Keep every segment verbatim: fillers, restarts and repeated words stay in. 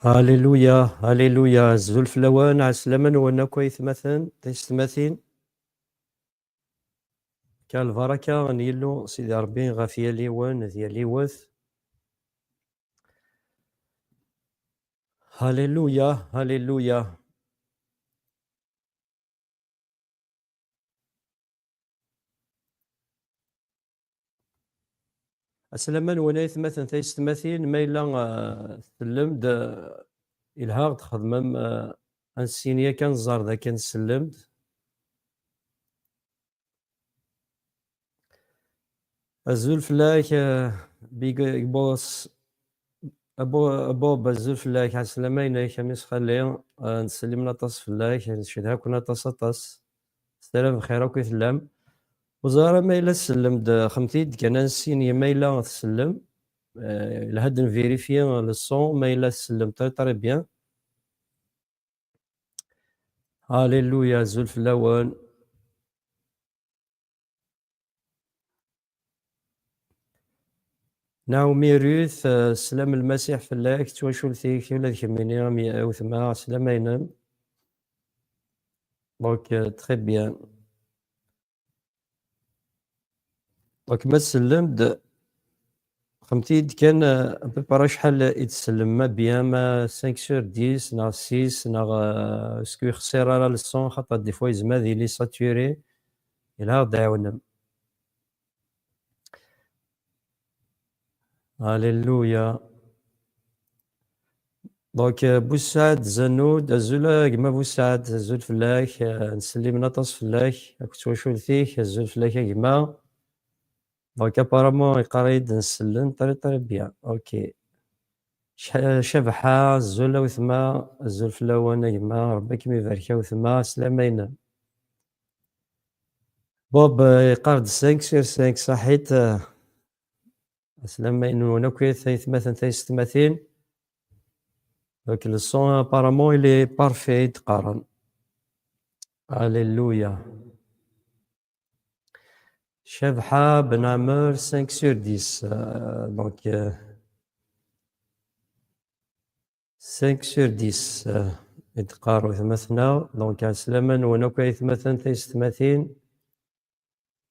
Alléluia, alléluia. Azul fell-awen, ɛeslama-nwen akk aytmaten, taysetmatin. Kan lbaraka n Yillu Sidi Ṛebbi ɣef yal yiwen d yal yiwet. Alléluia, alléluia. Aslama-nwen aytmaten taysetmatin, ma yella, ah, tellem-d, ah, ilha ɣ-d-xedmem, ah, ansin yakan ẓer d akken tsellem-d. Azul fell-ak, ah, Big Boss. Abu, Bob, azul fell-ak, ɛeslama-inek, a mmi-s xali, ah, nsellem aṭas fell-ak, ncedha-ken aṭas, aṭas. Sarameɣ bxir akk i tellam. Ur ẓriɣ ara ma yella tsellem-d, xemt-iyi-d kan ansin ma yella tsellem. Ah, ilha ad nvirifyi le son, ma yella tsellem très, très bien. Alléluia, azul fell-awen. Naomi Ruth, euh, sslam n Lmasiḥ fell-ak, d twacult-ik, ula d kemmini, a m-, a wetma, sslam-inem. Donc, euh, très bien. Donc, ma tsellem-d, xemt-iyi-d kan, euh, à peu près acḥal i tsellem, ma bien, ma cinq sur dix, neɣ six, neɣ, euh, est-ce que ur yexṣir ara le son, xaṭer des fois yezmer ad yili saturé, ilha ad ɣ-d-tɛiwnem. Alléluia. Donc, euh, Boussaad Zanoud, azul a gma Boussaad, azul fell-ak, euh, nsellem aṭas fell-ak, akked twacult-ik, azul fell-ak a gma. Donc, apparemment, yeqqar-iyi-d nsellem, très, très bien. Ok. Ca-, Cabḥa, azul a wetma, azul fell-awen a gma, Rebbi ad kem-ibarek a wetma, sslam-inem. Bob, euh, yeqqar-d cinq sur cinq, saḥit, euh, sslam-inem akk i taytmatin, taysetmatin. Donc, le son, apparemment, il est parfait, i d-qqaren. Alléluia. Cabḥa Ben Amer, cinq sur dix. Euh, donc, euh, cinq sur dix, euh, i d-qqar wetma-tneɣ. Donc, ɛeslama-nwen akk aytmaten, taysetmatin.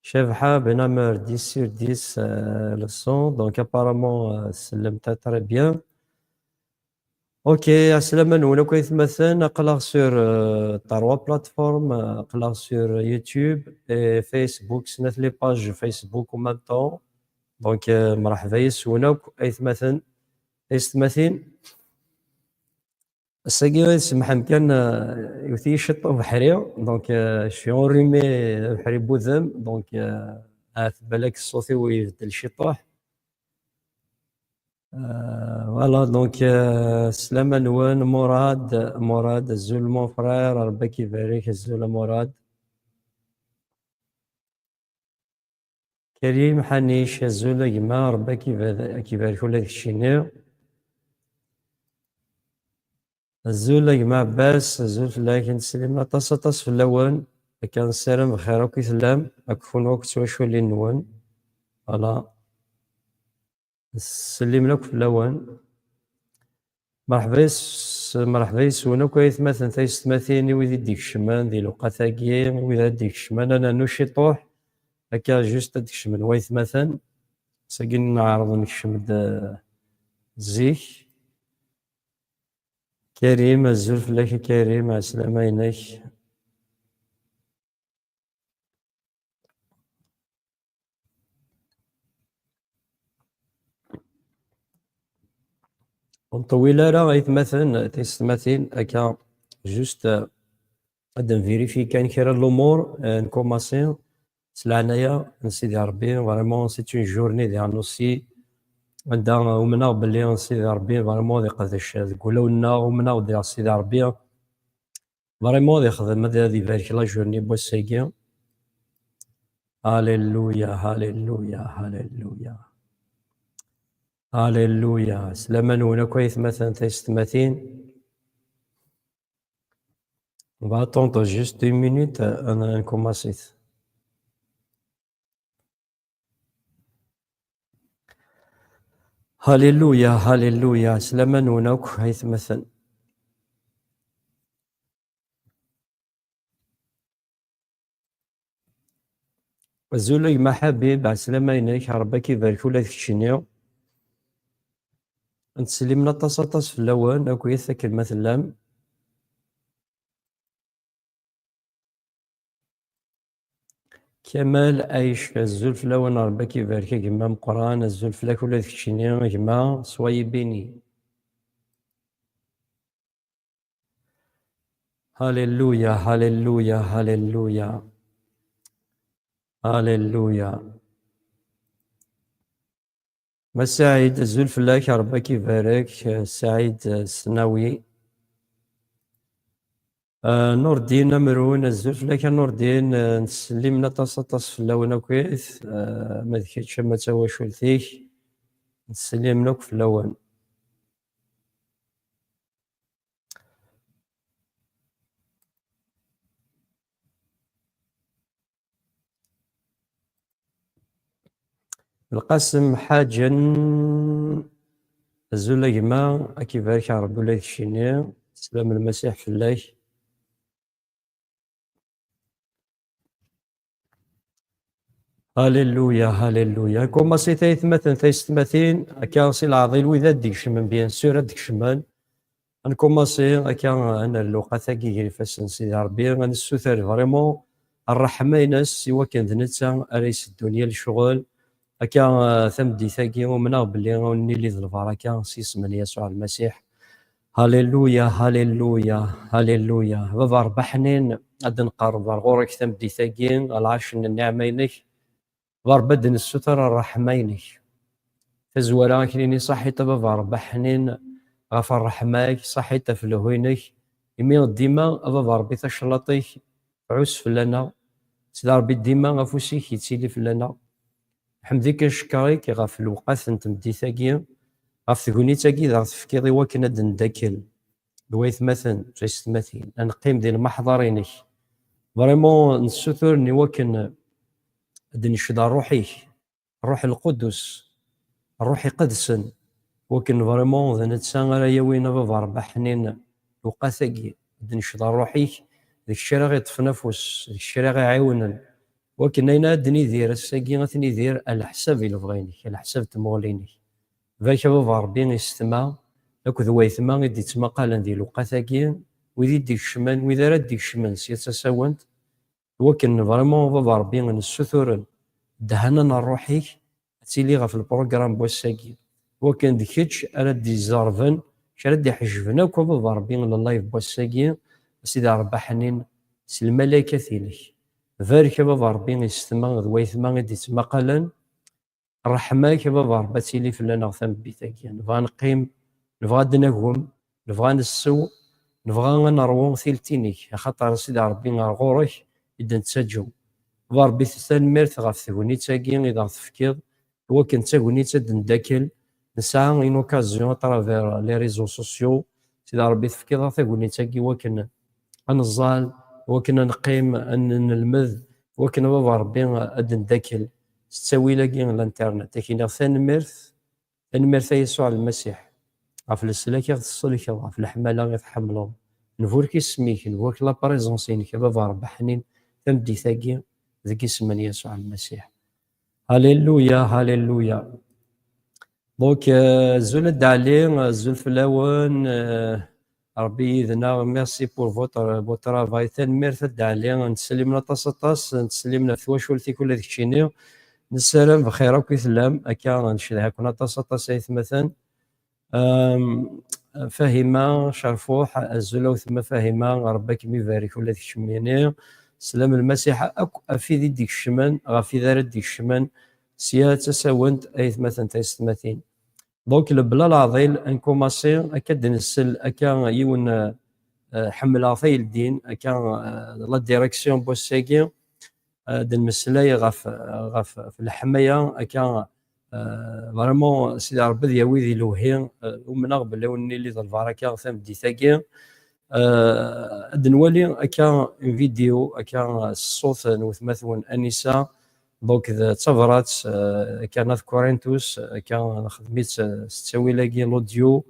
Cabḥa Ben Amer, dix sur dix, euh, le son. Donc, apparemment, euh, tsellem très, très bien. Ok, ɛeslama-nwen akk aytmaten. Aql-aɣ sur, euh, trois plateformes. Euh, aql-aɣ sur YouTube et Facebook, snat les pages Facebook en même temps. Donc, euh, mreḥba yes-wen akk aytmaten, taysetmatin. Ass-agi, ad semḥem kan, euh, iwet-iyi ciṭṭ ubeḥri. Donc, euh, je suis enrhumé, abeḥri n wudem. Donc, euh, ahat balak ṣṣut-iw ibeddel ciṭuḥ. Euh, voilà, donc, euh, sslam-nwen, Murad, Murad, azul mon frère, Rebbi ad k-ibarek, azul a Murad. Karim Ḥanic, azul a gma, Rebbi ad k-ibar-, ad k-ibarek ula d keččini. Azul a gma Ɛebbas, azul fell-ak, nsellem aṭas, aṭas fell-awen. Akka nessaram bxir akk i tellam, akk kunwi akk d twaculin-nwen. Voilà. Nsellem akk fell-awen. Mreḥba yes-, mreḥba yes-wen akk aytmaten, taysetmatin, i wid i d-ikecmen di lewqat-agi, i wid ad d-ikecmen, ad nernu ciṭuḥ, akka juste ad d-kecmen waytmaten. Sagi neɛreḍ nekcem-d, eh, zik. Karim, azul fell-ak a Karim, ɛeslama-inek. Ur nṭewwil ara, aytmaten, taysetmatin, akka, juste, euh, ad nvérifier kan kra n lumuṛ, euh, nkumaṣi s leɛnaya n Sidi Ṛebbi. Vraiment, c'est une journée d-, aussi, anda umneɣ belli Sidi Ṛebbi vraiment ad iqdec deg wulawen-nneɣ, umneɣ belli Sidi Ṛebbi vraiment ad ixdem, ad, ad ibarek la journée n wass-agi. Alléluia, alléluia, alléluia. Alléluia. Sslam-nwen akk aytmaten, taysetmatin. On va attendre juste une minute, euh, ad nkumaṣi. Halleluya, halleluya. Slama-nwen akk, ay atmaten. Azul a gma Ḥabib, ɛeslama-inek, Ṛebbi ad k-ibarek ula d keččini. Ttsellimen aṭas, aṭas fell-awen akk, akken ma tellam. Kamal Ayc, azul fell-awen, Ṛebbi ad k-ibarek a gma ameqqran, azul fell-ak ula d keččini a gma, soyez béni. Halleluya, halleluya, halleluya. Halleluya. Ma Saɛid, azul fell-ak, Ṛebbi ad k-ibarek, Saɛid, eh, Snawi. Eh, Nurdin Amrun, azul fell-ak a Nurdin, eh, ttsellimen aṭas, aṭas fell-awen akkit, eh, ma d kečč ama d tawacult-ik, ttsellimen akk fell-awen. Lqasem Ḥaǧen, azul a gma, ad k-ibarek Ṛebbi ula d keččini, slam Lmasiḥ fell-ak. Halleluya, halleluya. Nkumaṣi taytmaten, taysetmatin, akka si leɛḍil wid ad d-ikecmen, bien sûr, ad d-kecmen. Ad nkumaṣi akka, ad nerr lewqat-agi gar ifassen n Sidi Ṛebbi, ad nessuter vraiment ṛṛeḥma-ines, i wakken d netta ara iseddun yal ccɣel. Akka, eh, tameddit-agi, umneɣ belli ad wen-nili d lbaraka s yisem n Yasuɛ Lmasiḥ. Halleluya, halleluya, halleluya. Baba Ṛebbi ḥnin, ad d-nqerreb ar ɣur-k tameddit-agi, lɛerc n nniɛma-inek. Baba Ṛebbi, ad d-nessuter ṛṛeḥma-inek. Tazwara, ad k-nini saḥit a Baba Ṛebbi ḥnin ɣef ṛṛeḥma-k, saḥit ɣef lehhu-inek, imi dima a Baba Ṛebbi taclaṭ-ik tɛuss fell-aneɣ. Sidi Ṛebbi, dima afus-ik yettili fell-aneɣ. Ḥemd-ik, ncekkeṛ-ik ɣef lewqat n tmeddit-agi, ɣef tegnit-agi i aɣ-tefkiḍ i wakken ad d-neddakel d waytmaten d taysetmatin, ad neqqim di lmeḥḍer-inek. Vraiment, nessuturen i wakken ad d-necd ṛṛuḥ-ik, Ṛṛuḥ Lqudus, Ṛṛuḥ Iqedsen, wakken vraiment d netta ara yawin a Baba Ṛebbi ḥnin lewqat-agi, ad d-necd ṛṛuḥ-ik, d kečč ara ɣ-iṭṭfen afus, d kečč ara ɣ-iɛiwnen. Wakken ayen ad d-nidir ass-agi, ad t-nidir a leḥsab i lebɣi-inek, a leḥsab n tmuɣli-inek. Barek a Baba Ṛebbi isetma akked waytma i d-ittmaqalen di lewqat-agi, wid i d-ikecmen, wid ara d-ikecmen sya d tasawent, wakken vraiment a Baba Ṛebbi nessuturen ddehna n ṛṛuḥ-ik ad tili ɣef lprugram n wass-agi, wakken d kečč ara d-izerben, kra d-iḥejben akk a Baba Ṛebbi n live n wass-agi, a Sidi Ṛebbi ḥnin, s lmalaykat-inek. Barek a Baba Ṛebbi isetma d waytma i d-ittmaqalen, ṛṛeḥma-k a Baba Ṛebbi ad tili fell-aneɣ tameddit-agi. Nebɣa ad neqqim, nebɣa ad d-nagem, nebɣa ad nessew, nebɣa ad neṛwu tilt-inek, axaṭer a Sidi Ṛebbi ar ɣur-k i d-nettaǧew. Baba Ṛebbi, tanemmirt ɣef tegnit-agi i d aɣ-tefkiḍ, i wakken d tagnit ad d-neddakel. Nesɛa une occasion à travers les réseaux sociaux. Sidi Ṛebbi, tefkiḍ-aɣ tagnit-agi i wakken ad neẓẓal, i wakken ad neqqim, ad n-, nelmed, i wakken a Baba Ṛebbi ad d-neddakel s ttawil-agi n l'internet. Ad k-iniɣ tanemmirt, tanemmirt a Yasuɛ Lmasiḥ, ɣef leslak i ɣ-tesselkeḍ, ɣef leḥmala i ɣ-tḥemmleḍ. Nburek isem-ik, nburek la présence-inek, a Baba Ṛebbi ḥnin, tameddit-agi, deg isem n Yasuɛ Lmasiḥ. Halleluya, halleluya. Donc, euh, azul a Dda Ɛli, azul fell-awen, euh, Ṛebbi yid-neɣ, merci pour votre, votre travail. Tanemmirt a Dda Ɛli, ttsellimen aṭas, aṭas, ttsellimen ɣef twacult-ik ula d keččini. Nessaram bxir akk i tellam, akka ncedha-ken aṭas, aṭas ay atmaten. Euh, Fahima Cerfuḥ, azul a wetma Fahima, Ṛebbi ad kem-ibarek ula d keččini. Slam Lmasiḥ akk ɣef wid i d-ikecmen, ɣef wid ara d-ikecmen, sya d tasawent ay atmaten, taysetmatin. Donc, lebla leɛḍil, ad nkumaṣi, akka d-nsel, akka yiwen, euh, ḥemmleɣ tayeldin, akka, euh, la direction n wass-agi, euh, d-nmeslay ɣef, ɣef, ɣef leḥmaya, akka, euh, vraiment, Sidi Ṛebbi ad yawi di lewhi, euh, umneɣ belli ad wen-nili d lbaraka tameddit-agi. Euh, ad nwali akka une vidéo, akka, euh, s ṣṣut n wetma-twen Anisa, Donc, d tabrat, eh, akka n At Kurintus, akka nexdem-itt, eh, s ttawil-agi, l'audio,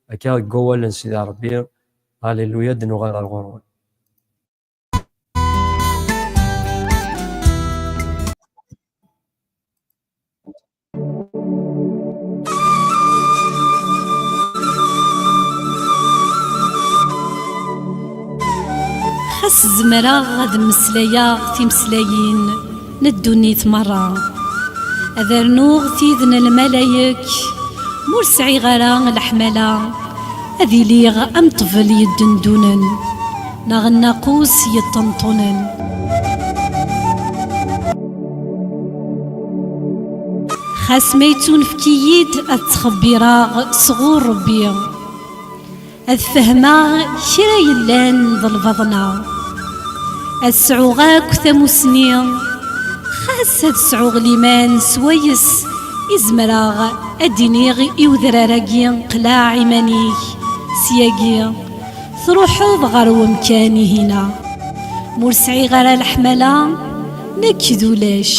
akka deg wawal n Sidi Ṛebbi. Alléluia, ad nuɣal ar ɣur-wen. Xas zemreɣ ad mmeslayeɣ timeslayin n ddunit merra, ad rnuɣ tid n lmalayek, ma ur sɛiɣ ara leḥmala, ad iliɣ am ṭṭbel yeddendunen, neɣ nnaqus yeṭṭenṭunen. Xas ma yettunefk-iyi-d ad ttxebbireɣ sɣur Ṛebbi, ad fehmeɣ kra yellan d lbaḍna, ad sɛuɣ akk tamusni, xas ad sɛuɣ liman swayes i zemreɣ ad d-iniɣ i udrar-agi: "Qleɛ iman-ik syagi, truḥeḍ ɣer wemkan-ihina." Ma ur sɛiɣ ara leḥmala, nekk d ulac.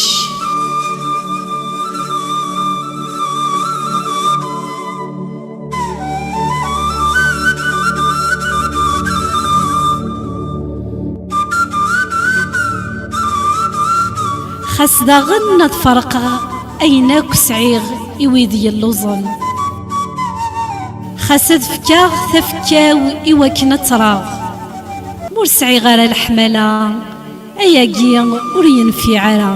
Xas daɣen ad ferqeɣ ayen akk sɛiɣ i wid yelluẓen, xas ad fkeɣ tafekka-w i wakken ad ttreɣ, ma ur sɛiɣ ara leḥmala, ayagi ur yenfiɛ ara.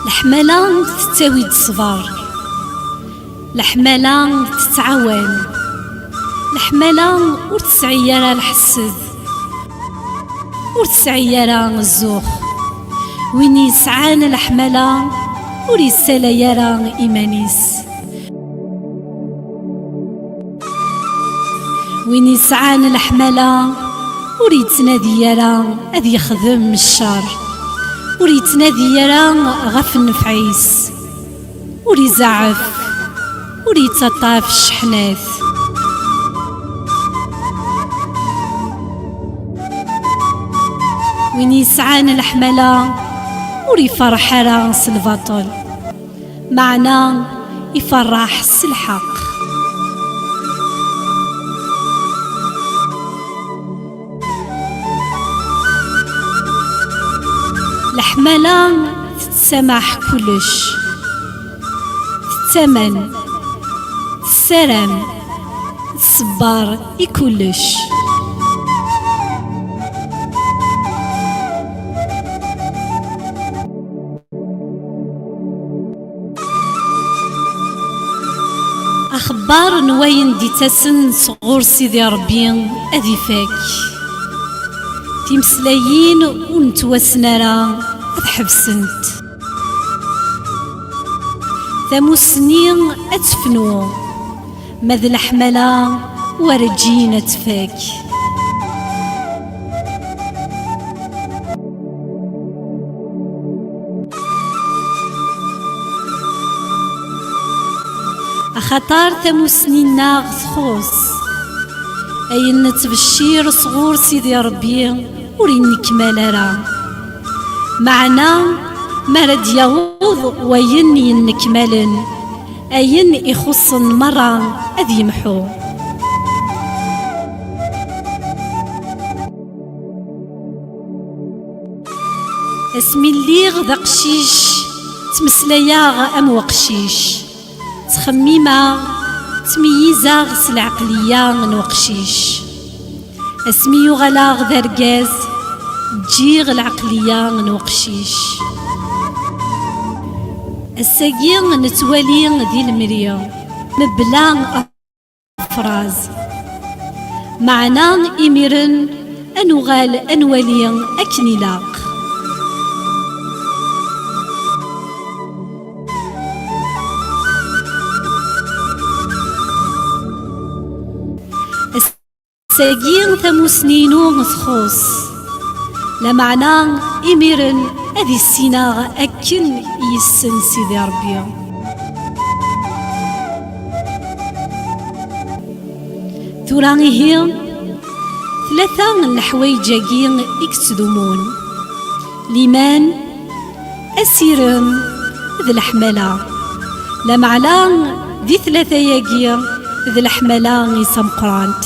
Leḥmala tettawi-d ṣṣber. Leḥmala tettɛawan. Leḥmala ur tesɛi ara lḥessed, ur tesɛi ara zzux. Win yesɛan leḥmala ur yessalay ara iman-is. Win yesɛan leḥmala ur yettnadi ara ad yexdem ccer, ur yettnadi ara ɣef nnfeɛ-is, ur izeɛɛef, ur yettaṭṭaf cceḥnat. Win yesɛan leḥmala ur iferreḥ ara s lbaṭel, meɛna iferreḥ s lḥeqq. Leḥmala tettamaḥ kullec, tettamen, tessaram, tṣebber i kullec. Axebbar n wayen d-ittasen sɣur Sidi Ṛebbi ad ifak. Timeslayin ur nettwassen ara ad ḥebsent. Tamussni ad tefnu, ma d leḥmala werǧin ad tfak. Axaṭer tamussni-nneɣ txuṣṣ. Ayen nettbeccir sɣur Sidi Ṛebbi ur yennekmal ara. Meɛna, mi ara d-yaweḍ wayen yennekmalen, ayen ixuṣṣen merra ad yemḥu. Asmi lliɣ d aqcic, ttmeslayeɣ am weqcic, ttxemmimeɣ, ttmeyyizeɣ s lɛeqliya n uqcic. Asmi uɣaleɣ d argaz, ǧǧiɣ lɛeqliya n uqcic. Ass-agi nettwali di lemri, mebla afraz. Meɛna imiren ad nuɣal ad nwali akken ilaq. Ass-agi tamussni-inu txuṣṣ, lameɛna imiren ad issineɣ akken i yessen Sidi Ṛebbi. Tura ihi, Tlata n leḥwayeǧ-agi i yettdumun: liman, asirem d leḥmala. Lameɛna di tlata-agi d leḥmala i d tameqqrant.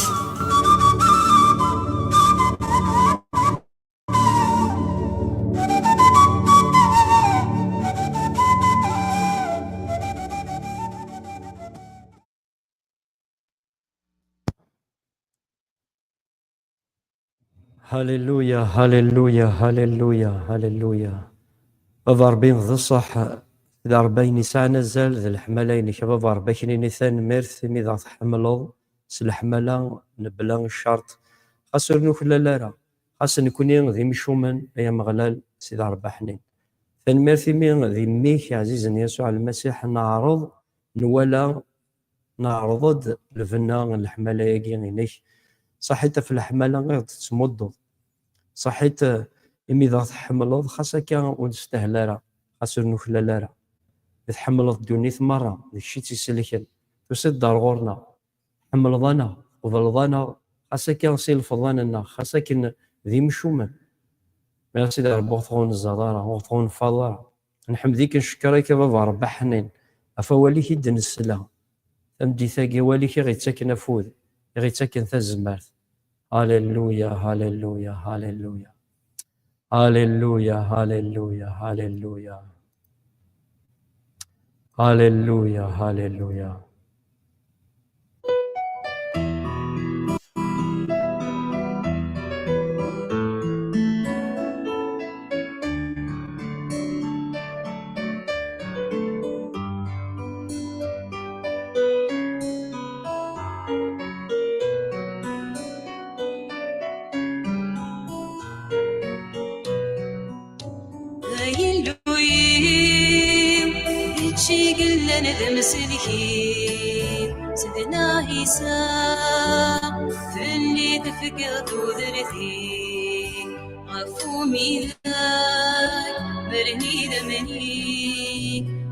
Hallelujah, hallelujah, hallelujah, hallelujah. Baba Ṛebbi, d ṣṣeḥ, d Ṛebbi ayen yesɛan azal, d leḥmala-inek, a Baba Ṛebbi, ad k-nini tanemmirt imi d aɣ-tḥemmleḍ s leḥmala, mebla ccerṭ. Xas ur nuklal ara, xas nekni d imcumen, ay Ameɣlal, Sidi Ṛebbi aḥnin. Tanemmirt imi d mmi-k ɛzizen Yasuɛ Lmasiḥ neɛreḍ, nwala, neɛreḍ-d lbenna n leḥmala-agi-inek. Saḥit ɣef leḥmala i ɣ-d-tettmuddeḍ. Saḥit, eh, imi d aɣ-tḥemmleḍ, xas akka ur nestahel ara, xas ur nuklal ara. Tḥemmleḍ ddunit merra, d kečč i tt-iselken. Tusiḍ-d ar ɣur-neɣ. Tḥemmleḍ-aneɣ, tqebleḍ-aneɣ, xas akka s ilefḍan-nneɣ, xas akken d imcumen. Merci d Ṛebbi, ur ɣ-tɣunzaḍ ara, ur ɣ-tɣunfaḍ ara. Nḥemd-ik, ncekkeṛ-ik a Baba Ṛebbi aḥnin, ɣef wawal-ik i d-nesla. Tameddit-agi, awal-ik i ɣ-ittaken afud, i ɣ-ittaken tazmert. Hallelujah, hallelujah, hallelujah. Hallelujah, hallelujah, hallelujah. Hallelujah, hallelujah. Ay Illu-iw, kečč i yellan d amsellek-iw, Sidna Ɛisa, fell-i tefkiḍ tudert-ik. Ɣef umidag, mer nidamni,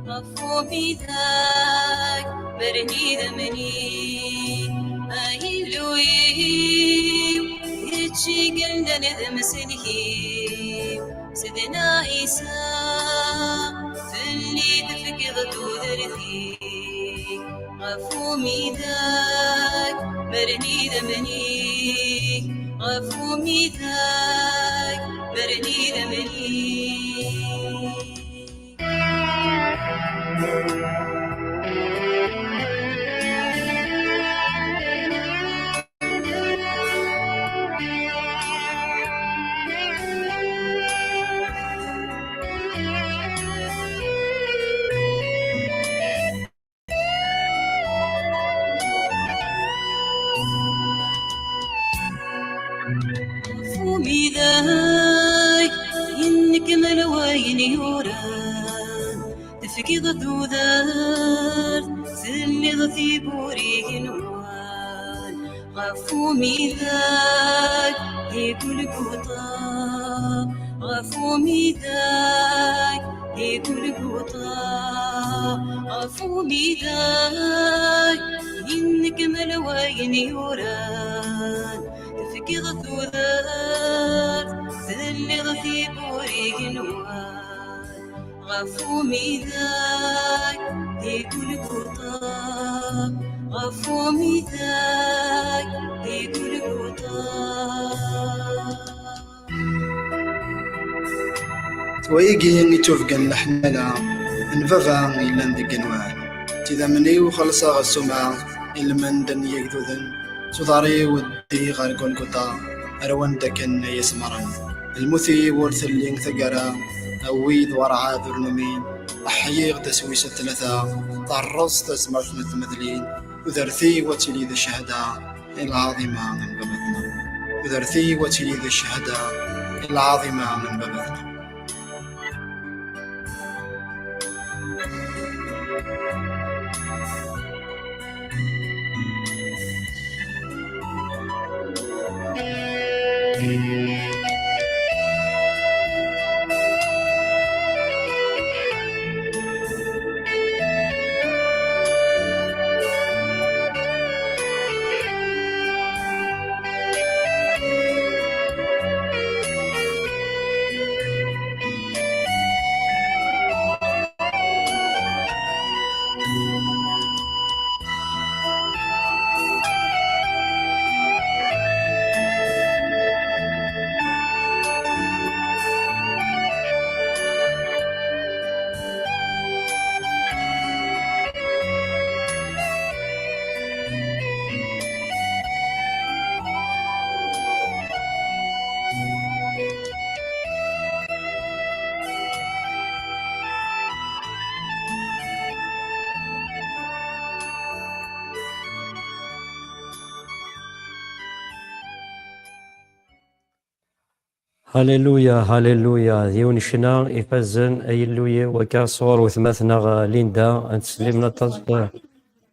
ɣef umidag, mer nidamni. Ay Illu-iw, kečč i yellan d amsellek-iw, Sidna Ɛisa, fell-i tefkiḍ tudert-ik. Ɣef umidag, mer nidamni, ɣef umidag, mer nidamni. Ɣef umidag, yennekmal wayen yuran, tefkiḍ tudert, telliḍ tiwwura igenwan. Ɣef umidag di Gulguṭa, ɣef umidag di Gulguṭa, ɣef umidag yennekmal wayen yuran, tefkiḍ tudert, telliḍ tiwwura igenwan. Ɣef umidag di Gulguṭa, ɣef umidag di Gulguṭa. D wayagi i d tufga n leḥmala n baba yellan deg igenwan. D idammen-iw xellṣeɣ ssuma i lmend n yigduden, s uḍar-iw ddiɣ ɣer Gulguṭa, ar wanda akken ay asmaren. Lmut-iw ur telli taggara, awi-d werɛad ur numin. Ḥyiɣ-d ass wis tlata, terreẓ tazmert n tmedlin. Tudert-iw ad tili d cchada i lɛaḍima n baba-tneɣ. Tudert-iw ad tili d cchada i lɛaḍima n baba-tneɣ. Alléluia, alléluia. D yiwen ccna ifazen, ay Illu-iw, akka sɣur wetma-tneɣ, euh, Linda, ad teslim aṭas, euh,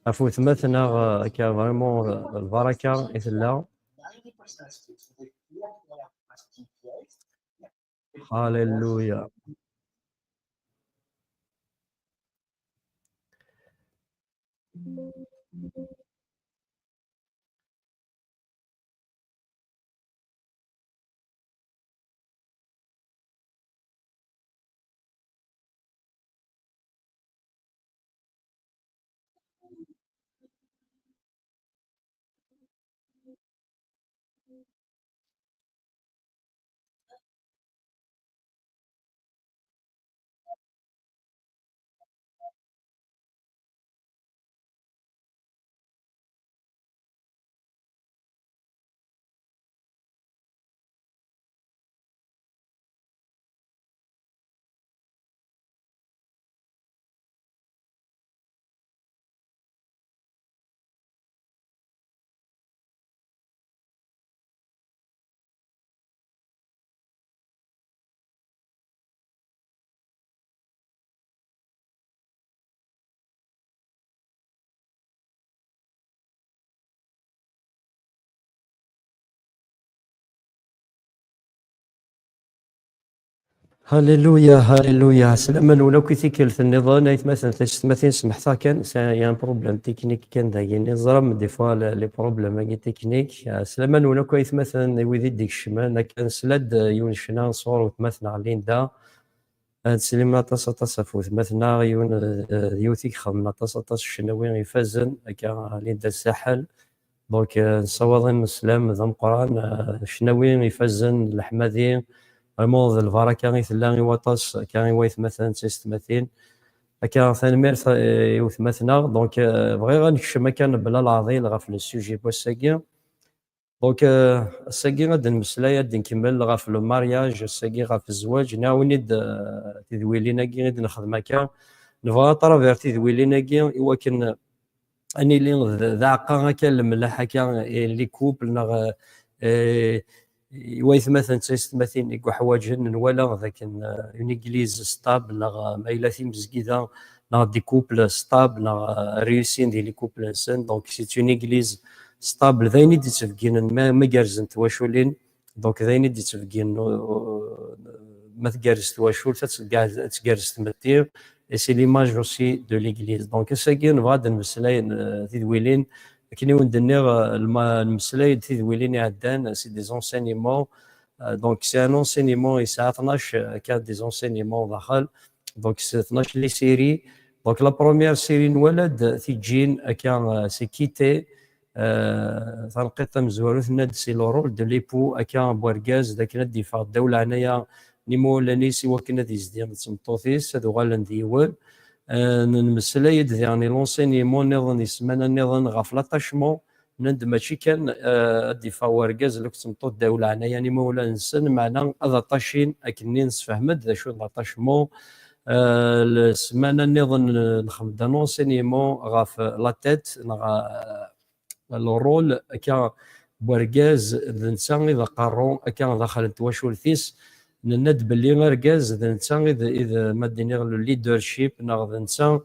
ɣef wetma-tneɣ, euh, akka vraiment, euh, lbaraka i tella. Alléluia. Alléluia, alléluia. Slama-nwen akk i tikkelt nniḍen, aytmaten, taysetmatin, semḥeɣ kan, c'est un problème technique kan dagi. Teẓram, des fois, les, les problèmes-agi techniques. Ah, slama-nwen akk aytmaten, i wid i d-ikecmen. Akka nesla-d, eh, yiwen ccna sɣur wetma-tneɣ Linda. Ah, ad teslim aṭas, aṭas ɣef wetma-tneɣ, yiwen, eh, d yiwet i ixedmen aṭas, aṭas n ccnawi ifazen, akka Linda Saḥel. Donc, euh, nessawaḍ-im slam d ameqqran, euh, ccnawi ifazen, leḥmadi, vraiment d lbaraka i tella i waṭas, akka i waytmaten d taysetmatin. Akka, tanemmirt, euh, i wetma-tneɣ. Donc, euh, bɣiɣ ad nekcem akka mebla leɛḍil ɣef le sujet n wass-agi. Donc, euh, ass-agi ad d-nemmeslay, ad d-nkemmel ɣef le mariage, ass-agi ɣef zzwaǧ, nɛawen-id, euh, tidwilin-agi i d-nexdem akka. Nebɣa à travers tidwilin-agi i wakken ad nili d, d aɛeqqa akka, lemleḥ akka, i les couples, neɣ, eh, i waytmaten d taysetmatin i yuḥwaǧen, nwala d akken, eh, une église stable, neɣ, eh, ma yella timezgida, neɣ des couples stables, neɣ, eh, réussin di les couples-nsen. Donc, c'est une église stable. D ayen i d-yettbegginen ma, ma gerrzent twaculin. Donc, d ayen i d-yettbegginen, uh, ma tgerrez twacult, ad tgerrez, ad tgerrez tmetti, et c'est l'image aussi de l'Église. Donc, ass-agi, nebɣa ad d-nmeslay, euh, tidwilin, akken i wen-d-nniɣ, euh, lma-, nmeslay-d tidwilin iɛeddan, c'est des enseignements. Euh, donc, c'est un enseignement, yesɛa tnac, euh, akka des enseignements daxel. Donc, c'est tnac les séries. Donc, la première série, nwala-d tijjin, akka, euh, c'est Quitter, euh, tanqiḍt tamezwarut, tenna-d c'est le rôle de l'époux, akka n wergaz, d akken ad d-yeffeɣ ddaw leɛnaya n imawlan-is i wakken ad yezdi d tmeṭṭut-is, ad uɣalen d yiwen. Euh, nemmeslay-d diɣen i l'enseignement nniḍen, di ssmana nniḍen, ɣef l'attachement. Nnan-d mačči kan, euh, ad d-yeffeɣ wergaz akked tmeṭṭut ddaw leɛnaya n imawlan-nsen, meɛna ad attachin, akkenni nessefhem-d d acu d l'attachement. Euh, le ssmana nniḍen, euh, nexdem-d un enseignement ɣef la tête, neɣ, euh, le rôle akka n wergaz, d netta i d aqerru akka daxel n twacult-is. Nenna-d belli argaz d netta i d, i d, ma d-iniɣ, le leadership, neɣ d netta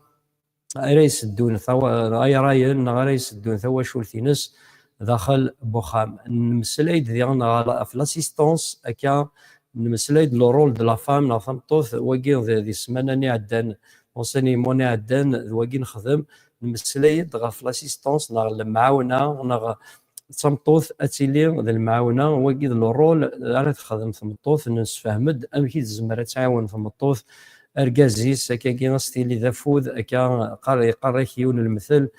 ara iseddun tawa-, ayrayen, neɣ ara iseddun tawacult-ines daxel n wexxam. Nemmeslay-d diɣen ɣer, ɣef l'assistance, akka nemmeslay-d le rôle de la femme, neɣ tameṭṭut, wagi d, di ssmana-nni iɛeddan, enseignement-nni iɛeddan, d wagi nexdem. Nemmeslay-d ɣef l'assistance neɣ lemɛawna, neɣ d tameṭṭut ad tili d lemɛawna. Wagi d le rôle ara texdem tmeṭṭut. Nessefhem-d amek i tezmer ad tɛawen tmeṭṭut argaz-is, akkagi ad s-tili d afud, akka qqar-, yeqqar-ak yiwen n lemtel,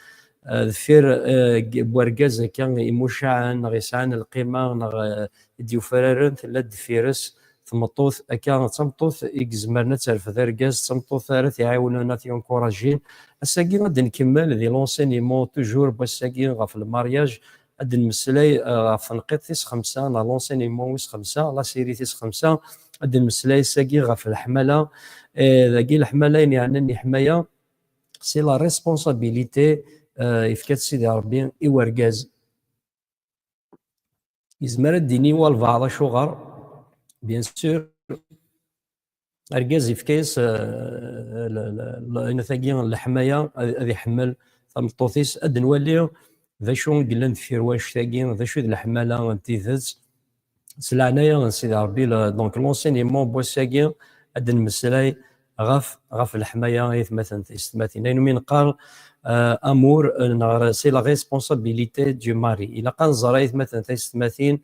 eh, deffir, eh, g-, n wergaz akka imucaɛen neɣ yesɛan lqima neɣ, eh, i d-yufraren, tella-d deffir-s tmeṭṭut, akka d tameṭṭut i izemren ad terfed argaz, d tameṭṭut ara t-iɛiwnen, ad t-yencouragin. Ass-agi ad d-nkemmel di l'enseignement, toujours n wass-agi ɣef le mariage, ad d-nemmeslay, eh, ɣef tenqiḍt tis xemsa, neɣ l'enseignement wis xemsa, la série tis xemsa, ad d-nemmeslay ass-agi ɣef leḥmala. Eh, dagi leḥmala, ayen yeɛnan leḥmaya, c'est la responsabilité, eh, yefka-tt Sidi Ṛebbi i wergaz. Yezmer ad d-yini walbeɛḍ acuɣer, Bien sûr, argaz yefka-yas, euh, le- le- le- tagi n leḥmaya, ad ad iḥemmel tameṭṭut-is. Ad nwali d acu i yellan deffir wannect-agi, d acu i d leḥmala n tidet. S leɛnaya n Sidi Ṛebbi, la- donc l'enseignement n wass-agi, ad d-nemmeslay ɣef ɣef leḥmaya, aytmaten taysetmatin. Ayen umi neqqar, euh, amour, euh, neɣ c'est la responsabilité du mari. Ilaq ad nẓer, aytmaten taysetmatin,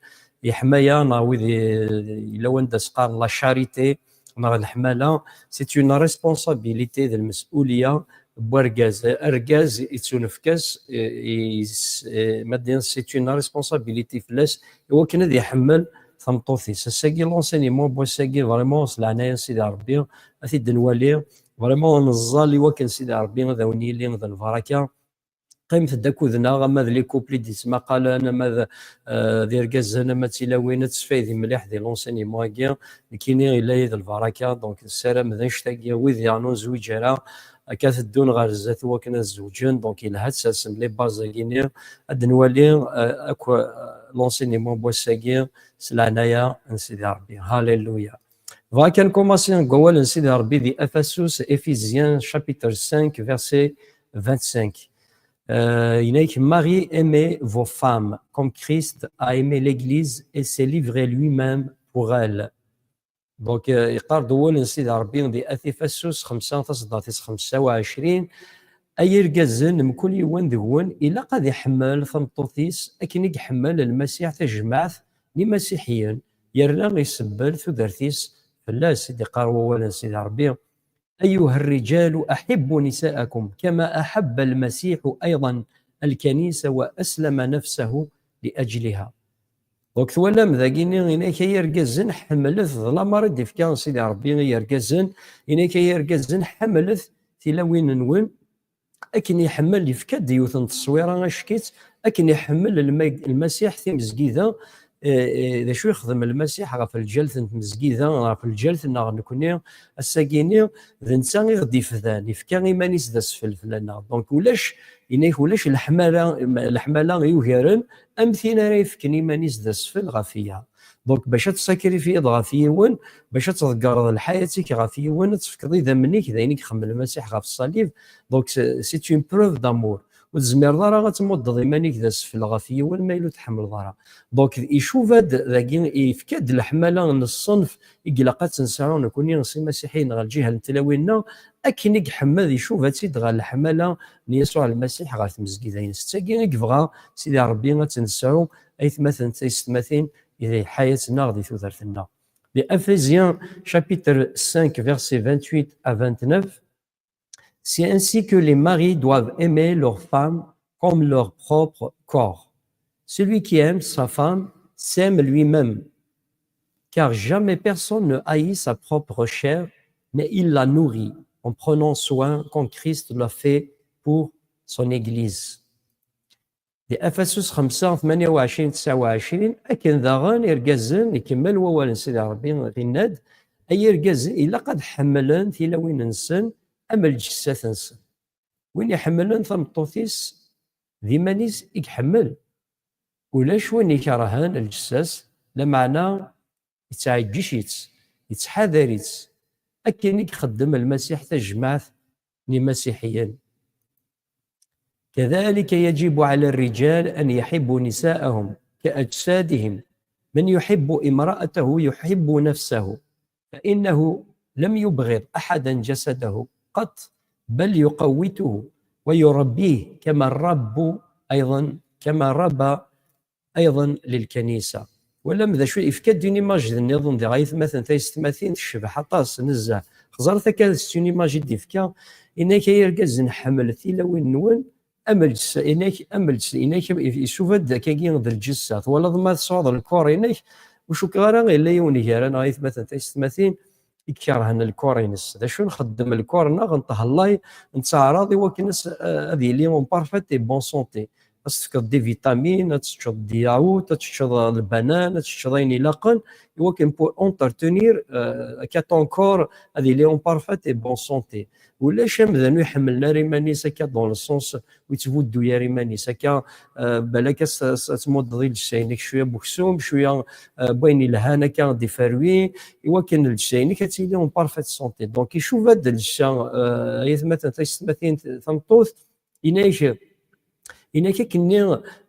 leḥmaya neɣ wid i- yella wanda s-qqaren la charité neɣ leḥmala, c'est une responsabilité, d lmes'uliya n wergaz. Argaz yettunefk-as, eh, yes- eh, ma d-, c'est une responsabilité fell-as i wakken ad iḥemmel tameṭṭut-is. Ass-agi, l'enseignement n wass-agi, vraiment, s leɛnaya n Sidi Ṛebbi, ad t-id-nwali, vraiment, neẓẓal i wakken Sidi Ṛebbi ad awen-yili d lbaraka. Qqimet-d akked-neɣ, ama d les couples i d-yettmaqalen, ama d, eh, d irgazen, ama d tilawin, ad tesfaydi mliḥ di l'enseignement-agi. Nekkini yella-yi d lbaraka, donc nessaram d annect-agi, wid yeɛnun zwiǧ ara, akka teddun ɣer zdat i wakken ad zewǧen, donc yelha ad tersem les bases-agi-nni, ad nwali, eh, akk, eh, l'enseignement n wass-agi, s leɛnaya n Sidi Ṛebbi. Halleluya. Bɣa kan commencer deg wawal n Sidi Ṛebbi di Ephesus, Éphésiens chapitre cinq, verset vingt-cinq. Euh, yenna-k, Marie, aimez vos femmes, comme Christ a aimé l'Église et s'est livré lui-même pour elle. Donc, euh, yeqqar-d wawal n Sidi Ṛebbi di At Ephesus xemsa, taṣeddart-is xemsa u ɛecrin, ay irgazen, mkul yiwen deg-wen ilaq ad iḥemmel tameṭṭut-is akken i iḥemmel Lmasiḥ tajmaɛt n imasiḥiyen, yerna isebbel tudert-is fell-as, i d-iqqar wawal n Sidi Ṛebbi. أيها الرجال أحبوا نساءكم كما أحب المسيح أيضا الكنيسة وأسلم نفسه لأجلها. Donc twalam dagini, inak ay irgazen, ḥemmlet, d lamar i d-ifka Sidi Ṛebbi i yergazen, inak ay irgazen, ḥemmlet tilawin-nwen akken iḥemmel, yefka-d yiwet n tteswira, acek-itt, akken iḥemmel Lma- Lmasiḥ timezgida. Eh, eh, d acu yexdem Lmasiḥ ɣef lǧalt n tmezgida, ɣef lǧalt-nneɣ nekkni ass-agi-ni? D netta i ɣ-d-ifdan, ifka iman-is d asfel fell-aneɣ. Donc ulac, inak ulac leḥmala, leḥmala yugaren am tin ara yefken iman-is d asfel ɣef wiyaḍ. Donc bac ad tessakrifiyeḍ ɣef yiwen, bac ad tḍeggreḍ lḥayat-ik ɣef yiwen, ad tefkeḍ idammen-ik d ayen i ixemmel Lmasiḥ ɣef ṣṣalib. Donc c'est c'est une preuve d'amour. Ur tezmireḍ ara ad tmuddeḍ iman-ik d asfel ɣef yiwen ma yella ur tḥemmleḍ ara. Donc icuba-d dagi, yefka-d leḥmala n ṣṣenf i ilaq ad tt-nesɛu nekkni s imasiḥiyen ɣer lǧiha n tlawin-nneɣ, akken i iḥemmel, icuba-tt-id ɣer leḥmala n Yasuɛ Lmasiḥ ɣer tmezgida-ines. D tagi i yebɣa Sidi Ṛebbi ad tt-nesɛu, aytmaten taysetmatin, di ḥayat-nneɣ, di tudert-nneɣ. Les Éphésiens chapitre cinq, versets vingt-huit à vingt-neuf. C'est ainsi que les maris doivent aimer leurs femmes comme leur propre corps. Celui qui aime sa femme s'aime lui-même, car jamais personne ne haït sa propre chair, mais il la nourrit en prenant soin comme Christ l'a fait pour son Église. Di Efesus xemsa, tmanya u ɛecrin, tesɛa u ɛecrin, akken daɣen irgazen, ikemmel wawal n Sidi Ṛebbi, yenna-d, ay irgazen, ilaq ad ḥemmlen tilawin-nsen am lǧessat-nsen. Win iḥemmlen tameṭṭut-is, d iman-is i iḥemmel. Ulac win ikerhen lǧessa-s, lameɛna yettɛeggec-itt, yettḥadar-itt, akken i ixeddem Lmasiḥ tajmaɛt n imasiḥiyen. كذلك يجب على الرجال أن يحبوا نساءهم كأجسادهم. من يحب امرأته يحب نفسه، فإنه لم يبغض أحدا جسده قط، بل يقوته ويربيه كما الرب أيضا، كما ربى أيضا للكنيسة. Twalam d acu, yefka-d une image nniḍen diɣ, aytmaten taysetmatin, tecbeḥ aṭas, nezzeh. Xẓer-t akka, c'est une image i d-yefka. Inak ay irgazen, ḥemmlet tilawin-nwen am lǧessa, inak am lǧessa, inak icuba-d akkagi d lǧessa. Twalaḍ ma tesɛuḍ lkor-inek, ur cukkeɣ ara yella yiwen gar-aneɣ aytmaten taysetmatin i ikerhen lkor-ines. D acu nxeddem, lkor-nneɣ nṭehlay, netteɛraḍ i wakken as- ad yili en parfaite et bonne santé. ad s-tefkeḍ des vitamines, ad teččeḍ des yaourts, ad teččeḍ lbanan, ad teččeḍ ayen ilaqen, iwakken pour entretenir, euh, akka ton corps ad yili en parfaite et bonne santé. Ulac amdan ur iḥemmlen ara iman-is akka dans le sens ur yettbuddu ara iman-is. Akka, euh, balak ad s-, ad s-, ad tmuddeḍ i llebsa-inek cwiya n weksum, cwiya, euh, n wayen yelhan akka, des fruits, iwakken llebsa-inek ad tili en parfaite santé. Donc, icuba-d llebsa, euh, ay atmaten, taysetmatin, tameṭṭut, inek, inek akkenni,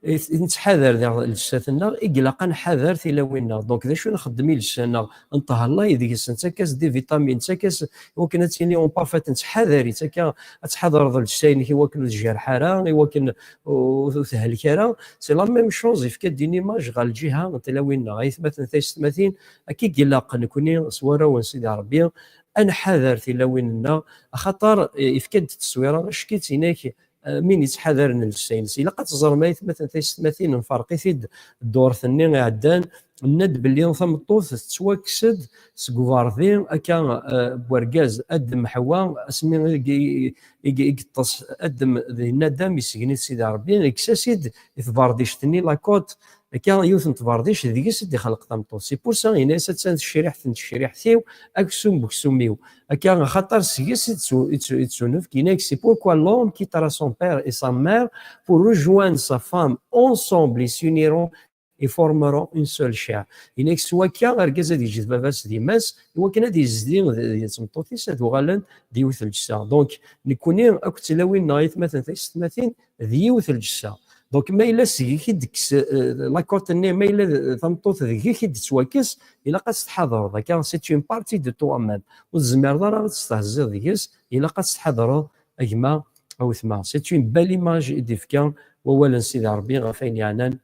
eh, nettḥadar daɣ llebsat-nneɣ, i ilaq ad nḥader tilawin-nneɣ. Donc, d acu nxeddem i llebsa-nneɣ? Nṭehhellay deg-s, nettak-as des vitamines, nettak-as, iwakken ad tili en parfaite, nettḥadar-itt akka, ad tḥadreḍ llebsa-inek iwakken ur tjerreḥ ara, iwakken ur, ur tehlek ara. C'est la même chose, yefka-d une image ɣer lǧiha n tilawin-nneɣ. Ay atmaten, taysetmatin, akka i ilaq nekni s warraw n Sidi Ṛebbi, ad nḥader tilawin-nneɣ, axaṭer, eh, yefka-d tteswira, ack-itt inek, eh, min yettḥadaren llebsa-ines. Ilaq ad teẓrem, ay atmaten, taysetmatin, nferq-it-id ddurt-nni iɛeddan, nenna-d belli tameṭṭut tettwakkes-d seg uberdi akka, eh, n wergaz Adem Ḥewwa, asmi i, i, i, i yeṭṭes Adem di nnadam, yessegni-t Sidi Ṛebbi, yekkes-as-id i tberdict-nni, la côte, akka yiwet n tberdict deg-s i d-ixleq tameṭṭut. C'est pour ça, yenna-yas, attan tecriḥt n tecriḥt-iw, aksum n weksum-iw. Akka, axaṭer seg-s i d-, i d-, i d-, i d-tunefk, yenna-yak, c'est pourquoi l'homme quittera son père et sa mère pour rejoindre sa femme, ensemble ils s'uniront et formeront une seule chair. Yenna-yak, s wakka, argaz ad yeǧǧ d baba-s d yemma-s, iwakken ad yezdi d, d tmeṭṭut-is, ad uɣalen d yiwet n llebsa. Donc, nekkni akk d tilawin-nneɣ, ay atmaten, taysetmatin, d yiwet n llebsa. Donc, ma yella seg-k i d-tekkes, euh, la côte-nni, ma yella d, tameṭṭut deg-k i d-tettwakkes, ilaq ad tt-tḥadreḍ. Akka, c'est une partie de toi-même. Ur tezmireḍ ara ad testehziḍ deg-s, ilaq ad tt-tḥadreḍ, a gma, a wetma. C'est une belle image i d-ifka wawal n Sidi Ṛebbi ɣef ayen yeɛnan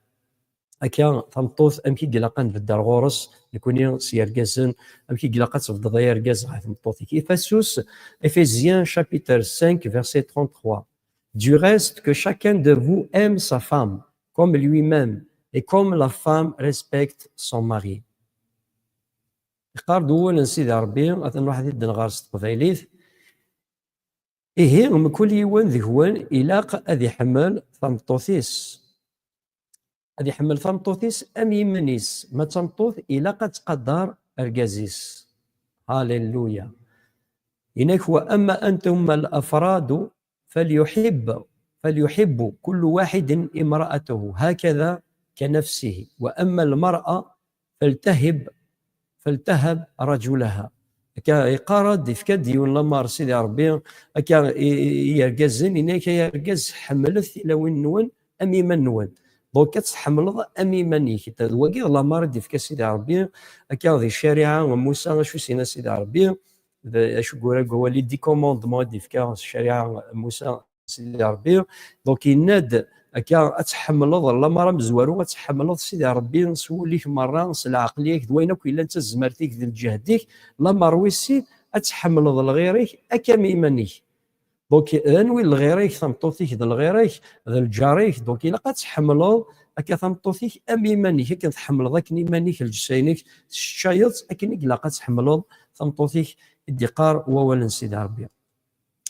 akka tameṭṭut, amek i ilaq ad nbedder ɣur-s, nekkni s yergazen, amek i ilaq ad tebdeḍ ay argaz ɣer tmeṭṭut-ik. Efesus, Éphésiens chapitre cinq, verset trente-trois. Du reste, que chacun de vous aime sa femme, comme lui-même, et comme la femme respecte son mari. Iqqar-d wawal n Sidi Ṛebbi, ad nruḥ ad id-nɣer s teqbaylit. Ihi, mkul yiwen deg-wen ilaq ad iḥemmel tameṭṭut-is. Ad iḥemmel tameṭṭut-is am yiman-is. Ma d tameṭṭut, ilaq ad tqadar argaz-is. Halleluya. Inek, wa amma antum al-afradu, falyuhib, falyuhibbu kullu wahidin imra'atahu hakadha ka nafsihi, wa amma al-mar'a faltahib, faltahab rajulaha. Akka yeqqar-d, yefka-d yiwen lamar Sidi Ṛebbi, akka i, i, i yergazen, yenna-yak, ay argaz, ḥemmlet tilawin-nwen am iman-nwen. Donc, ad tt-tḥemmleḍ am iman-ik. D wagi d lamar i d-yefka Sidi Ṛebbi, akka di ccariɛa n Musa, acu s-yenna Sidi Ṛebbi, d acu gura deg wawal, les dix commandements i d-yefka s ccariɛa n Musa, Sidi Ṛebbi. Donc, yenna-d akka, ad tḥemmleḍ, lamar amezwaru, ad tḥemmleḍ Sidi Ṛebbi s wul-ik merra, s lɛeql-ik, d wayen akk yellan d tazmert-ik, d lǧehd-ik, lamar wis sin, ad tḥemmleḍ lɣir-ik akka am iman-ik. Donc, anwi lɣir-ik? Tameṭṭut-ik d lɣir-ik, d lǧar-ik. Donc, ilaq ad tḥemmleḍ akka tameṭṭut-ik am iman-ik, akken tḥemmleḍ akken iman-ik, lǧessa-inek, tesseččayeḍ-tt, akken i ilaq ad tḥemmleḍ tameṭṭut-ik, i d-iqqar wawal n Sidi Ṛebbi.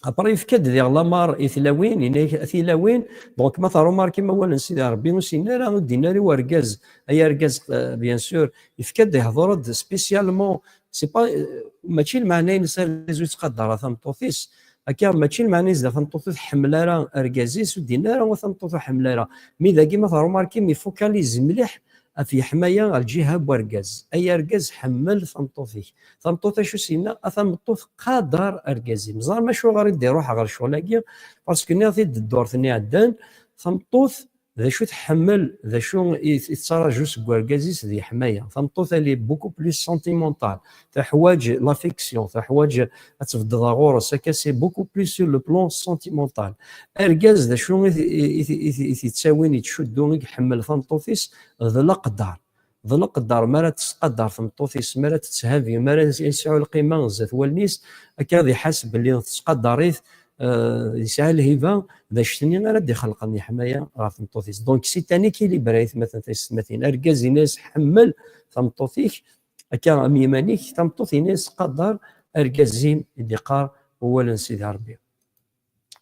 Après, yefka-d diɣ lamar i tlawin, yenna-yak, a tilawin, donc ma tṛumarkim awal n Sidi Ṛebbi, ur s-yenna ara, ur d-yenna ara i urgaz, ay argaz, euh, bien sûr, yefka-d, ihḍer-d spécialement, c'est pas, euh, mačči lmeɛna-ines argaz ur yettqadar ara tameṭṭut-is, akka mačči lmeɛna-ines d tameṭṭut ur tḥemmel ara argaz-is, ur d-yenna ara tameṭṭut ur ḥemmel ara. Mi dagi ma tṛumarkim, yefocalise mliḥ ɣef yeḥmaya ɣer lǧiha n urgaz. Ay argaz, ḥemmel tameṭṭut-ik. Tameṭṭut acu s-yenna? A tameṭṭut, qader argaz-im. Ẓer macu ɣer i d-iruḥ ɣer ccɣel-agi, parce que nniɣ-t-id ddurt-nni iɛeddan, tameṭṭut d acu tḥemmel, d acu i, i tettraǧu seg urgaz-is d yeḥmaya. Tameṭṭut, elle est beaucoup plus sentimentale. Teḥwaǧ l'affection, teḥwaǧ ad tbeddeḍ ɣur-s. Akka, c'est beaucoup plus sur le plan sentimental. Argaz, d acu i, i, i, i, i t-yettawin, yettcuddu, i iḥemmel tameṭṭut-is, d leqder. D leqder, mi ara tettqadar tmeṭṭut-is, mi ara tetthabi, mi ara yesɛu lqima zdat wallen-is, akka ad iḥas belli tettqadar-it, euh, yesɛa lhiba, d act-nni ara d-ixelqen yeḥmaya ɣer tmeṭṭut-is. Donc, c'est un équilibre, ay atmaten, taysetmatin. Argaz, yenna-yas, ḥemmel tameṭṭut-ik akka am yiman-ik, tameṭṭut, yenna-yas, qader argaz-im, i d-iqqar wawal n Sidi Ṛebbi.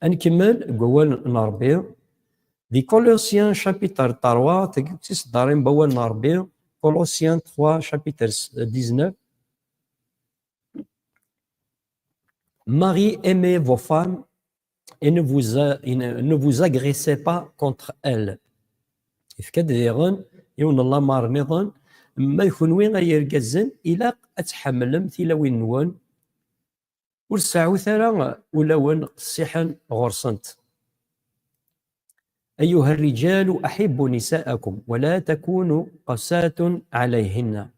Ad nkemmel deg wawal n Ṛebbi. Di Colossiens chapitre trois, tagi d tiseddarin n wawal n Ṛebbi, Colossiens trois chapitre dix-neuf. Marie, aimez vos femmes et ne vous, a- et ne, ne vous agressez pas contre elles. Yefka-d diɣen yiwen n lamer nniḍen, ma d kunwi ay irgazen, ilaq ad tḥemmlem tilawin-nwen, ur seɛɛut ara ulawen qessiḥen ɣur-sent. أيها الرجال أحبوا نساءكم ولا تكونوا قساة عليهن.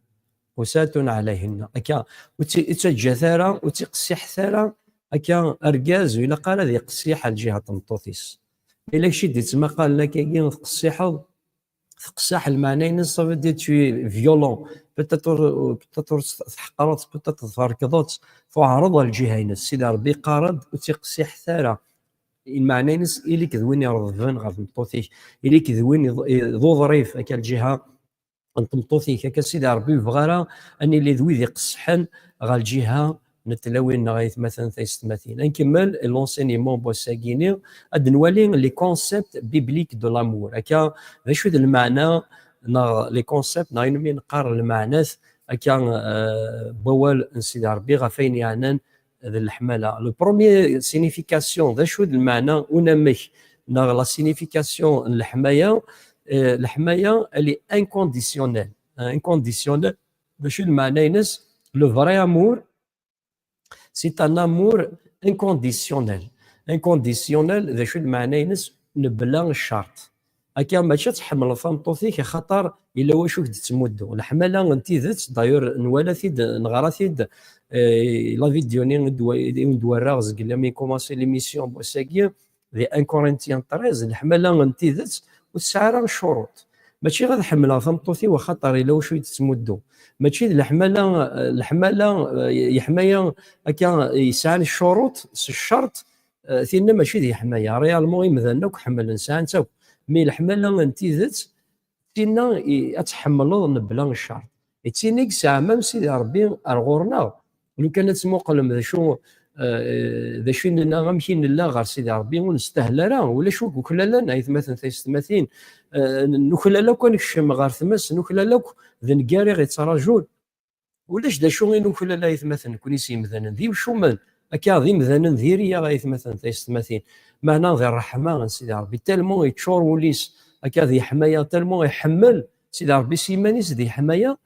قساة عليهن. Akka, ur tt-, ur ttaǧǧat ara, ur tt-iqessiḥet ara. Akka, argaz, ur ilaq ara ad iqessiḥ ar lǧiha n tmeṭṭut-is. Ila kečč i d-ittmaqalen akkagi, tqessiḥeḍ, teqseḥ, lmeɛna-ines, ça veut dire tu es violent. Peut-être ur, peut-être ur tt-, tḥeqreḍ, peut-être tferkeḍ-tt, tuɛreḍ ar lǧiha-ines. Sidi Ṛebbi iqqar-d, ur tt-iqessiḥet ara. Lmeɛna-ines, ili-k d win ireḍben ɣer tmeṭṭut-ik, ili-k d win iḍ-, i-, d uḍrif, akka lǧiha n tmeṭṭut-ik, akka Sidi Ṛebbi ur yebɣi ara ad nili d wid iqeṣṣḥen ɣer lǧiha n tlawin-nneɣ, aytmaten, taysetmatin. Ad nkemmel l'enseignement n wass-agi-ni, ad nwali les concepts bibliques de l'amour. Akka, d acu d lmeɛna, neɣ les concepts, neɣ ayen umi neqqar lmeɛnat, akka, eh, n wawal n Sidi Ṛebbi ɣef wayen yeɛnan d leḥmala. Le premier signification, d acu d lmeɛna unamek, neɣ la signification n leḥmaya, eh, leḥmaya, elle est inconditionnelle. Hein, inconditionnelle, d acu d lmeɛna-ines? Le vrai amour, c'est un amour inconditionnel. Inconditionnel, d acu d lmeɛna-ines? Mebla ccerṭ. Akka, mačči ad tḥemmleḍ tameṭṭut-ik axaṭer yella wacu k-d-tettmuddu. Leḥmala n tidet, d'ailleurs, nwala-t-id, neɣra-t-id, eh, la vidéo-nni i d-wa-, i d-werraɣ zgelli mi commencé l'émission n wass-agi, di un Corinthiens treize, leḥmala n tidet ur tesɛi ara ccuruṭ. Mačči ad ḥemmleɣ tameṭṭut-iw axaṭer yella wacu i d-tettmuddu. Mačči d leḥmala, leḥmala, eh, yeḥmaya akka yesɛan ccuruṭ s ccerṭ, eh, tinna mačči d yeḥmaya. Réellement, imdanen akk ḥemmlen, sɛan-tt akk. Mi leḥmala n tidet, tinna i, ad tḥemmleḍ mebla ccerṭ. D tin i yesɛemma Sidi Ṛebbi ar ɣur-neɣ. Lukan ad tmuqlem d acu, eh, d acu i nella, amek i nella ɣer Sidi Ṛebbi, ur nestahel ara. Ulac wi yuklalen, aytmaten, taysetmatin. Eh, nuklal akk ad nekcem ɣer tmes, nuklal akk d nnger i ɣ-ittraǧun. Ulac d acu i nuklal, aytmaten, nekkni s yimdanen d imcumen, akka d imdanen diri-yaɣ, aytmaten, taysetmatin. Meɛna di ṛṛeḥma n Sidi Ṛebbi, tellement yeččur wul-is akka d yeḥmaya, tellement iḥemmel Sidi Ṛebbi s yiman-is d yeḥmaya,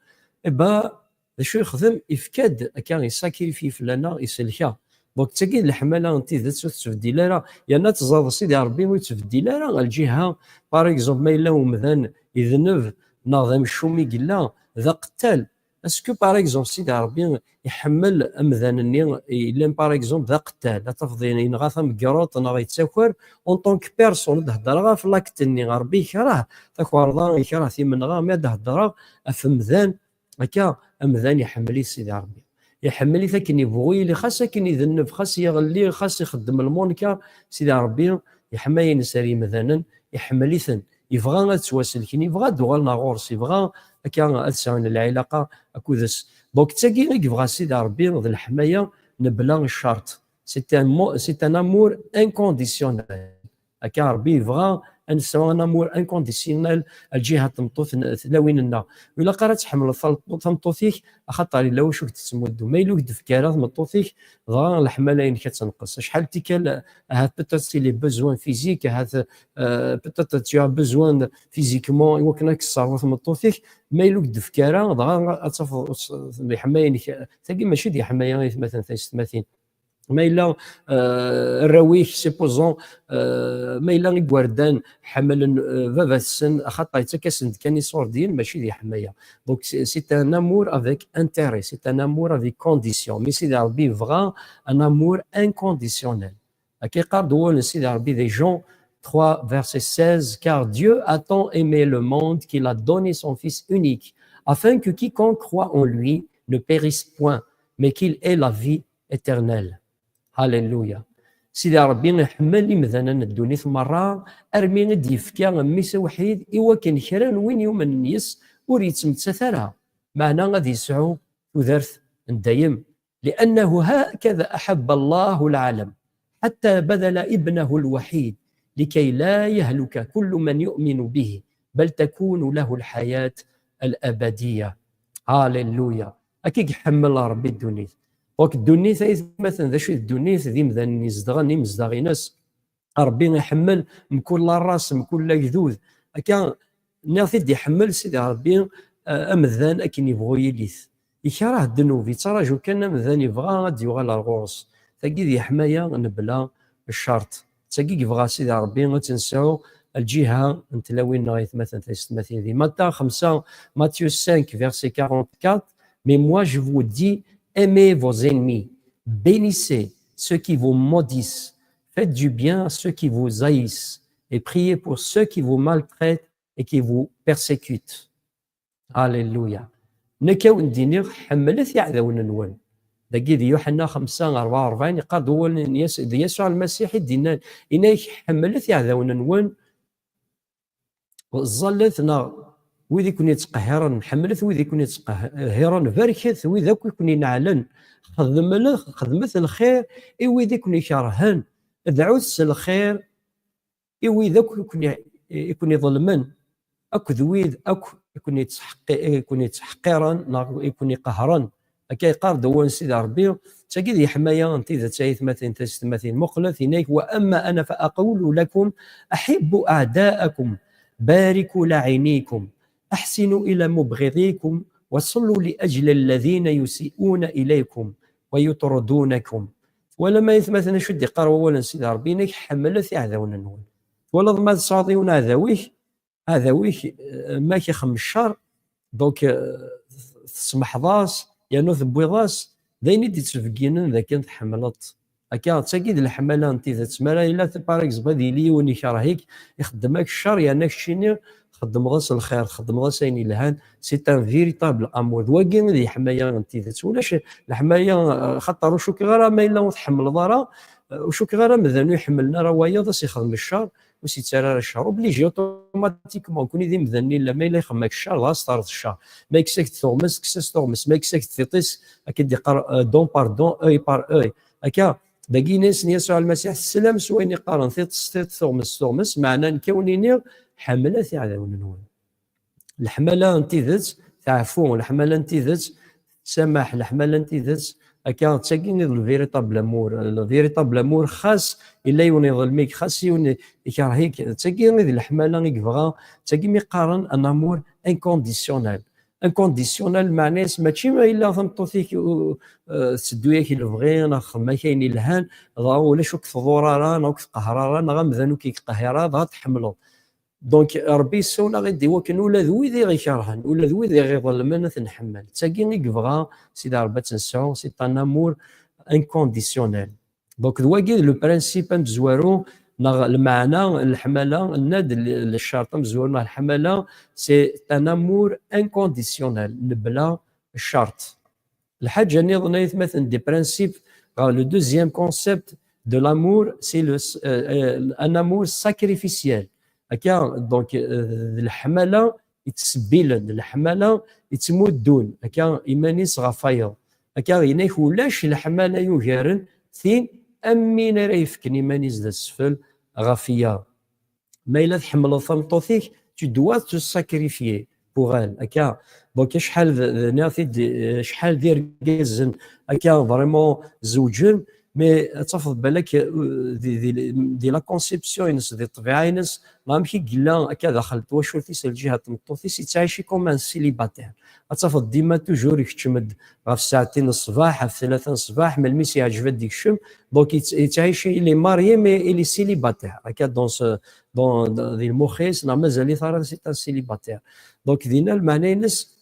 eba, d acu yexdem? Ifka-d akka, isakrifyi fell-aneɣ, iselka. Donc, d tagi d leḥmala n tidet, ur tettbeddil ara. Yerna tẓaḍ Sidi Ṛebbi ur yettbeddil ara. Lǧiha, par exemple, ma yella umdan idneb, neɣ d amcum i yella, d aqettal, est-ce que, par exemple, Sidi Ṛebbi iḥemmel amdan-nni yellan, par exemple, d aqettal? Ad tafeḍ yenɣa tamegruṭ neɣ yettaker, en tant que personne, ad d-heddreɣ ɣef l'acte-nni. Ṛebbi yekreh takerḍa, yekreh timenɣa, mi ad d-heddreɣ ɣef umdan, akka, amdan iḥemmel-it Sidi Ṛebbi. Iḥemmel-it akken yebɣu yili, xas akken idenneb, xas yeɣli, xas ixeddem lmunker, Sidi Ṛebbi, yeḥma-ines ar yimdanen, iḥemmel-iten. Yebɣa ad ttwaselken, yebɣa ad d-uɣalen ɣur-s, yebɣa akka ad sɛun lɛilaqa akked-s. Donc, d tagi i yebɣa Sidi Ṛebbi, d leḥmaya mebla ccerṭ. C'est un mo-, c'est un amour inconditionnel. Akka Ṛebbi yebɣa ad nesɛu un amour inconditionnel ar lǧiha n tmeṭṭut n tlawin-nneɣ. Ur ilaq ara ad tḥemmleḍ tal-, tameṭṭut-ik, axaṭer yella wacu k-d-tettmuddu. Ma yella ur k-d-tefki ara tmeṭṭut-ik, dɣa leḥmala-inek ad tenqes. Acḥal n tikkal, ahat peut-être c'est les besoins physiques, ahat, euh, peut-être tu as besoin de, physiquement, i wakken ad k-tesserɣu tmeṭṭut-ik, ma yella ur k-d-tefki ara, dɣa ad tafeḍ s-, leḥmaya-inek, tagi mačči d leḥmaya, aytmaten, taysetmatin. Ma yella, euh, arraw-ik, supposons, euh, ma yella igerdan ḥemmlen, euh, baba-tsen, axaṭer yettak-asen-d kan iṣurdiyen, mačči d leḥmaya. Donc, c'est, c'est un amour avec intérêt, c'est un amour avec condition. Mais Sidi Ṛebbi yebɣa un amour inconditionnel. Akka yeqqar-d wawal n Sidi Ṛebbi di Jean trois, verset seize, car Dieu a tant aimé le monde qu'il a donné son Fils unique, afin que quiconque croit en lui ne périsse point, mais qu'il ait la vie éternelle. Halleluya. Sidi Ṛebbi iḥemmel imdanen n ddunit merra, armi i d-yefka mmi-s awḥid, i wakken kra n win yumnen yes-s ur yettmettat ara, meɛna ad yesɛu tudert n dayem. لأنه هكذا أحب الله العالم حتى بذل ابنه الوحيد لكي لا يهلك كل من يؤمن به بل تكون له الحياة الأبدية. هاليلويا. Akka i iḥemmel Ṛebbi ddunit. Donc ddunit ay atmaten, d acu i d ddunit? D imdanen izedɣen, imezdaɣ-ines. Ṛebbi iḥemmel mkul la race, mkul agdud. Akka, nniɣ-t-id, iḥemmel Sidi Ṛebbi, eh, amdan akken yebɣu yili-t. Ikreh ddnub, yettraǧu kan amdan yebɣa ad d-yuɣal ar ɣur-s. Tagi d leḥmaya mebla ccerṭ. D tagi i yebɣa Sidi Ṛebbi ad tt-nesɛu. Lǧiha n tlawin-nneɣ, aytmaten taysetmatin, di Matta xemsa, Matthieu cinq, verset quarante-quatre: Mais moi je vous dis, aimez vos ennemis, bénissez ceux qui vous maudissent, faites du bien à ceux qui vous haïssent, et priez pour ceux qui vous maltraitent et qui vous persécutent. Alléluia. Nekk a wen-d-iniɣ, ḥemmlet iɛdawen-nwen. Dagi di Yuḥenna xemsa rebɛa u rebɛin, yeqqar-d wawal n Yas-, d Yasuɛ Lmasiḥ i d-yennan, yenna-yak, ḥemmlet iɛdawen-nwen, ẓẓallet neɣ wid i ken-ittqehhiren, ḥemmlet wid i ken-ittqehhiren, barket wid akk i ken-ineɛlen, xedmet, xedmet lxir i wid i ken-ikerhen, dɛut s lxir i wid akk i ken-, i ken-iḍelmen, akked wid akk i ken-ittḥeqqi-, i ken-ittḥeqqiren neɣ i ken-iqehren. Akka yeqqar-d wawal n Sidi Ṛebbi, d tagi d leḥmaya n tidet, ay atmaten taysetmatin. Muqlet, yenna-yak: وأما أنا فأقول لكم أحبوا أعداءكم، باركوا لاعنيكم، أحسنوا إلى مبغضيكم، وصلوا لأجل الذين يسيئون إليكم ويطردونكم. Twalam, ay atmaten, acu d-iqqar wawal n Sidi Ṛebbi? Yenna-yak: ḥemmlet iɛdawen-nwen. Twalaḍ ma tesɛuḍ yiwen aɛdaw-ik, aɛdaw-ik, eh, ma k-ixdem ccer, donc, eh, tesmeḥḍ-as, yernu tewwiḍ-as, d ayen i d-yettbegginen d akken tḥemmleḍ-t. Akka, d tagi d leḥmala n tidet. Mi ara yella, par exemple, ad yili yiwen ikerh-ik, ixeddem-ak ccer, yerna keččini txeddmeḍ-as lxir, txeddmeḍ-as ayen yelhan, c'est un véritable amour. D wagi i d leḥmala n tidet. Ulac leḥmala, eh, xaṭer ur cukkeɣ ara ma yella ur tḥemmleḍ ara, eh, ur cukkeɣ ara amdan ur iḥemmlen ara wayeḍ, ad s-ixdem ccer, ur s-yettarra ara ccer. Obligé, automatiquement, nekkni d imdanen, illa ma yella ixdem-ak ccer, dɣa ad s-terreḍ ccer. Ma yekkes-ak-d tuɣmest, kkes-as tuɣmest. Ma yekkes-ak-d tiṭ-is, akken d-iqqar, euh, dent par dent, œil par œil. Akka, dagi yenna-yasen Yasuɛ Lmasiḥ, teslam s wayen i qqaren, tiṭ s tiṭ, tuɣmest s tuɣmest, meɛna nekk a wen-iniɣ, ḥemmlet iɛdawen-nwen. Leḥmala n tidet teɛfu, leḥmala n tidet tsamaḥ, leḥmala n tidet, akka, d tagi i d le véritable amour. Le véritable amour, xas illa yiwen iḍlem-ik, xas yiwen ikerh-ik, d tagi i d leḥmala i yebɣa, d tagi mi qqaren un amour inconditionnel. Inconditionnel, meɛna-s mačči ma yella tameṭṭut-ik, u-, eh, tetteddu-yak i lebɣi, neɣ txeddem-ak ayen yelhan, dɣa ulac ur k-tḍur ara, neɣ ur k-tqehher ara, neɣ amdan ur k-iqehher ara, dɣa tḥemmleḍ. Donc, Ṛebbi yessawel-aɣ-id i wakken ula d wid i ɣ-ikerhen, ula d wid i ɣ-iḍelmen, ad ten-nḥemmel. D tagi i yebɣa Sidi Ṛebbi ad tt-nesɛu, c'est un amour inconditionnel. Donc, d wagi d le principe amezwaru, neɣ lmeɛna n leḥmala, nna-d l-, le ccerṭ amezwaru neɣ leḥmala, c'est un amour inconditionnel, mebla ccerṭ. Lḥaǧa nniḍen, ay atmaten, des principes, ɣer le deuxième concept de l'amour, c'est le, euh, euh, un amour sacrificiel. Akka, donc, euh, d leḥmala yettṣebbilen, d leḥmala yettmuddun, akka, iman-is ɣef wayeḍ. Akka, yenna-k ulac leḥmala yugaren tin, am win ara yefken iman-is d asfel ɣef wiyaḍ. Ma yella tḥemmleḍ tameṭṭut-ik, tu dois te sacrifier pour elle, akka. Donc, acḥal d, d, nniɣ-t-id, acḥal d irgazen, akka, vraiment, zewǧen, mais ad tafeḍ balak, euh, di, di, di la conception-ines, di ṭṭbiɛa-ines, neɣ amek i yella, akka, daxel n twacult-is, lǧiha n tmeṭṭut-is, yettɛici comme un célibataire. Ad tafeḍ dima toujours ikeččem-d ɣef ssaɛtin n ṣṣbeḥ, ɣef tlata n ṣṣbeḥ, melmi s-yeɛǧeb ad d-ikcem. Donc, yett-, yettɛici, il est marié, mais il est célibataire. Akka, dans ce, dans, dans, di lmux-is, neɣ mazal-it ara, c'est un célibataire. Donc, dinna, lmeɛna-ines,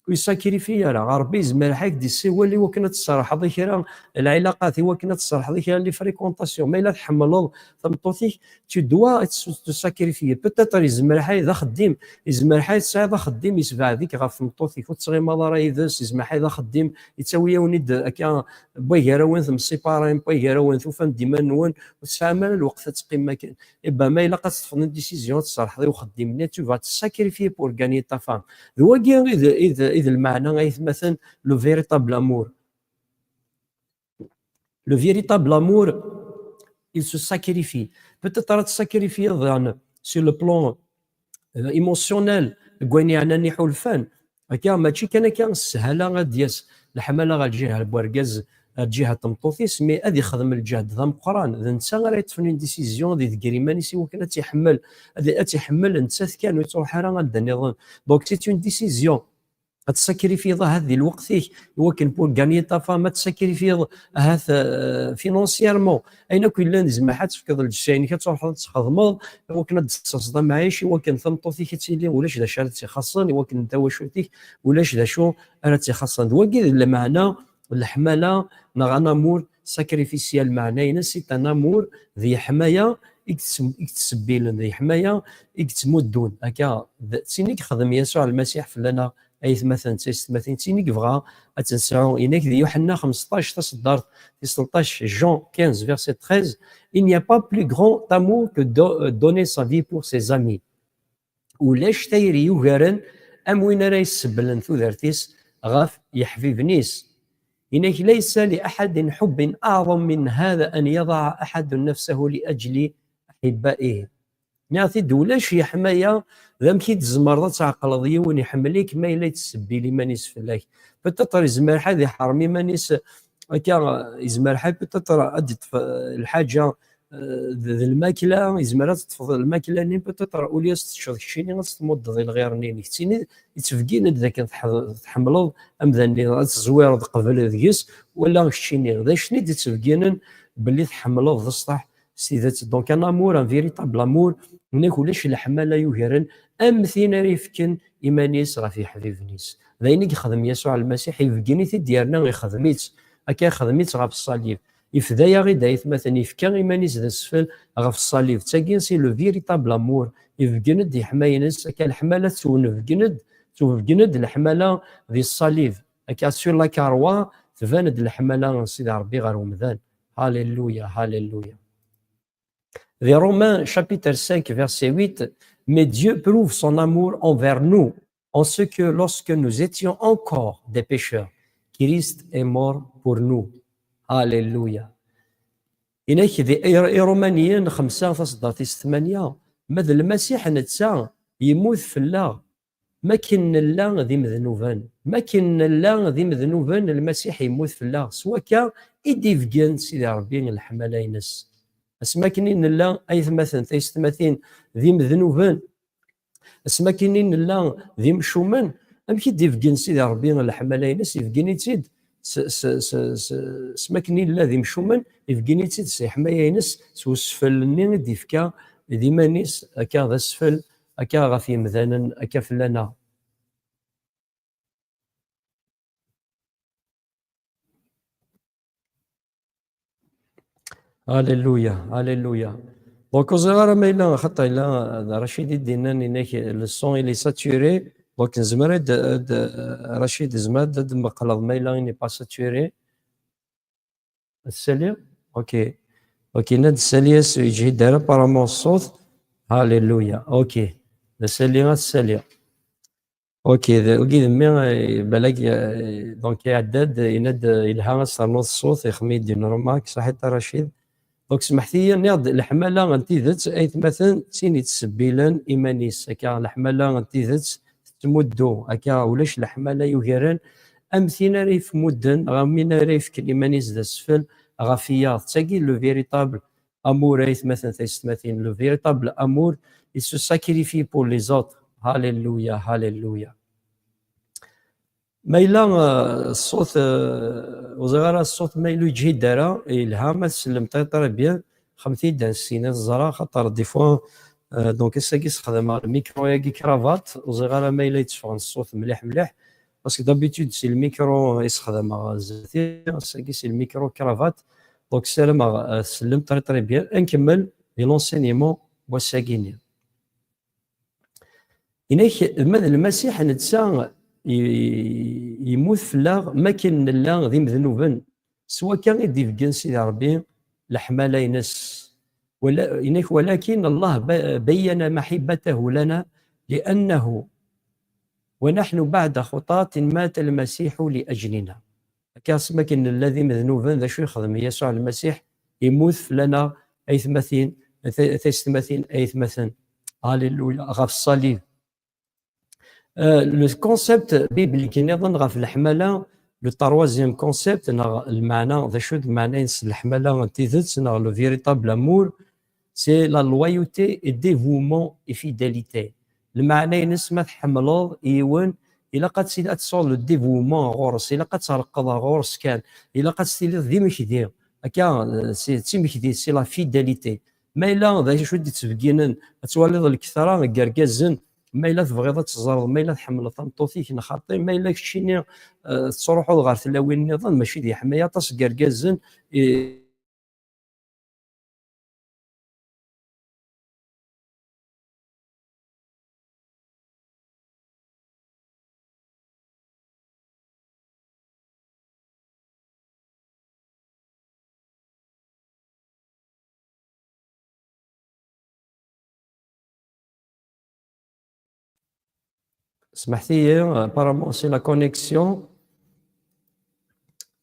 ur yessakrifi ara. Ṛebbi yezmer ad k-d-yessiwel i wakken ad tserḥeḍ i kra n lɛilaqat, i wakken ad tserḥeḍ i kra n les fréquentations. Ma yella tḥemmleḍ tameṭṭut-ik, tu dois te, te sacrifier. Peut-être yezmer ḥay d axeddim, yezmer ḥay tesɛiḍ axeddim yesbeɛd-ik ɣef tmeṭṭut-ik, ur tettɣimaḍ ara yid-s, yezmer ḥay d axeddim yettawi-yawen-id akka n wagar-awen temsiparem, n wagar-awen tufam-d iman-nwen, ur tesɛam ara lweqt ad teqqimem akken. Eh ben, ma ilaq ad teṭṭfeḍ une décision, ad tserḥeḍ i uxeddim-nni, tu vas te sacrifier pour gagner ta femme. D wagi i d, i d, i d lmeɛna, ay atmaten, le véritable amour. Le véritable amour, il se sacrifie. Peut-être ad tsakrifyeḍ daɣen sur le plan euh, émotionnel, deg wayen yeɛnan iḥulfan. Akka, mačči kan akka sshala ad d-yas leḥmala ɣer lǧiha n wergaz, ɣer lǧiha n tmeṭṭut-is, mais ad ixdem lǧehd d ameqqran. D netta ara yeṭṭfen une décision, ad idegger iman-is i wakken ad tt-iḥemmel, ad, ad tt-iḥemmel nettat kan, ur yettruḥ ara anda nniḍen. Donc, c'est une décision. Ad tsakrifyeḍ ahat di lweqt-ik, i wakken pour gagner ta femme, ad tsakrifyeḍ ahat, euh, financièrement. Ayen akk yellan, yezmer ad tefkeḍ lǧetta-inek, ad truḥeḍ ad txedmeḍ, i wakken ad d-tessaseḍ amɛic, i wakken tameṭṭut-ik ad tili ulac d acu ara tt-ixaṣṣen, i wakken tawacult-ik ulac d acu ara tt-ixaṣṣen. D wagi d lmeɛna n leḥmala neɣ un amour sacrificiel, meɛna-ines c'est un amour d yeḥmaya i yettse-, i yettṣebbilen, d yeḥmaya i yettmuddun. Akka, d tin i yexdem Yasuɛ Lmasiḥ fell-aneɣ, aytmaten d taysetmatin, d tin i yebɣa ad tt-nesɛu. Yenna-k di Yuḥenna xmesṭac, taṣeddart tis tleṭṭac, Jean quinze, verset treize, il n'y a pas plus grand amour que de donner sa vie pour ses amis. Ulac tayri yugaren am win ara yessebblen tudert-is ɣef yeḥbiben-is. Yenna-k, ليس لأحد حب أعظم من هذا أن يضع أحد نفسه لأجل أحبائه. Nniɣ-t-id, ulac yeḥmaya d amek i tzemreḍ ad tɛeqleḍ yiwen iḥemmel-ik ma yella yettsebbin iman-is fell-ak. Peut-être yezmer ḥa ad iḥrem iman-is akka, yezmer ḥa peut-être ad d-iṭṭef, eh, lḥaǧa, eh, d, d lmakla, yezmer ad teṭṭfeḍ lmakla-nni, peut-être au lieu ad s-teččeḍ keččini, ad s-tmuddeḍ i lɣir-nni. Nekkini yettbegin-d d akken tḥ-, tḥemmleḍ amdan-nni, ad tezwireḍ qbel deg-s, wala keččini. D acu i d-yettbegginen belli tḥemmleḍ d ṣṣeḥ s tidet. Donc, un amour, un véritable amour, nekk ulac leḥmala yugaren am tin ara yefken iman-is ɣef yeḥbiben-is. D ayen i yexdem Yasuɛ Lmasiḥ, ibeggen-it-id yerna ixdem-itt. Akka ixdem-itt ɣef ṣṣalib. Ifda-yaɣ-id, aytmaten, ifka iman-is d asfel ɣef ṣṣalib. D tagi, c'est le véritable amour. Ibeggen-d yeḥma-ines, akka leḥmala tettwnebgen-d, tettwebgen-d leḥmala di ṣṣalib. Akka sur la croix, tban-d leḥmala n Sidi Ṛebbi ɣer umdan. Alléluia, alléluia. Des Romains chapitre cinq verset huit, mais Dieu prouve son amour envers nous, en ce que lorsque nous étions encore des pécheurs, Christ est mort pour nous. Alléluia. Inek di Iṛ-, Iṛumaniyen xemsa taṣeddart-is tmanya, ma d Lmasiḥ netta yemmut fell-aɣ, makken nella d imednuben. Makken nella d imednuben, Lmasiḥ yemmut fell-aɣ. S wakka i d-ibeggen Sidi Ṛebbi leḥmala-ines. Asmi akken i nella, aytmaten, taysetmatin, d imednuben, asmi akken i nella d imcumen, amek i d-ibeggen Sidi Ṛebbi leḥmala-ines? Ibeggen-itt-id s, s, s, s, asmi akken i nella d imcumen, ibeggen-itt-id s leḥmaya-ines, s usfel-nni i d-ifka d iman-is, akka d asfel, akka ɣef yemdanen, akka fell-aneɣ. Alléluia, alléluia. Donc, ur ẓriɣ ara ma yella, xaṭer yella d Racid i d-yennan, inek, le son, il est saturé. Donc, nezmer ad, ad, Racid, nezmer ad d-meqqleḍ ma yella il n'est pas saturé. Ad saliɣ? Ok. Ok, yenna-d sali-as ur yeǧhid ara apparemment ṣṣut. Alléluia. Ok. D asali ad saliɣ. Ok, d, wagi d mmi, eh, balak, eh, donc iɛedda-d, yenna-d, eh, yelha ad s-ternuḍ ṣṣut, ixmi-d une remarque, saḥit a Racid. Donc smeḥt-iyi, nniɣ-d leḥmala n tidet, aytmaten, d tin yettṣebbilen iman-is. Akka, leḥmala n tidet tettmuddu. Akka, ulac leḥmala yugaren am tin ara yefmudden, ɣer win ara yefken iman-is d asfel ɣef wiyaḍ. D tagi le véritable amour, aytmaten, taysetmatin. Le véritable amour, il se sacrifie pour les autres. Alléluia, alléluia. Ma yella, euh, ṣṣut, euh, ur ẓriɣ ara ṣṣut ma yella ur yeǧhid ara, yelha ma tsellem très, très bien, xemt-iyi-d ansi-nni teẓra, xaṭer des fois, euh, donc ass-agi sexdameɣ lmikru-agi cravate, ur ẓriɣ ara ma yella yetteffeɣ ṣṣut mliḥ mliḥ, parce que d'habitude c'est le micro i sexdameɣ zdat-i, ass-agi c'est le micro cravate, donc ssarameɣ, euh, tsellem très, très bien. Ad nkemmel di l'enseignement n wass-agi-nni. Inek, ma d Lmasiḥ netta i-, yemmut fell-aɣ, makken nella d imednuben. S wakka i d-ibeggen Sidi Ṛebbi leḥmala-ines. Wala-, inek, ولكن الله ب-، بين محبته لنا لأنه ونحن بعد خطاة مات المسيح لأجلنا. Akka, asmi akken nella d imednuben, d acu yexdem Yasuɛ Lmasiḥ? Yemmut fell-aneɣ, aytmatin, tay-, taysetmatin, aytmaten. Alléluia, ɣef ṣṣalib. Euh, le concept biblique niḍen ɣef leḥmala, le troisième concept, neɣ lmeɛna, d acu d lmeɛna-ines leḥmala n tidet, neɣ le véritable amour, c'est la loyauté et dévouement et fidélité. Lmeɛna-ines, ma tḥemmleḍ yiwen, ilaq ad tili, ad tesɛuḍ le dévouement ɣur-s, ilaq ad treqqeḍ ɣur-s kan, ilaq ad tiliḍ d imekdi. Akka, euh, c'est, d timekdit, c'est la fidélité. Ma yella d acu i d-yettbegginen, ad twaliḍ lketṛa n yergazen, ma yella tebɣiḍ ad teẓreḍ, ma yella tḥemmleḍ tameṭṭut-ik neɣ xaṭi, ma yella keččini, eh, tettruḥuḍ ɣer tlawin nniḍen, mačči d yeḥmaya aṭas n yergazen, eh, Smeḥt-iyi, apparemment c'est la connexion.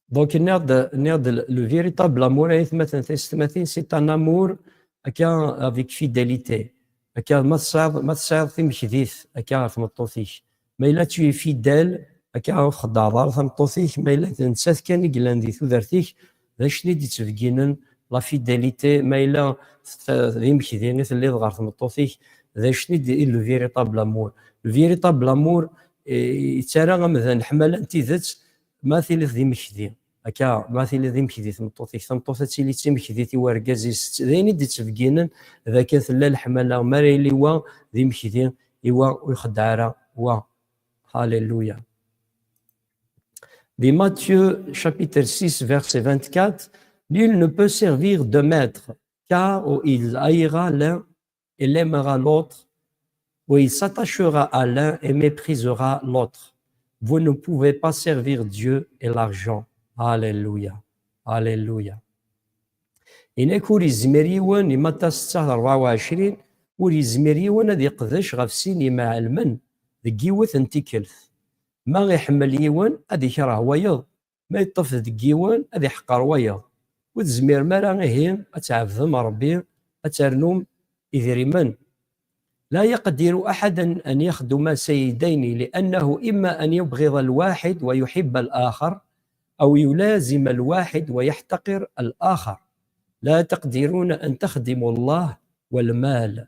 Donc, nniɣ-d, nniɣ-d, le véritable amour, ay atmaten taysetmatin, c'est un amour, akka, avec fidélité. Akka, ma tesɛiḍ, ma tesɛiḍ timekdit, akka, ɣer tmeṭṭut-ik. Ma yella tu es fidèle, akka, ur txeddɛeḍ ara tameṭṭut-ik, ma yella d nettat kan i yellan di tudert-ik, d acu i d-yettbegginen la fidélité, ma yella t-, d imekdi i telliḍ ɣer tmeṭṭut-ik, d acu i d, i le véritable amour. Le véritable amour, eh, yettarra amdan leḥmala n tidet, ma tiliḍ d imekdi. Akka, ma tiliḍ d imekdi tmeṭṭut-ik, tameṭṭut ad tili d timekdit i wergaz-is. D ayen i d-yettbegginen d akka tella leḥmala, mi ara yili wa d imekdi, i wa ur ixeddeɛ ara wa. Alléluia. Di Matthieu chapitre six, verset vingt-quatre, nul ne peut servir deux maîtres, car ou il haïra l'un et il aimera l'autre, ou il s'attachera à l'un et méprisera l'autre. Vous ne pouvez pas servir Dieu et l'argent. Alléluia. Alléluia. Inak ur yezmir yiwen, i Matta ssetta rebɛa u ɛecrin, ur yezmir yiwen ad iqdec ɣef sin yimɛelmen deg yiwet n tikkelt. Ma iḥemmel yiwen, ad ikreh wayeḍ. Ma yeṭṭef deg yiwen, ad iḥqer wayeḍ. Ur tezmirem ara ihi ad tɛebdem Ṛebbi, ad ternum idrimen. لا يقدر أحد أن يخدم سيدين، لأنه إما أن يبغض الواحد ويحب الآخر، أو يلازم الواحد ويحتقر الآخر. لا تقدرون أن تخدموا الله والمال.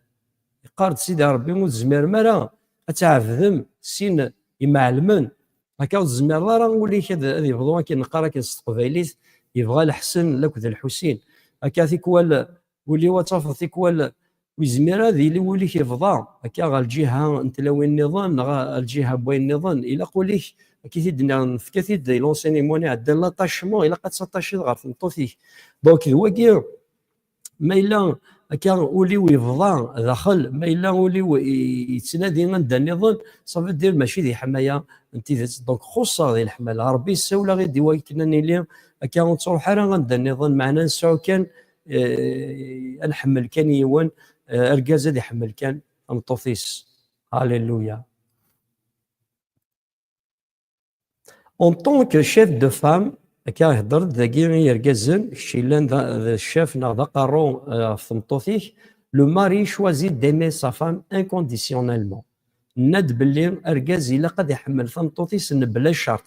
Yeqqar-d Sidi Ṛebbi, ur tezmirem ara ad tɛebdem sin imɛelmen. Akka ur tezmireḍ ara ul-ik ad, ad yebḍu akken neqqar akken s teqbaylit, yebɣa Lḥsen akked Lḥusin. Akka tikwal ul-iw ad tafeḍ tikwal ur yezmir ad yili wul-ik yebḍa, akka ɣer lǧiha n tlawin nniḍen, neɣ ɣer lǧiha n wayen nniḍen. Ilaq wul-ik, akka i t-id-nniɣ, nefka-t-id i l'enseignement-nni iɛeddan, l'attachement, ilaq ad tattachiḍ ɣer tmeṭṭut-ik. Donc, d wagi, ma yella akka ul-iw yebḍa daxel, ma yella ul-iw i-, yettnadi anda nniḍen, ça veut dire mačči d iḥmaya n tidet. Donc, xuṣṣeɣ di leḥmala. Ṛebbi yessawel-aɣ-id i wakken ad nili akka ur nettruḥ ara anda nniḍen, meɛna nesɛu kan eh, ad nḥemmel kan yiwen, eh, argaz ad iḥemmel kan tameṭṭut-is. Alléluia. En tant que chef de femme, akka ihedder-d dagi i yergazen, kečč yellan d, d chef neɣ d aqerru, eh, ɣef tmeṭṭut-ik, le mari choisit d'aimer sa femme inconditionnellement. Nenna-d belli argaz ilaq ad iḥemmel tameṭṭut-is mebla ccerṭ,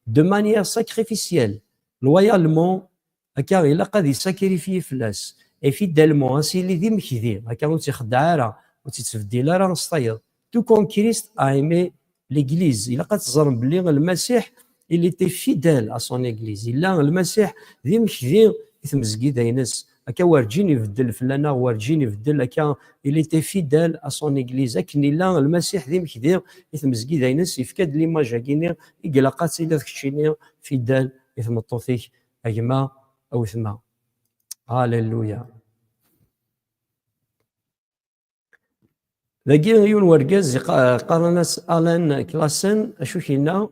de manière sacrificielle, loyalement, akka ilaq ad isakrifyi fell-as, et fidèlement, ad s-yili d imekdi, akka ur tt-ixeddeɛ ara, ur tt-ittbeddil ara s tayeḍ. Tout comme Christ a aimé l'Église. Ilaq ad teẓrem belli Lmasiḥ, il était fidèle à son Église. Yella Lmasiḥ d imekdi i tmezgida-ines. Akka werǧin ibeddel fell-aneɣ, werǧin ibeddel, akka il était fidèle à son Église. Akken yella Lmasiḥ d imekdi i tmezgida-ines, yefka-d l'image-agi-nni i ilaq ad tiliḍ keččini fidèle i tmeṭṭut-ik, a gma, a wetma. Alléluia. Dagi yiwen wergaz iqa-, qqaren-as Alan Klassen, acu k-yenna?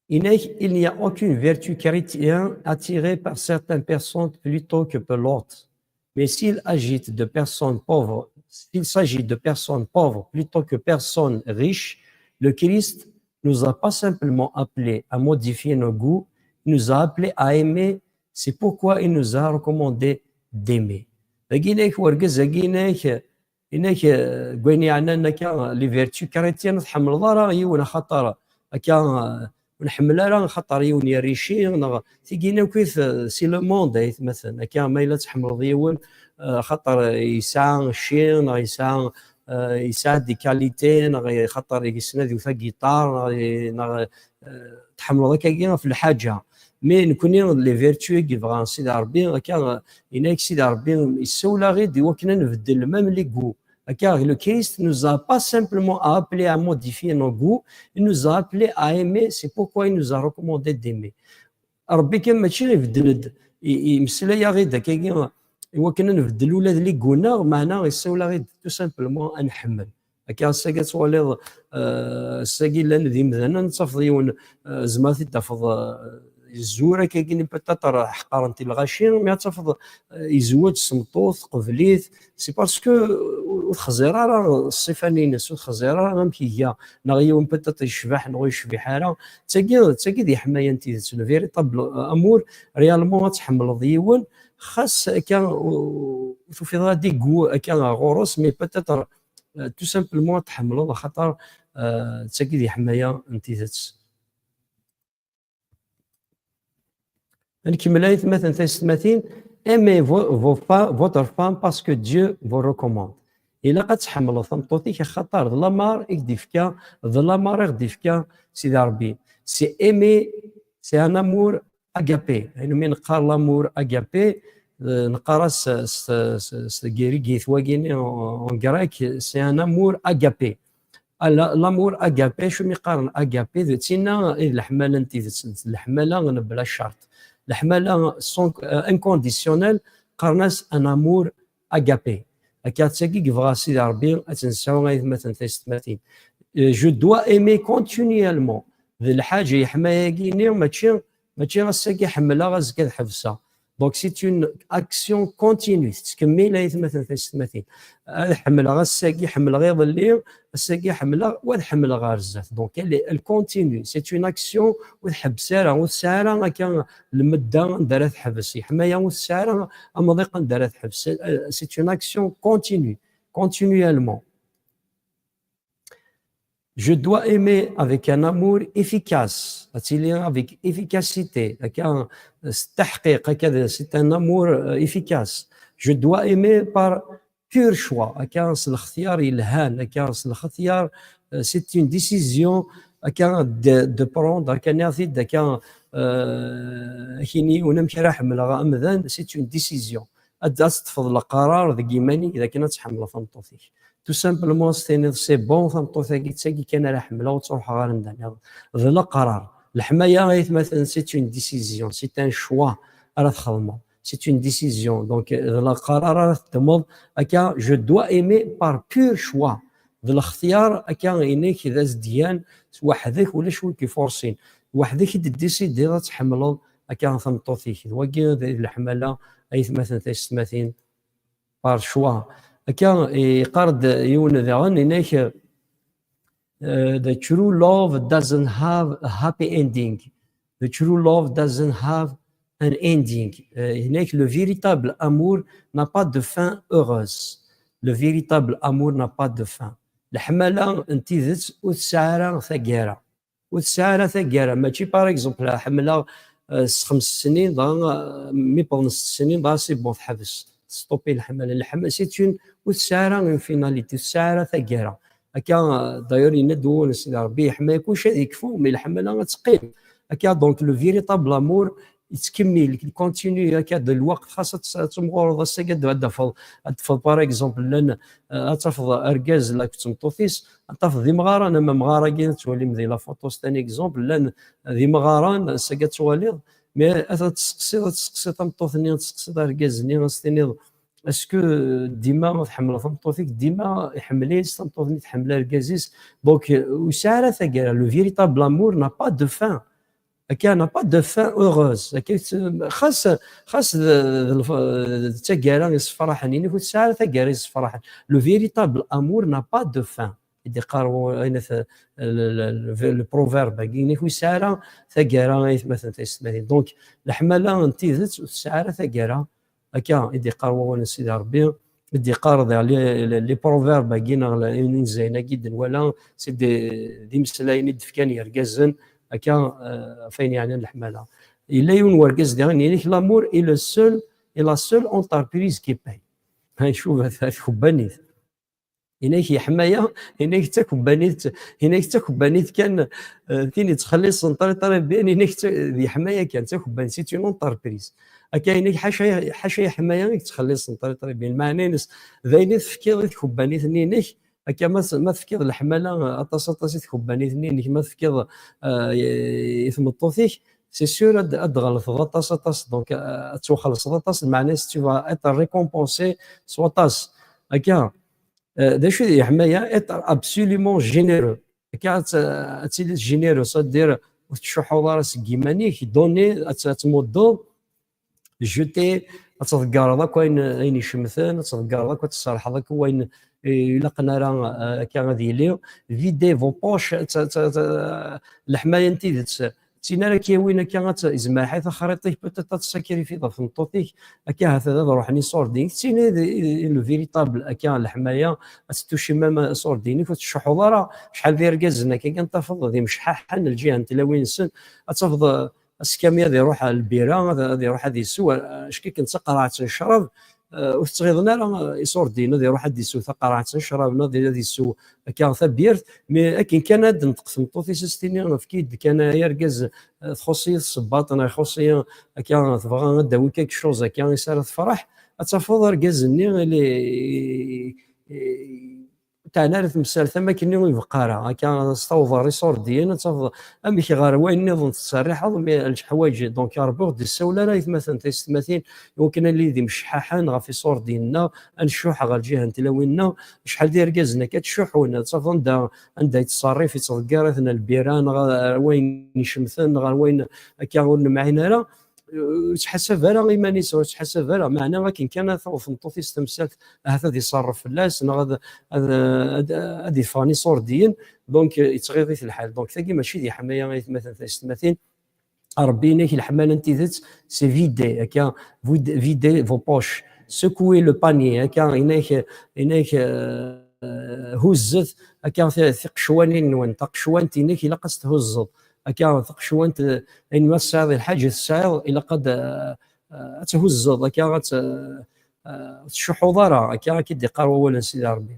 Inak, il n'y a aucune vertu chrétienne attirée par certaines personnes plutôt que par l'autre. Mais s'il agit de personnes pauvres, s'il s'agit de personnes pauvres plutôt que personnes riches, le Christ nous a pas simplement appelés à modifier nos goûts, il nous a appelés à aimer. C'est pourquoi il nous a recommandé d'aimer. Dagi inak urgaz-agi inak, inak, eh, deg wayen yeɛnan akka les vertus chrétiennes, ur tḥemmleḍ ara yiwen axaṭer akka, eh, ur nḥemmel ara axaṭer yiwen yerra cci, neɣ tigi akk, eh, si le monde, ay atmaten. Akka ma yella tḥemmleḍ yiwen, eh, axaṭer yesɛa cci, neɣ yesɛa, eh, yesɛa des qualités, neɣ axaṭer yessen ad iwet agiṭar, neɣ, neɣ, eh, tḥemmleḍ akkagi ɣef lḥaǧa. Mais nekni, les vertus i yebɣa Sidi Ṛebbi, akka, yenna-yak Sidi Ṛebbi, yessawel-aɣ-id i wakken ad nbeddel même les goûts. Akka, le Christ nous a pas simplement appelé à modifier nos goûts, il nous a appelé à aimer, c'est pourquoi il nous a recommandé d'aimer. Ṛebbi kan mačči ibeddel-d, i-, imeslay-aɣ-id akkagi, i wakken ad nbeddel ula d les goûts-nneɣ, meɛna yessawel-aɣ-id tout simplement ad nḥemmel. Akka ass-agi ad twaliḍ, eh, ass-agi llan d imdanen, ad tafeḍ yiwen, eh, zemreḍ ad t-id-tafeḍ, eh, zur akkagi, peut-être ḥeqren-t i lɣaci, mi ad tafeḍ, eh, yezweǧ s tmeṭṭut, tqebl-it, c'est parce que ur, ur texẓir ara ṣṣifa-nni-ines, ur texẓir ara amek iga, neɣ yiwen peut-être yecbeḥ neɣ ur yecbiḥ ara. D tagi, d tagi d iḥmaya n tidet, le véritable amour, réellement ad tḥemmleḍ yiwen, xas akka ur, ur tufiḍ ara des goûts akka ɣur-s, mais peut-être, euh, tout simplement ad tḥemmleḍ, axaṭer, euh, d tagi d iḥmaya n tidet. Ad nkemmel ay atmaten taysetmatin, aimez vo-, vos fa-, votre femme parce que Dieu vous recommande. Ilaq ad tḥemmleḍ tameṭṭut-ik, axaṭer d lameṛ i k-d-ifka, d lameṛ i ɣ-d-ifka Sidi Ṛebbi. C'est aimer, c'est un amour agapé. Ayen umi neqqar l'amour agapé, eh, neqqar-as s, s, s, s tegrigit wagini en, en grec, c'est un amour agapé. Ah, la-, l'amour agapé, acu mi qqaren agapé, d tinna i d leḥmala n tidet, d leḥmala n bla ccerṭ. Leḥmala sans, euh, inconditionnelle, qqaren-as un amour agapé. Akka d tagi i yebɣa Sidi Ṛebbi ad tt-nesɛu ay atmaten taysetmatin. Euh, je dois aimer continuellement. D lḥaǧa yeḥma-agi-nni, mačči, mačči ass-agi ḥemmleɣ, azekka ad ḥebseɣ. Donc, c'est une action continue. Tettkemmil ay atmaten taysetmatin. Ad ḥemmleɣ ass-agi, ḥemmleɣ iḍelli, ass-agi ḥemmleɣ, wa ad ḥemmleɣ ɣer zdat. Donc, elle est, elle continue. C'est une action ur tḥebbes ara, ur tesɛi ara akka lmedda anda ara teḥbes. Yeḥma-ya ur tesɛi ara amḍiq anda ara teḥbes. C'est une action continue, continuellement. Je dois aimer avec un amour efficace. Ad tili avec efficacité. Akka, s ttaḥqiq, akka, c'est un amour, euh, efficace. Je dois aimer par pur choix. Akka, s lextyar yelhan, akka, s lextyar, euh, c'est une décision, akka, de, de prendre, akka, nniɣ-t-id, akka, euh, akini, unamek ara ḥemmleɣ amdan, c'est une décision. Ad, ad teṭṭfeḍ leqrar deg yiman-ik d akken ad tḥemmleḍ tameṭṭut-ik. Tout simplement, ad s-tiniḍ, c'est bon, tameṭṭut-agi d tagi kan ara ḥemmleɣ, ur ttruḥeɣ ɣer anda nniḍen. D leqrar. Leḥmaya, ay atmaten, c'est une décision, c'est un choix ara txedmeḍ. C'est une décision. Donc, d leqrar ara teddmeḍ. Akka, je dois aimer par pur choix. D lextyar, akka, inek d azedgan, weḥd-k, ulac wi k-iforsin. Weḥd-k i d-décidiḍ ad tḥemmleḍ akka tameṭṭut-ik. D wagi d leḥmala, ay atmaten taysetmatin, par choix. Akka, yeqqar-d yiwen daɣen, inek, euh, the true love doesn't have a happy ending. The true love doesn't have an ending. Euh, inek, le véritable amour n'a pas de fin heureuse. Le véritable amour n'a pas de fin. Leḥmala n tidet ur tesɛi ara taggara. Ur tesɛi ara taggara. Mačči, par exemple, ḥemmleɣ, euh, s xems snin, dɣa, euh, mi wwḍen sett snin, dɣa c'est bon, teḥbes. Testopi leḥmala. Leḥmala, c'est une, ur tesɛi ara une finalité, ur tesɛi ara taggara. Akka, euh, d'ailleurs, yenna-d wawal n Sidi Ṛebbi, yeḥma kullec ad yekfu, mais leḥmala ad teqqim. Akka, donc, le véritable amour, yettkemmil, il continue, akka, d lweqt, xas ad tt-, ad temɣureḍ, ass-agi ad, ad d-tafeḍ, ad tafeḍ, par exemple, llan, euh, ad tafeḍ argaz la d tmeṭṭut-is, ad tafeḍ d imɣaren, am amɣar-agi ad twalim di la photo, c'est un exemple, llan d imɣaren, ass-agi ad twaliḍ, mais ad, ad testeqsiḍ, ad testeqsiḍ tameṭṭut-nni, ad testeqsiḍ argaz-nni, ad s-tiniḍ, est-ce que dima tḥemmleḍ tameṭṭut-ik, dima iḥemmel-itt, tameṭṭut-nni tḥemmel argaz-is? Donc, euh, ur yesɛi ara taggara, le véritable amour n'a pas de fin. Akka, n'a pas de fin heureuse. Akka, xas, xas d, d, d taggara yessefraḥen, inek ur tesɛi ara taggara yessefraḥen. Le véritable amour n'a pas de fin. I d-iqqar, ayen at-, le, le, le, le proverbe-agi, inek ur yesɛi ara taggara, ay atmaten taysetmatin. Donc, leḥmala n tidet ur tesɛi ara taggara, Akka i d-iqqar wawal n Sidi Ṛebbi, i d-iqqar daɣ les, les, les proverbes-agi neɣ la- inzayen-agi d-nwala, c'est des, d imeslayen i d-fkan yergazen, akka, eh, ɣef wayen yeɛnan leḥmala. Yella yiwen n wergaz diɣen, yenna-k: l'amour est le seul, est la seule entreprise qui paye. Ha, cuba, ha, tkebbanit. Yenna-k yeḥma-ya, yenna-k d takebbanit, yenna-k d takebbanit kan, eh, tin yettxelliṣen très, très bien, yenna-k d ta- d yeḥma-ya kan, d takebbanit, c'est une entreprise. Akka yenna-k ḥaca, ḥaca yeḥma-ya i yettxelliṣen très, très bien. Lmeɛna-ines, d ayen i tefkiḍ i tkebbanit-nni-inek, akka ma s- ma tefkiḍ leḥmala, eh, aṭas, aṭas i tkebbanit-nni-inek, ma tefkiḍ, eh, i, i tmeṭṭut-ik, c'est sûr ad, ad d-tɣelteḍ aṭas, aṭas. Donc, eh, ad twexlṣeḍ aṭas, lmeɛna-ines tu vas être récompensé s waṭas. Akka, eh, d acu i d yeḥma-ya? Être absolument généreux. Akka ad t- ad tiliḍ généreux, c'est-à-dire ur tettcuḥḥuḍ ara seg yiman-ik, donner, ad t- ad tmuddeḍ, jeter, ad tḍeggreḍ akk ayen, ayen icemten, ad tḍeggreḍ akk, ad tserrḥeḍ akk wayen, eh, ilaqen ara, eh, akka ad yili. Vider vos poches, ad t- ad t- ad t- leḥmaya n tidet. D tin ara k-yawin akka ad t- izmerḥ-it axriṭ-ik, peut-être ad t-sacrified ɣef tmeṭṭut-ik, akka ahat ad ruḥen iṣurdiyen. D tin i d, i d, i le véritable, akka leḥmaya, ad tettucim am iṣurdiyen-ik, ur tettcuḥḥuḍ ara. Acḥal d irgazen akka kan tafeḍ d imecḥaḥen lǧiha n tlawin-nsen, ad tafeḍ, eh, askami ad iruḥ ɣer lbira, ad, ad iruḥ ad isew, eh, ackakken d taqerɛet n ccrab, eh, ur t-ttɣiḍen ara, eh, iṣurdiyen, ad iruḥ ad isew taqerɛet n ccrab, neɣ ad, ad isew akka tabirt, mais akken kan ad d-tenṭeq tmeṭṭut-is, ad s-tini: "Efk-iyi-d kan ay argaz, eh, txuṣ-iyi tsebbaḍt, neɣ ixuṣ-iyi akka, tebɣa ad d-tawi quelque chose akka i s ara tefreḥ", ad tafeḍ argaz-nni, il est, ur teɛni ara temsalt am akken ur ibeqqa ara. Akka s tawḍa ɣer iṣurdiyen, ad tafeḍ amek ɣer wayen nniḍen tettserriḥeḍ, mais leḥwayeǧ, donc, Rebbi ur d-issawel ara aytmaten, taysetmatin, i wakken ad nili d imecḥaḥen ɣef iṣurdiyen-nneɣ, ad ncuḥ ɣer lǧiha n tlawin-nneɣ. Acḥal d irgazen akka ttcuḥḥun, ad tafeḍ anda, anda yettṣerrif, yettḍeggir-iten lbira, neɣ ɣer wayen icemten, neɣ ɣer wayen akka ur nemɛin ara. Ur yettḥasab ara iman-is, ur yettḥasab ara. Meɛna akken kan ad taweḍ tmeṭṭut-is tamsalt, ahat ad iṣerref fell-as, neɣ ad, ad, ad, ad iffɣen iṣurdiyen, donc, yettɣiḍ-it lḥal. Donc, tagi mačči d iḥmaya, aytmaten, taysetmatin. Ṛebbi yenna-k leḥmala n tidet, c'est vider, akka, vid-, vider vos poches, secouer le panier, akka, yenna-k, yenna-k, eh, huzzet, akka, ti-, tiqecwanin-nwen, taqecwant-inek ilaq ad s-thuzzeḍ, akka, taqecwant, eh, ayen ma tesɛiḍ, lḥaǧa tesɛiḍ, ilaq ad, eh, eh, ad thuzzeḍ, akka, ad t-, eh, ur tcuḥḥuḍ ara, akka, akka i d-iqqar wawal n Sidi Ṛebbi.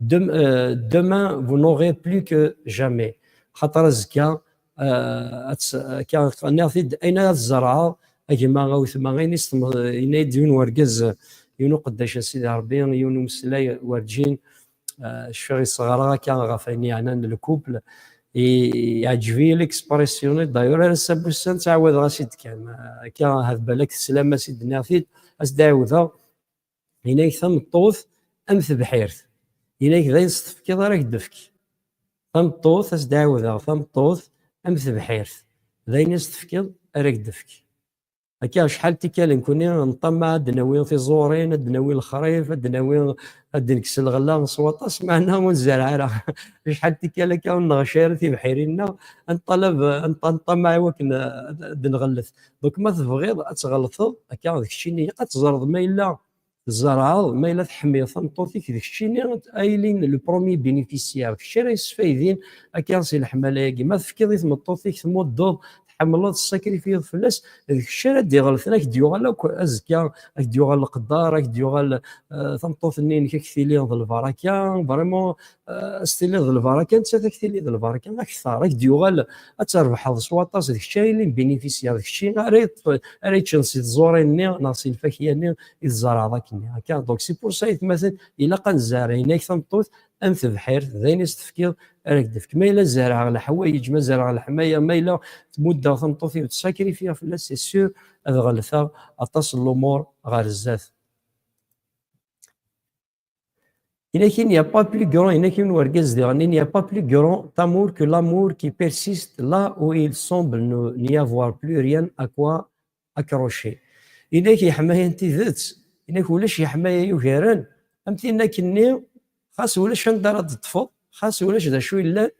Dem-, eh, demain, vous n'aurez plus que jamais. Xaṭer azekka, eh, ad tt-, akka, nniɣ-t-id, ayen ara tzerɛeḍ, a gma, a wetma, ayen i s-tem-, yenna-yi-d yiwen wergaz, yiwen uqeddac n Sidi Ṛebbi, yiwen umeslay werǧin, eh, cfiɣ yesseɣra akka ɣef ayen yeɛnan le couple. I-, yeɛǧeb-iyi l'expression-nni, d'ailleurs, ar ass-a n wussan ttɛawadeɣ-as-id kan. Eh, akka, ahat balak teslam-as-id, nniɣ-t-id, ad s-d-ɛiwdeɣ. Yenna-k tameṭṭut am tebḥirt. Yenna-k d ayen s-tefkiḍ ara k-d-tefk. Tameṭṭut, ad s-d-ɛiwdeɣ, tameṭṭut am tebḥirt. D ayen i s-tefkiḍ ara k-d-tefk. Akka, acḥal n tikkal nekkni nṭamaɛ ad d-nawi tiẓurin, ad d-nawi lexrif, ad d-nawi, ad d-nekkes lɣella s waṭas, meɛna ur nzerreɛ ara. Acḥal n tikkal akka ur nɣecc ara tibḥirin-nneɣ, ad nṭalab, ad nṭ-, ad nṭamaɛ i wakken ad, ad nɣellet. Donc, ma tebɣiḍ ad tɣelteḍ, akka d keččini, ad teẓreḍ ma yella tzerɛeḍ, ma yella tḥemmleḍ tameṭṭut-ik, d keččini ay yilin le premier bénéficiaire, d kečč ara yesfaydin akka si leḥmala-agi. Ma tefkiḍ i tmeṭṭut-ik, tmuddeḍ, tḥemmleḍ, tessakrifiyeḍ fell-as, d kečč ara d-iɣelten, ad k-d-yuɣal akk azekka, ad k-d-yuɣal leqder, ad k-d-yuɣal, eh, tameṭṭut-nni-inek ad k-tili d lbaraka, vraiment, eh, ad s-tili d lbaraka, nettat ad k-tili d lbaraka akteṛ, ad k-d-yuɣal ad trebḥeḍ s waṭas, d kečč ara yilin bénéficiaire, d kečč ara yeṭṭ-, ara yeččen si tẓurin-nni neɣ si lfakya-nni i tzerɛeḍ akkenni. Akka, donc, c'est pour ça, aytmaten, ilaq ad nezreɛ, yenna-k tameṭṭut am tebḥirt, d ayen i s-tefkiḍ ara k-d-tefk. Ma yella zerɛeɣ leḥwayeǧ, ma zerɛeɣ leḥmaya, ma yella tmuddeɣ tameṭṭut-iw, ttsakrifyeɣ fell-as, c'est sûr, ad ɣelteɣ aṭas n lumuṛ ɣer zdat. Yenna-k, il n'y a pas plus grand, yenna-k yiwen wergaz diɣen, il n'y a pas plus grand amour que l'amour qui persiste là où il semble ne, n'y avoir plus rien à quoi accrocher. Yenna-k yeḥmaya n tidet, yenna-k ulac yeḥmaya yugaren, am tin akkenni, xas ulac anda ara d-teṭṭfeḍ, xas ulac d acu yellan,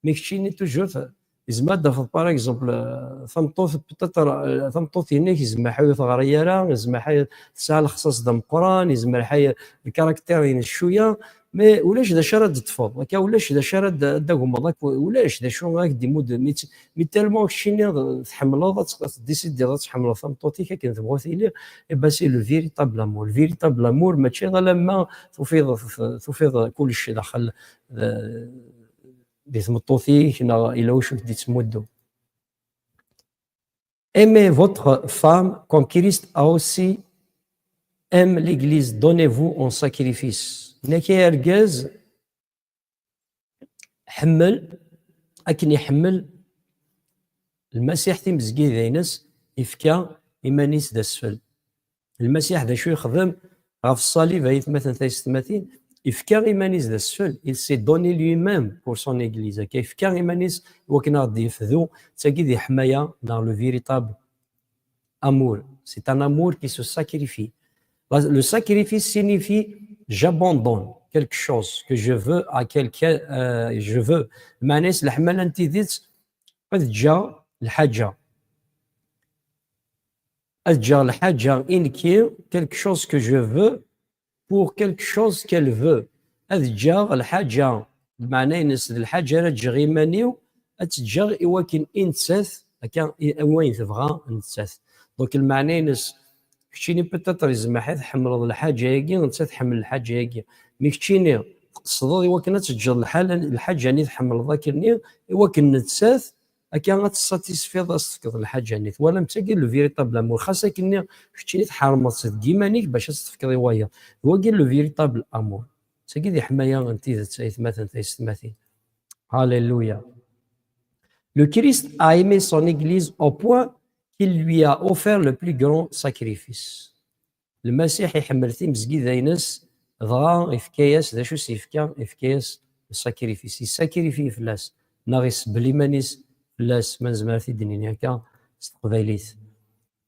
mi keččini toujours t-, Yezmer ad d-tafeḍ, par exemple, euh, tameṭṭut, peut-être, euh, tameṭṭut-inek yezmer ḥayu teɣri ara, yezmer ḥayu tesɛa lexṣaṣ d ameqqran, yezmer ḥayu le caractère-ines cwiya, mais ulac d acu ara d-teṭṭfeḍ, akka ulac d acu ara d-, ad d-tagmeḍ, ak-, ulac d acu ara k-d-imudd, mi tt-, mi tellement keččini tḥemmleḍ, ad tt-, ad tdisidiḍ ad tḥemmleḍ tameṭṭut-ik akken tebɣu tili, et ben c'est le véritable amour. Le véritable amour, mačči alamma tufiḍ, tufiḍ kullec daxel, euh, di tmeṭṭut-ik, neɣ yella wacu k-d-ittmuddu. Aimez votre femme comme Christ a aussi aimé l'Église, donnez-vous en sacrifice. Nekk ay argaz, ḥemmel akken iḥemmel Lmasiḥ timezgida-ines, ifka iman-is d asfel. Lmasiḥ d acu yexdem ɣef ṣṣalib, ay atmaten taysetmatin? Ifka iman-is d asfel. Il s'est donné lui-même pour son église. Akka, ifka iman-is iwakken ad ɣ-d-yefdu. D tagi di ḥmaya, neɣ le véritable amour. C'est un amour qui se sacrifie. La- Le sacrifice signifie j'abandonne quelque chose que je veux à quelqu'un, euh, je veux. Lmeɛna-s, leḥmala n tidet, ad ǧǧeɣ lḥaǧa. Ad ǧǧeɣ lḥaǧa i nekki, quelque chose que je veux, pour quelque chose qu'elle veut. Ad ǧǧeɣ lḥaǧa, lmeɛna-ines d lḥaǧa ara ǧǧeɣ iman-iw, ad tt-ǧǧeɣ i wakken i nettat, akka i, i wayen tebɣa nettat. Donc, lmeɛna-ines, keččini peut-être yezmer ad tḥemmleḍ lḥaǧa-agi, nettat tḥemmel lḥaǧa-agi. Mi keččini tqesdeḍ i wakken ad teǧǧeḍ lḥala, lḥaǧa-nni tḥemmleḍ akkenni, i wakken nettat akka ad tessatisfiḍ, ad s-tefkeḍ lḥaǧa-nni. Twalam, d tagi le véritable amour. Xas akkenni keččini tḥermeḍ-tt deg iman-ik bac ad s-tefkeḍ i wayeḍ. D wagi le véritable amour. D tagi di ḥmaya n tidet, ay atmaten taysetmatin. Alléluia. Le Christ a aimé son Église au point qu'il lui a offert le plus grand sacrifice. Lmasiḥ iḥemmel timezgida-ines, dɣa ifka-yas, d acu s-yefka? Ifka-yas le sacrifice. Yessakrifi fell-as, neɣ isebbel iman-is fell-as, ma nezmer ad t-id-nini akka s teqbaylit.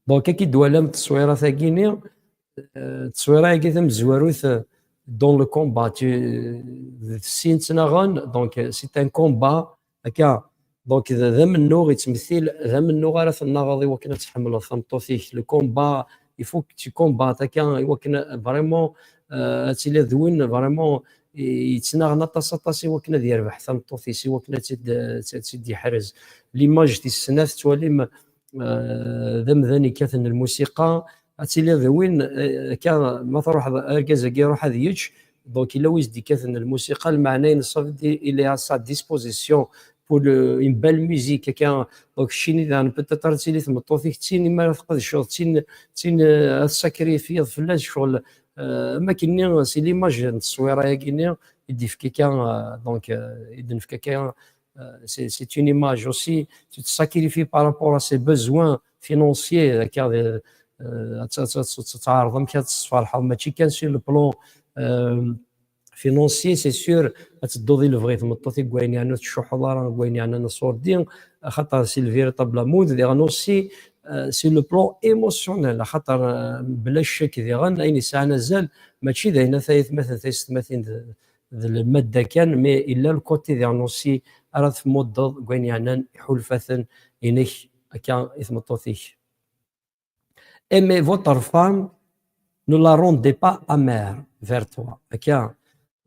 Donc, akka i d-twalam tteswirat-agi-ni, euh, tteswira-agi tamezwarut, euh, dans le combat, tu, d sin ttnaɣen, donc, euh, c'est un combat, akka, donc, d, d amennuɣ, yettmettil, d amennuɣ ara tennaɣeḍ i wakken ad tḥemmleḍ tameṭṭut-ik. Le combat, il faut que tu combattes, akka, i wakken vraiment, euh, ad tiliḍ d win, vraiment, i, yettnaɣen aṭas, aṭas i wakken ad yerbeḥ tameṭṭut-is, i wakken ad tt-id, ad tt-id-yeḥrez. L'image tis snat, tettwalim, euh, d amdan yekkaten lmusiqa, ad tiliḍ d win, euh, akka, ma truḥeḍ, argaz-agi iruḥ ad yečč, donc, yella wi s-d-yekkaten lmusiqa, lmeɛna-ines, ça veut dire, il est à sa disposition pour le, une belle musique, akka. Donc, keččini daɣen, peut-être, ad tili tmeṭṭut-ik d tin imi ara tqedceḍ, d tin, d tin, euh, ad tessakrifiyeḍ fell-as ccɣel, euh, am akken-nni, c'est l'image n tteswira-agi-nni, i d-yefka akka, euh, donc, euh, i d-nefka akka, euh, c'est, c'est une image aussi, tu te sacrifies par rapport à ses besoins financiers, akka, euh, euh, ad t-, ad t-, ad t-, ad tɛerḍeḍ amek ad tesferḥeḍ, mačči kan sur le plan, euh, financier, c'est sûr, ad tedduḍ i lebɣi tmeṭṭut-ik deg wayen yeɛnan ur tettcuḥḥuḍ ara, deg wayen yeɛnan aṣurdi, axaṭer c'est le véritable amour, diɣen aussi, euh, sur le plan émotionnel, axaṭer, euh, bla ccek diɣen, ayen yesɛan azal, mačči d ayen a tayetmaten, taysetmatin d, d lmadda kan, mais illa le côté diɣen aussi ara tmuddeḍ deg wayen yeɛnan iḥulfaten-inek akka i tmeṭṭut-ik. Aimez votre femme, ne la rendez pas amère vers toi. Akka,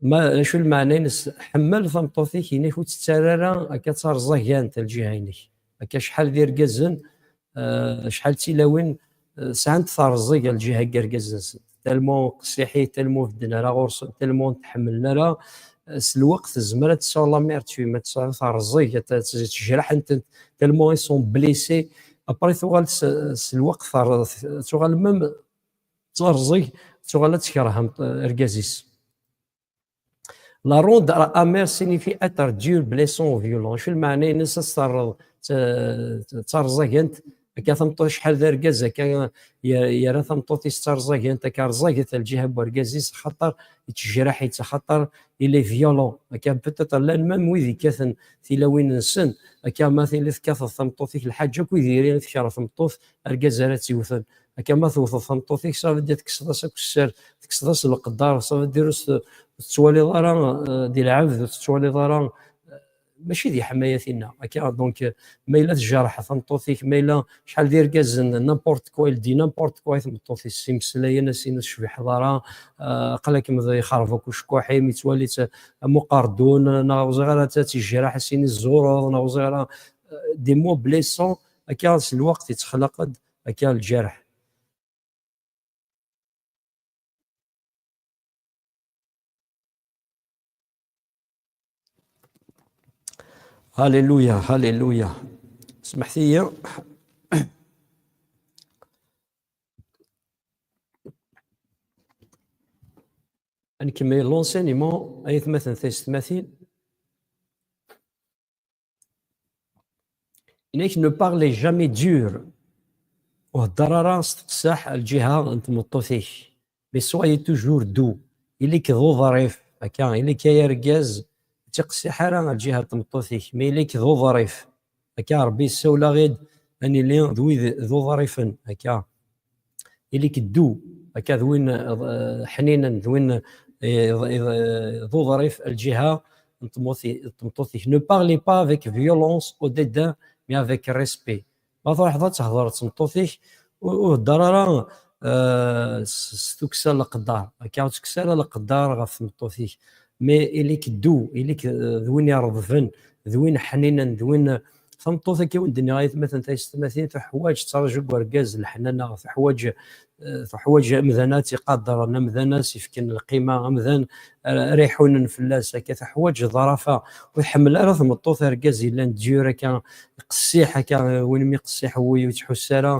ma, acu lmeɛna-ines? Ḥemmel tameṭṭut-ik-inek, ur tt-ttarra ara akka d tarẓagant lǧiha-inek. Akka, acḥal d irgazen, euh, acḥal d tilawin, euh, sɛant tarẓeg ar lǧiha n yergazen-nsent. Tellement qessiḥit, tellement ur bedden ara ɣur-sen, tellement ur t-ḥemmlen ara. Euh, s lweqt tezmer ad tesɛu la mère tu, ma tesɛu tarẓeg, ad t-, ad t-, tejreḥ-ntent, tellement ils sont blessés. Après, tuɣal s, s lweqt tar-, tuɣal même d tarẓeg, tuɣal ad tkerhem, euh, argaz-is. La rendre amère signifie être dur, blessant ou violent. Acu lmeɛna-ines? Ad s-terreḍ d, d tarẓagant, akka tameṭṭut, acḥal d argaz, akka yer-, yerra tameṭṭut-is d tarẓagant, akka rẓaget lǧiha n wergaz-is, axaṭer yettejraḥ-itt, axaṭer il est violent. Akka peut-être llan même wid yekkaten tilawin-nsen, akka ma tili tekkateḍ tameṭṭut-ik lḥaǧa akk, i diri ad tekreh tmeṭṭut argaz ara tt-iwten. Akka ma tewteḍ tameṭṭut-ik, ça veut dire tekkseḍ-as akk sser, tekkseḍ-as leqder, ça veut dire ur s-, ur tettwaliḍ ara, euh, di lɛebd, ur tettwaliḍ ara, euh, mačči d iḥmayatin-a. Akka, donc, ma yella tjerḥ tameṭṭut-ik, ma yella acḥal d irgazen, n'importe quoi, il dit n'importe quoi i tmeṭṭut-is, imeslayen a s-inin ur tecbiḥeḍ ara, eh, aql-ak ixerreb akk ucekkuḥ-im, yettwali-tt am uqerdun, neɣ ur ẓriɣ ara, ad tt-ijreḥ a s-inin tzureḍ, neɣ ur ẓriɣ ara, eh, des mots blessants, akka s lweqt yettxlaq-d akka lǧerḥ. هللويا، هللويا. سمحتي. نكمل l'enseignement، أي ثمثن ثيستماثين. إنك ne parlez jamais dur. وهدر راه استقساح الجهة أنت مطوثيك. Mais soyez toujours doux. Ili-k d uḍrif, akka, ili-k ay argaz, ur ttqessiḥ ara lǧiha n tmeṭṭut-ik, mais ili-k d uḍrif. Akka, Ṛebbi yessawel-aɣ-id ad nili d wid d uḍrifen, akka. Ili-k doux, akka, d win, eh, ḥninen, d win, eh, d, d, d uḍrif lǧiha n tmeṭṭut-, n tmeṭṭut-ik. Ne parlez pas avec violence ou dédain, mais avec respect. Ma truḥeḍ ad tehḍeṛ d tmeṭṭut-ik, ur, ur heddeṛ ara, eh, s, s tukksa n leqder. Akka, ur ttekkes ara leqder ɣef tmeṭṭut-ik. Mais ili-k doux, ili-k, eh, d win ireḍben, d win ḥninen, d win, tameṭṭut, akka i wen-d-nniɣ, ay atmaten, taysetmatin, teḥwaǧ, tettraǧu deg urgaz leḥnana, teḥwaǧ, eh, teḥwaǧ amdan ad tt-iqadren, amdan ad s-ifken lqima, amdan ara, ara iḥunen fell-as, akka teḥwaǧ ḍrafa. Ur tḥemmel ara tmeṭṭut argaz yellan dur akka, qessiḥ akka, win mi qessiḥ wul ur yettḥussu ara.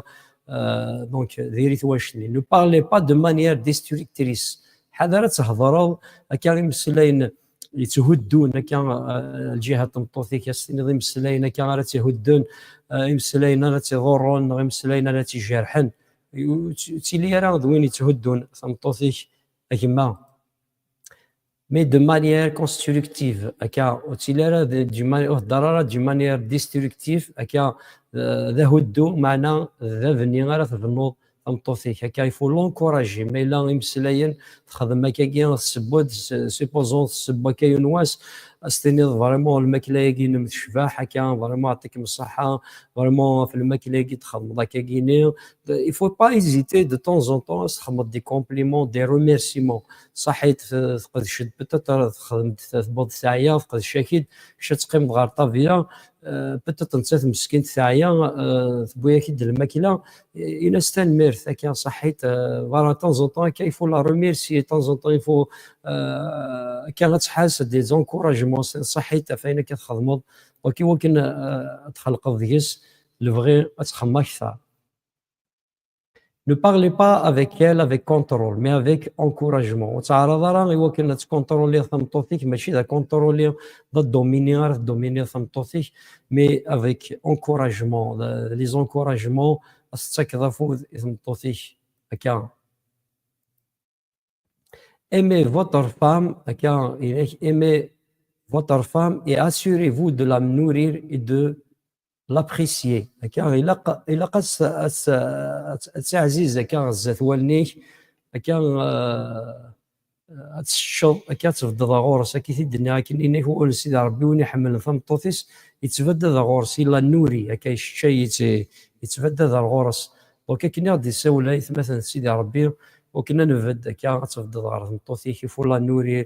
Euh, donc, diri-t wannect-nni. Ne parlez pas de manière destructrice. Ḥader ad thedreḍ akka imeslayen yetthuddun akka, euh, lǧiha n tmeṭṭut-ik, ad s-tiniḍ imeslayen akka ara tt-ihuddun, euh, imeslayen ara tt-iḍurren, neɣ imeslayen ara tt-ijerḥen. Ur tt-, ur ttili ara d win yetthuddun tameṭṭut-ik, a gma. Mais de manière constructive, akka, ur ttili ara d, d mani-, ur heddeṛ ara de manière destructive, akka, eh, d ahuddu, meɛna d abni ara tebnuḍ tameṭṭut-ik. Akka, il faut l'encourager. Ma yella imeslayen, texdem akkagi, tesseww-d, s-, supposons tesseww akka yiwen wass, ad s-tiniḍ vraiment lmakla-agi-inem tecbeḥ, akka, vraiment, yeɛṭikem ṣṣeḥḥa, vraiment, ɣef lmakla-agi txedmeḍ akkagi-ni. Il faut pas hésiter de temps en temps ad s-txedmeḍ des compliments, des remerciements. Ṣaḥit, t-, tqedceḍ, peut-être txedmeḍ, tewweḍ teɛya, tqedc-ak-id, kečč ad teqqimeḍ ɣer ṭṭabla, euh, peut-être nettat meskint teɛya, euh, tewwi-ak-id lmakla, euh, ini-as tanemmirt, akka, ṣaḥit, euh, voilà, de temps en temps, akka, il faut la remercier, de temps en temps, il faut, euh, akka, ad tḥas des encouragements, ṣaḥit, ɣef wayen akka txedmeḍ, donc, i wakken, euh, ad txelqeḍ deg-s lebɣi ad txemmem akter. Ne parlez pas avec elle avec contrôle, mais avec encouragement. Ur ttɛaraḍ ara i wakken ad tkunṭruliḍ tameṭṭut-ik, mačči d akunṭruli, d adomini ara tdominiḍ tameṭṭut-ik, mais avec encouragement, les encouragements, ad s-tettakeḍ afud i tmeṭṭut-ik, akka. Aimez votre femme, akka, aimez votre femme et assurez-vous de la nourrir et de l'apprécier. Akka, ilaq, ilaq ad s-, ad s-, ad s-, ad teɛziz akka zdat wallen-ik, akka, eh, ad teččeḍ, akka ad tbeddeḍ ɣur-s, akka i t-id-nniɣ akken, ini-ak wawal n Sidi Ṛebbi, win iḥemmlen tameṭṭut-is, yettbaddad ɣur-s, il la nourrit, akka yečča, yett-, yettbaddad ɣur-s. Donc, akken i ɣ-d-issawel aytmaten d Sidi Ṛebbi, wakken ad nbedd akka, ad tbeddeḍ ɣer tmeṭṭut-ik, il faut la nourrir,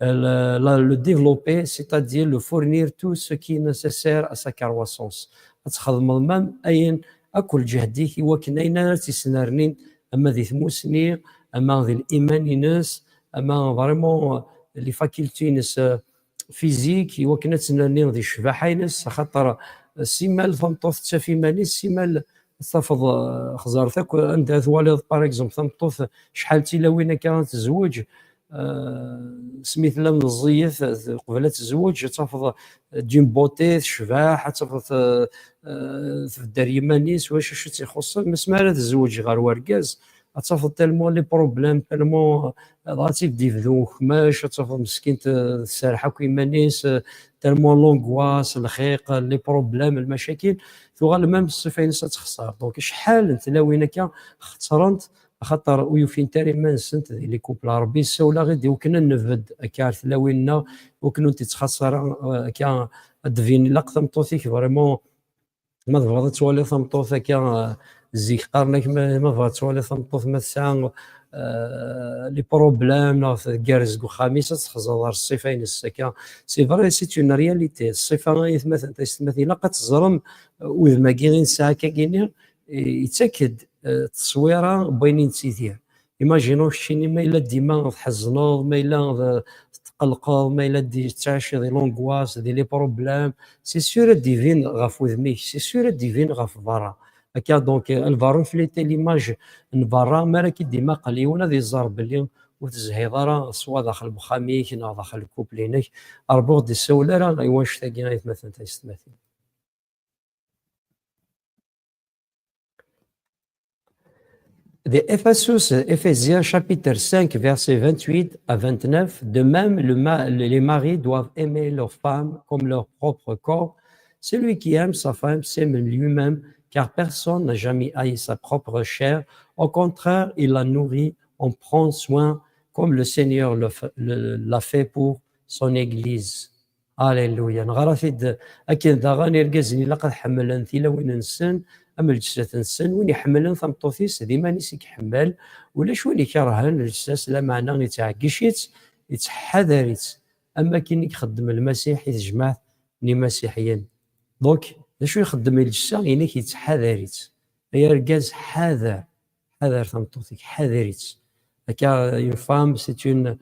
le, la, le développer, c'est-à-dire le fournir tout ce qui est nécessaire à sa croissance. Ad txedmeḍ même ayen akk lǧehd-ik i wakken ayen ara tt-isnernin, ama di tmusni, ama di liman-ines, ama vraiment, euh, les facultés-ines, euh, physiques, i wakken ad tennerni di ccbaḥa-ines, axaṭer, euh, simal tameṭṭut tettaf iman-is, simal tafeḍ, euh, xẓert akk anda twaliḍ, par exemple, tameṭṭut, acḥal n tilawin akka tezweǧ, euh, asmi tella meẓẓiyet, euh, qbel ad tezweǧ, ad tafeḍ, euh, d'une beauté, tecbeḥ, ad tafeḍ, euh, euh, tbedder yiman-is, wacu acu tt-ixuṣṣen, mais mi ara tezweǧ ɣer wergaz, ad tafeḍ tellement les problèmes, tellement, euh, dɣa ad tt-id-ibdu ukmac, ad tafeḍ meskint, euh, tserreḥ akk iman-is, euh, tellement l'angoisse, lxiq, les problèmes, lmacakil, tuɣal même ṣṣifa-ines ad texṣer. Donc, acḥal n tlawin akka xeṣrent xaṭer ur ufint ara iman-nsent di les couples. Ṛebbi yessawel-aɣ-id i wakken ad nbedd akka ar tlawin-nneɣ, i wakken ur tt-ittxaṣṣa ara, eh, akka ad d-tbin ilaq tameṭṭut-ik vraiment. Ma tebɣiḍ ad twaliḍ tameṭṭut akka, eh, zik qqaren-ak ma, ma tebɣiḍ ad twaliḍ tameṭṭut ma tesɛa, eh, les problèmes neɣ tgerrez deg uxxam-is, ad txeẓẓeḍ ɣer ṣṣifa-ines akka. C'est vrai, c'est une réalité. Ṣṣifa, aytmaten, taysetmatin, ilaq ad teẓrem, eh, udem-agi i nesɛa akkagi-nni, eh, yettak-d, eh, tteswira n wayen i nettidir. Imaginons keččini ma yella dima tḥezneḍ, ma yella d-, tetqelqeḍ, ma yella d-, tettɛiciḍ di l'angoisse, di les problèmes, c'est sûr ad d-ibin ɣef wudem-ik, c'est sûr ad d-ibin ɣef berra. Akka, donc, euh, lbarru n flité, l'image n berra, mi ara k-id-imaqel yiwen, ad iẓer belli ur tezhiḍ ara swa daxel n uxxam-ik neɣ daxel n couple-inek. Ṛebbi ur d-issawel ara i wanect-agi, aytmaten, taysetmatin. De Ephesus, Éphésiens chapitre cinq, versets vingt-huit à vingt-neuf, de même, le ma-, les maris doivent aimer leur femme comme leur propre corps. Celui qui aime sa femme s'aime lui-même, car personne n'a jamais haï sa propre chair. Au contraire, il la nourrit, en prend soin, comme le Seigneur le fa-, le, l'a fait pour son Église. Alléluia. Neɣra-t-id akken daɣen irgazen ilaq ad ḥemmlen tilawin-nsen am lǧessat-nsen. Win iḥemmlen tameṭṭut-is, d iman-is i iḥemmel. Ulac win ikerhen lǧessa-s, lameɛna yettɛeggic-itt, yettḥadar-itt, am wakken i ixeddem Lmasiḥ i tejmaɛt n imasiḥiyen. Donc, d acu ixeddem i lǧessa-inek? Yettḥadar-itt. Ay argaz, ḥader, ḥader tameṭṭut-ik, ḥader-itt. Akka, une femme, c'est une,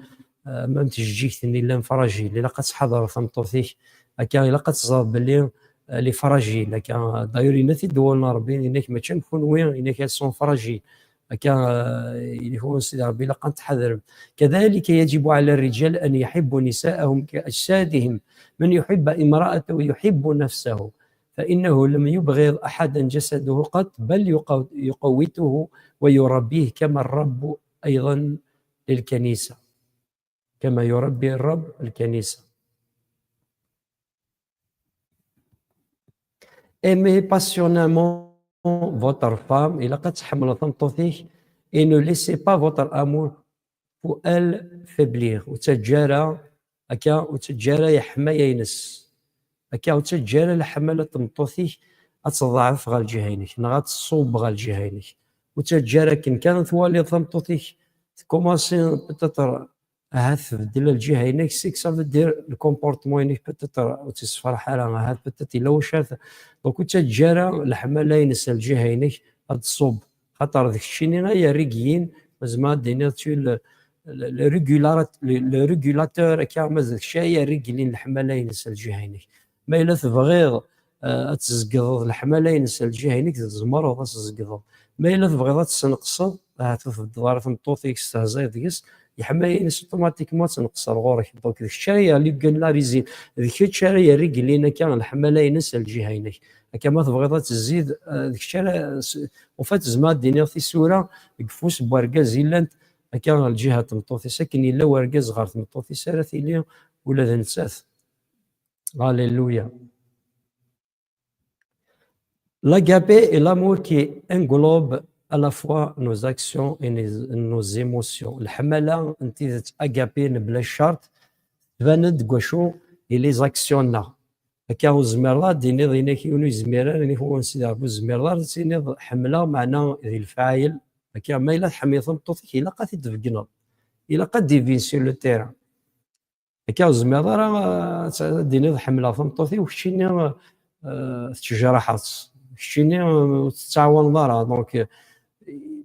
euh, même tijejjigt-nni llan fragile. Ilaq ad tḥadreḍ tameṭṭut-ik. Akka, ilaq ad teẓreḍ belli, euh, elle est fragile. Akka, d'ailleurs, yenna-t-id wawal n Ṛebbi, yenna-k mačči am kunwi, yenna-k elles sont fragiles. Akka, euh, yenna-k wawal n Sidi Ṛebbi, ilaq ad tḥadrem. كذلك يجب على الرجال أن يحبوا نساءهم كأجسادهم. من يحب امرأته يحب نفسه. فإنه لم يبغض أحدا جسده قط، بل يقو-، يقوته ويربيه كما الرب أيضا للكنيسة. كما يربي الرب الكنيسة. Aimez passionnément votre femme, ilaq ad tḥemmleḍ tameṭṭut-ik, et ne laissez pas votre amour pour elle faiblir. Ur ttaǧǧa ara, akka, ur ttaǧǧa ara leḥmala-ines. Akka, ur ttaǧǧa ara leḥmala n tmeṭṭut-ik ad teḍɛef ɣer lǧiha-inek, neɣ ad tṣubb ɣer lǧiha-inek. Ur ttaǧǧa ara akken kan twaliḍ tameṭṭut-ik tkumansi peut-être ahat tbeddel lǧiha-inek, c'est que ça veut dire le comportement-inek peut-être ur tt-yessefraḥ ara, ahat peut-être yella wacu ara t-, donc ur ttaǧǧa ara leḥmala-ines ar lǧiha-inek ad tṣubb. Xaṭer d keččini ay irreglin, ma tzemreḍ ad d-tiniḍ tu le, le, le régulat-, le, le régulateur, akka, ma d kečč ay irreglin leḥmala-ines ar lǧiha-inek. Ma yella tebɣiḍ, eh, ad tzegḍeḍ leḥmala-ines ar lǧiha-inek, tzemreḍ ad tzegḍeḍ. Ma yella tebɣiḍ ad tesneqseḍ, ahat ur tbeddeḍ ara tmeṭṭut-ik, testehzayeḍ deg-s, leḥmala-ines automatiquement ad tenqes ar ɣur-k. Donc, d kečč ara irreglin, d kečč ara irreglin akka leḥmala-ines ar lǧiha-inek. Akka ma tebɣiḍ ad tezziḍ, eh, d kečč ara s-, en fait, tzemreḍ ad d-tiniḍ tisura deg ufus n wergaz i llant akka ɣer lǧiha n tmeṭṭut-is, akken yella wergaz ɣer tmeṭṭut-is ara tili ula d nettat. Alléluia. L'agapé est l'amour qui englobe à la fois nos actions et nos, nos émotions. Leḥmala n tidet, agapé, mebla ccerṭ, tban-d deg wacu? I les actions-nneɣ. Akka ur tezmireḍ ad d-tiniḍ, yenna-k yiwen ur yezmir ara, yenna-k wawal n Sidi Ṛebbi, ur tezmireḍ ara ad tiniḍ ḥemmleɣ, meɛna di lefɛayel. Akka ma yella tḥemmleḍ tameṭṭut-ik, ilaq ad t-id-tbeggneḍ. Ilaq ad d-ibin sur le terrain. Akka ur tezmireḍ ara, eh, ad d-tiniḍ ḥemmleɣ tameṭṭut-iw, keččini, eh, tettejraḥeḍ-tt, keččini, eh, ur tettɛawaneḍ ara. Donc, eh,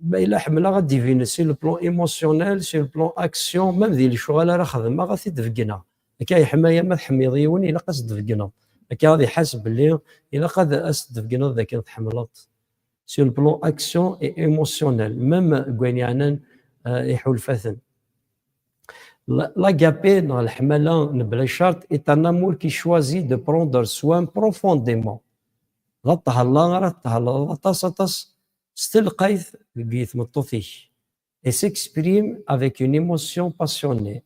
ma yella ḥemmleɣ ad d-ibin sur le plan émotionnel, sur le plan action, même di lecɣal ara xedmeɣ, ad t-id-beggneɣ. Akka yeḥma-, ma tḥemmleḍ yiwen, ilaq ad s-d-tbeggneḍ. Akka ad iḥaseb belli ilaq ad as-d-tbeggneḍ d akken tḥemmleḍ-t. Sur le plan action et émotionnel, même deg wayen yeɛnan, eh, iḥulfaten. La-, l'agapé, neɣ leḥmala mebla ccerṭ, est un amour qui choisit de prendre soin profondément. D aṭṭhella ara tṭehleḍ aṭas, aṭas s telqayt deg tmeṭṭut-ik. Et s'exprime avec une émotion passionnée.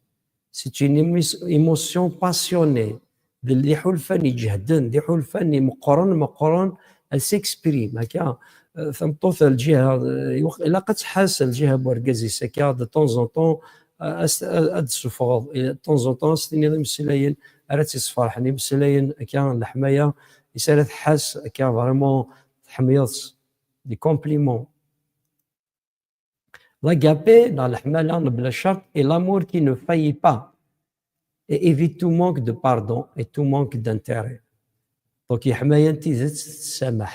C'est une émo-, émotion passionnée. D, d iḥulfan iǧehden, d iḥulfan imeqqren, meqqren, elle s'exprime. Akka, eh, tameṭṭut lǧiha, eh, ilaq ad tḥas lǧiha n urgaz-is akka, de temps en temps, eh, ad s-, ad d-tessufɣeḍ, eh, de temps en temps ad s-tiniḍ imeslayen ara tt-isferḥen, imeslayen akka n leḥmaya, is ara tḥas akka vraiment tḥemmleḍ-tt, des compliments. L'agapé, neɣ leḥmala mebla ccerṭ, est l'amour qui ne faillit pas et évite tout manque de pardon et tout manque d'intérêt. Donc, yeḥmaya n tidet tessamaḥ.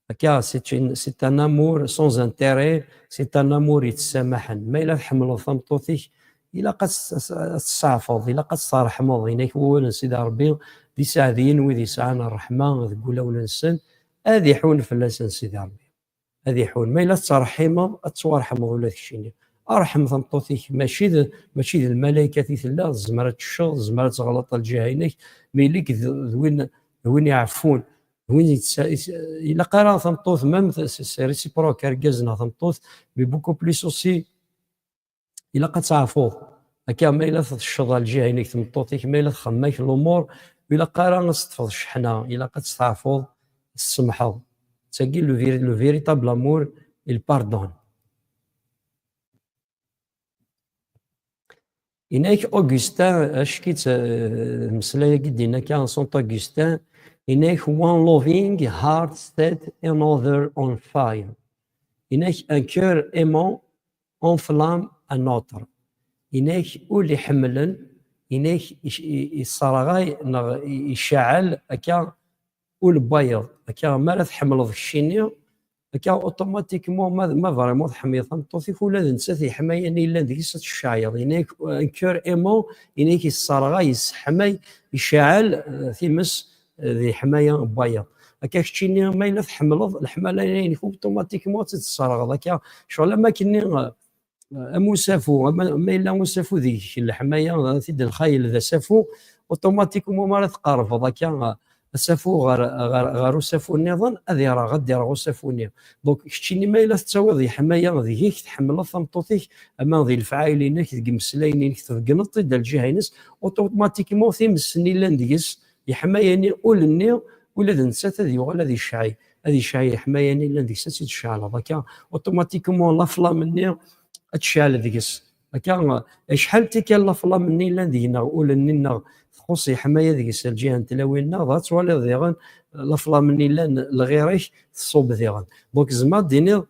Akka, c'est une, c'est un amour sans intérêt, c'est un amour yettessamaḥen. Ma yella tḥemmleḍ tameṭṭut-ik, ilaq ad tt-, ad tt-tseɛfeḍ, ilaq ad tt-tṛeḥmeḍ. Yenna-k wawal n Sidi Ṛebbi, d iseɛdiyen wid yesɛan ṛṛeḥma deg wulawen-nsen, ad iḥun fell-asen Sidi Ṛebbi. Ad iḥun. Ma yella tettṛeḥḥimeḍ, ad tettwaṛḥmeḍ ula d keččini. Ṛḥem tameṭṭut-ik, mačči d, mačči d lmalaykat i tella, tezmer ad tecceḍ, tezmer ad teɣleḍ ɣer lǧiha-inek, mais ili-k d, d win, d win iɛeffun, d win yetsa-, yet-, ilaq ara tameṭṭut, même c'est, c'est réciproque, argaz neɣ tameṭṭut, mais beaucoup plus aussi, ilaq ad tɛefuḍ. Akka, ma yella tecceḍ ɣer lǧiha-inek tmeṭṭut-ik, ma yella txemmem-ak lumuṛ, ilaq ara ad s-teṭṭfeḍ cceḥna, ilaq ad testeɛfuḍ, ad tsemḥeḍ. Tagi, le véri-, le véritable amour, il pardonne. Yenna-k Augustin, acu-tt, eh, mmeslay-agi d-yenna kan Saint Augustin, yenna-k: one loving heart set another on fire. Yenna-k un cœur aimant enflamme un autre. Yenna-k ul iḥemmlen, yenna-k ic-, i-, isserɣay neɣ i-, iceɛɛel akka ul n wayeḍ. Akka, mi ara tḥemmleḍ keččini, akka, automatiquement, ma, ma vraiment tḥemmleḍ tameṭṭut-ik, ula d nettat iḥmayan yellan deg-s ad tceɛɛleḍ. Yenna-k, un cœur aimant, yenna-k, yesserɣay, yesseḥmay, iceɛɛel, eh, times, eh, di ḥmaya n wayeḍ. Akka, keččini, ma yella tḥemmleḍ, leḥmala-inek, automatiquement ad tt-id-tesserɣeḍ. Akka, ccɣel am akken-nni, eh, am usafu, ama, ma yella usafu deg-k leḥmaya, ad t-id-nxayel d asafu, automatiquement ma ara tqerrbeḍ akka, asafu ɣer, ɣer, ɣer usafu nniḍen, ad ireɣ, ad d-ireɣ usafu-nni. Donc, keččini ma yella tettawiḍ leḥmaya deg-k, tḥemmleḍ tameṭṭut-ik, ama di lefɛayel-inek, deg imeslayen-inek, tbeggneḍ-t-id ar lǧiha-ines, automatiquement times-nni llan deg-s, leḥmaya-nni, ul-nni, ula d nettat ad yuɣal ad icɛi, ad icɛi leḥmaya-nni llan deg-s, ad tt-id-tceɛleḍ. Akka, automatiquement, la flamme-nni ad tceɛl deg-s. Akka, acḥal tikkal la flamme-nni llan deg-neɣ, ul-nni-nneɣ, txuṣṣ leḥmaya deg-s lǧiha n tlawin-nneɣ, dɣa twaliḍ diɣen la flamme-nni llan lɣir-ik tṣubb diɣen. Donc, tzemreḍ d-tiniḍ,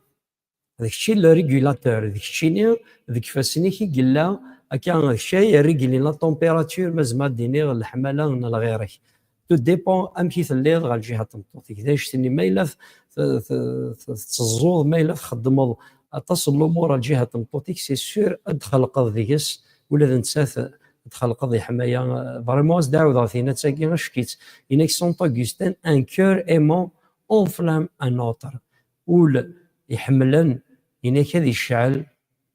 d kečč i le régulateur, d keččini, deg ifassen-ik i yella, akka, d kečč ay irreglin la température, ma zemreɣ ad d-iniɣ, leḥmala n lɣir-ik. Tout dépend amek i telliḍ ɣer lǧiha n tmeṭṭut-ik. D anect-nni, ma yella t-, t-, t-, t-, tetteẓẓuḍ, ma yella txeddmeḍ aṭas n lumuṛ ɣer lǧiha n tmeṭṭut-ik, c'est sûr ad d-txelqeḍ deg-s, ula d nettat ad d-txelqeḍ leḥmaya. Vraiment, ad s-d-ɛawdeɣ tinna-agi, acki-tt. Yenna-k Saint Augustin, un cœur aimant enflamme un autre. Ul iḥemmlen, yenna-k ad icɛel,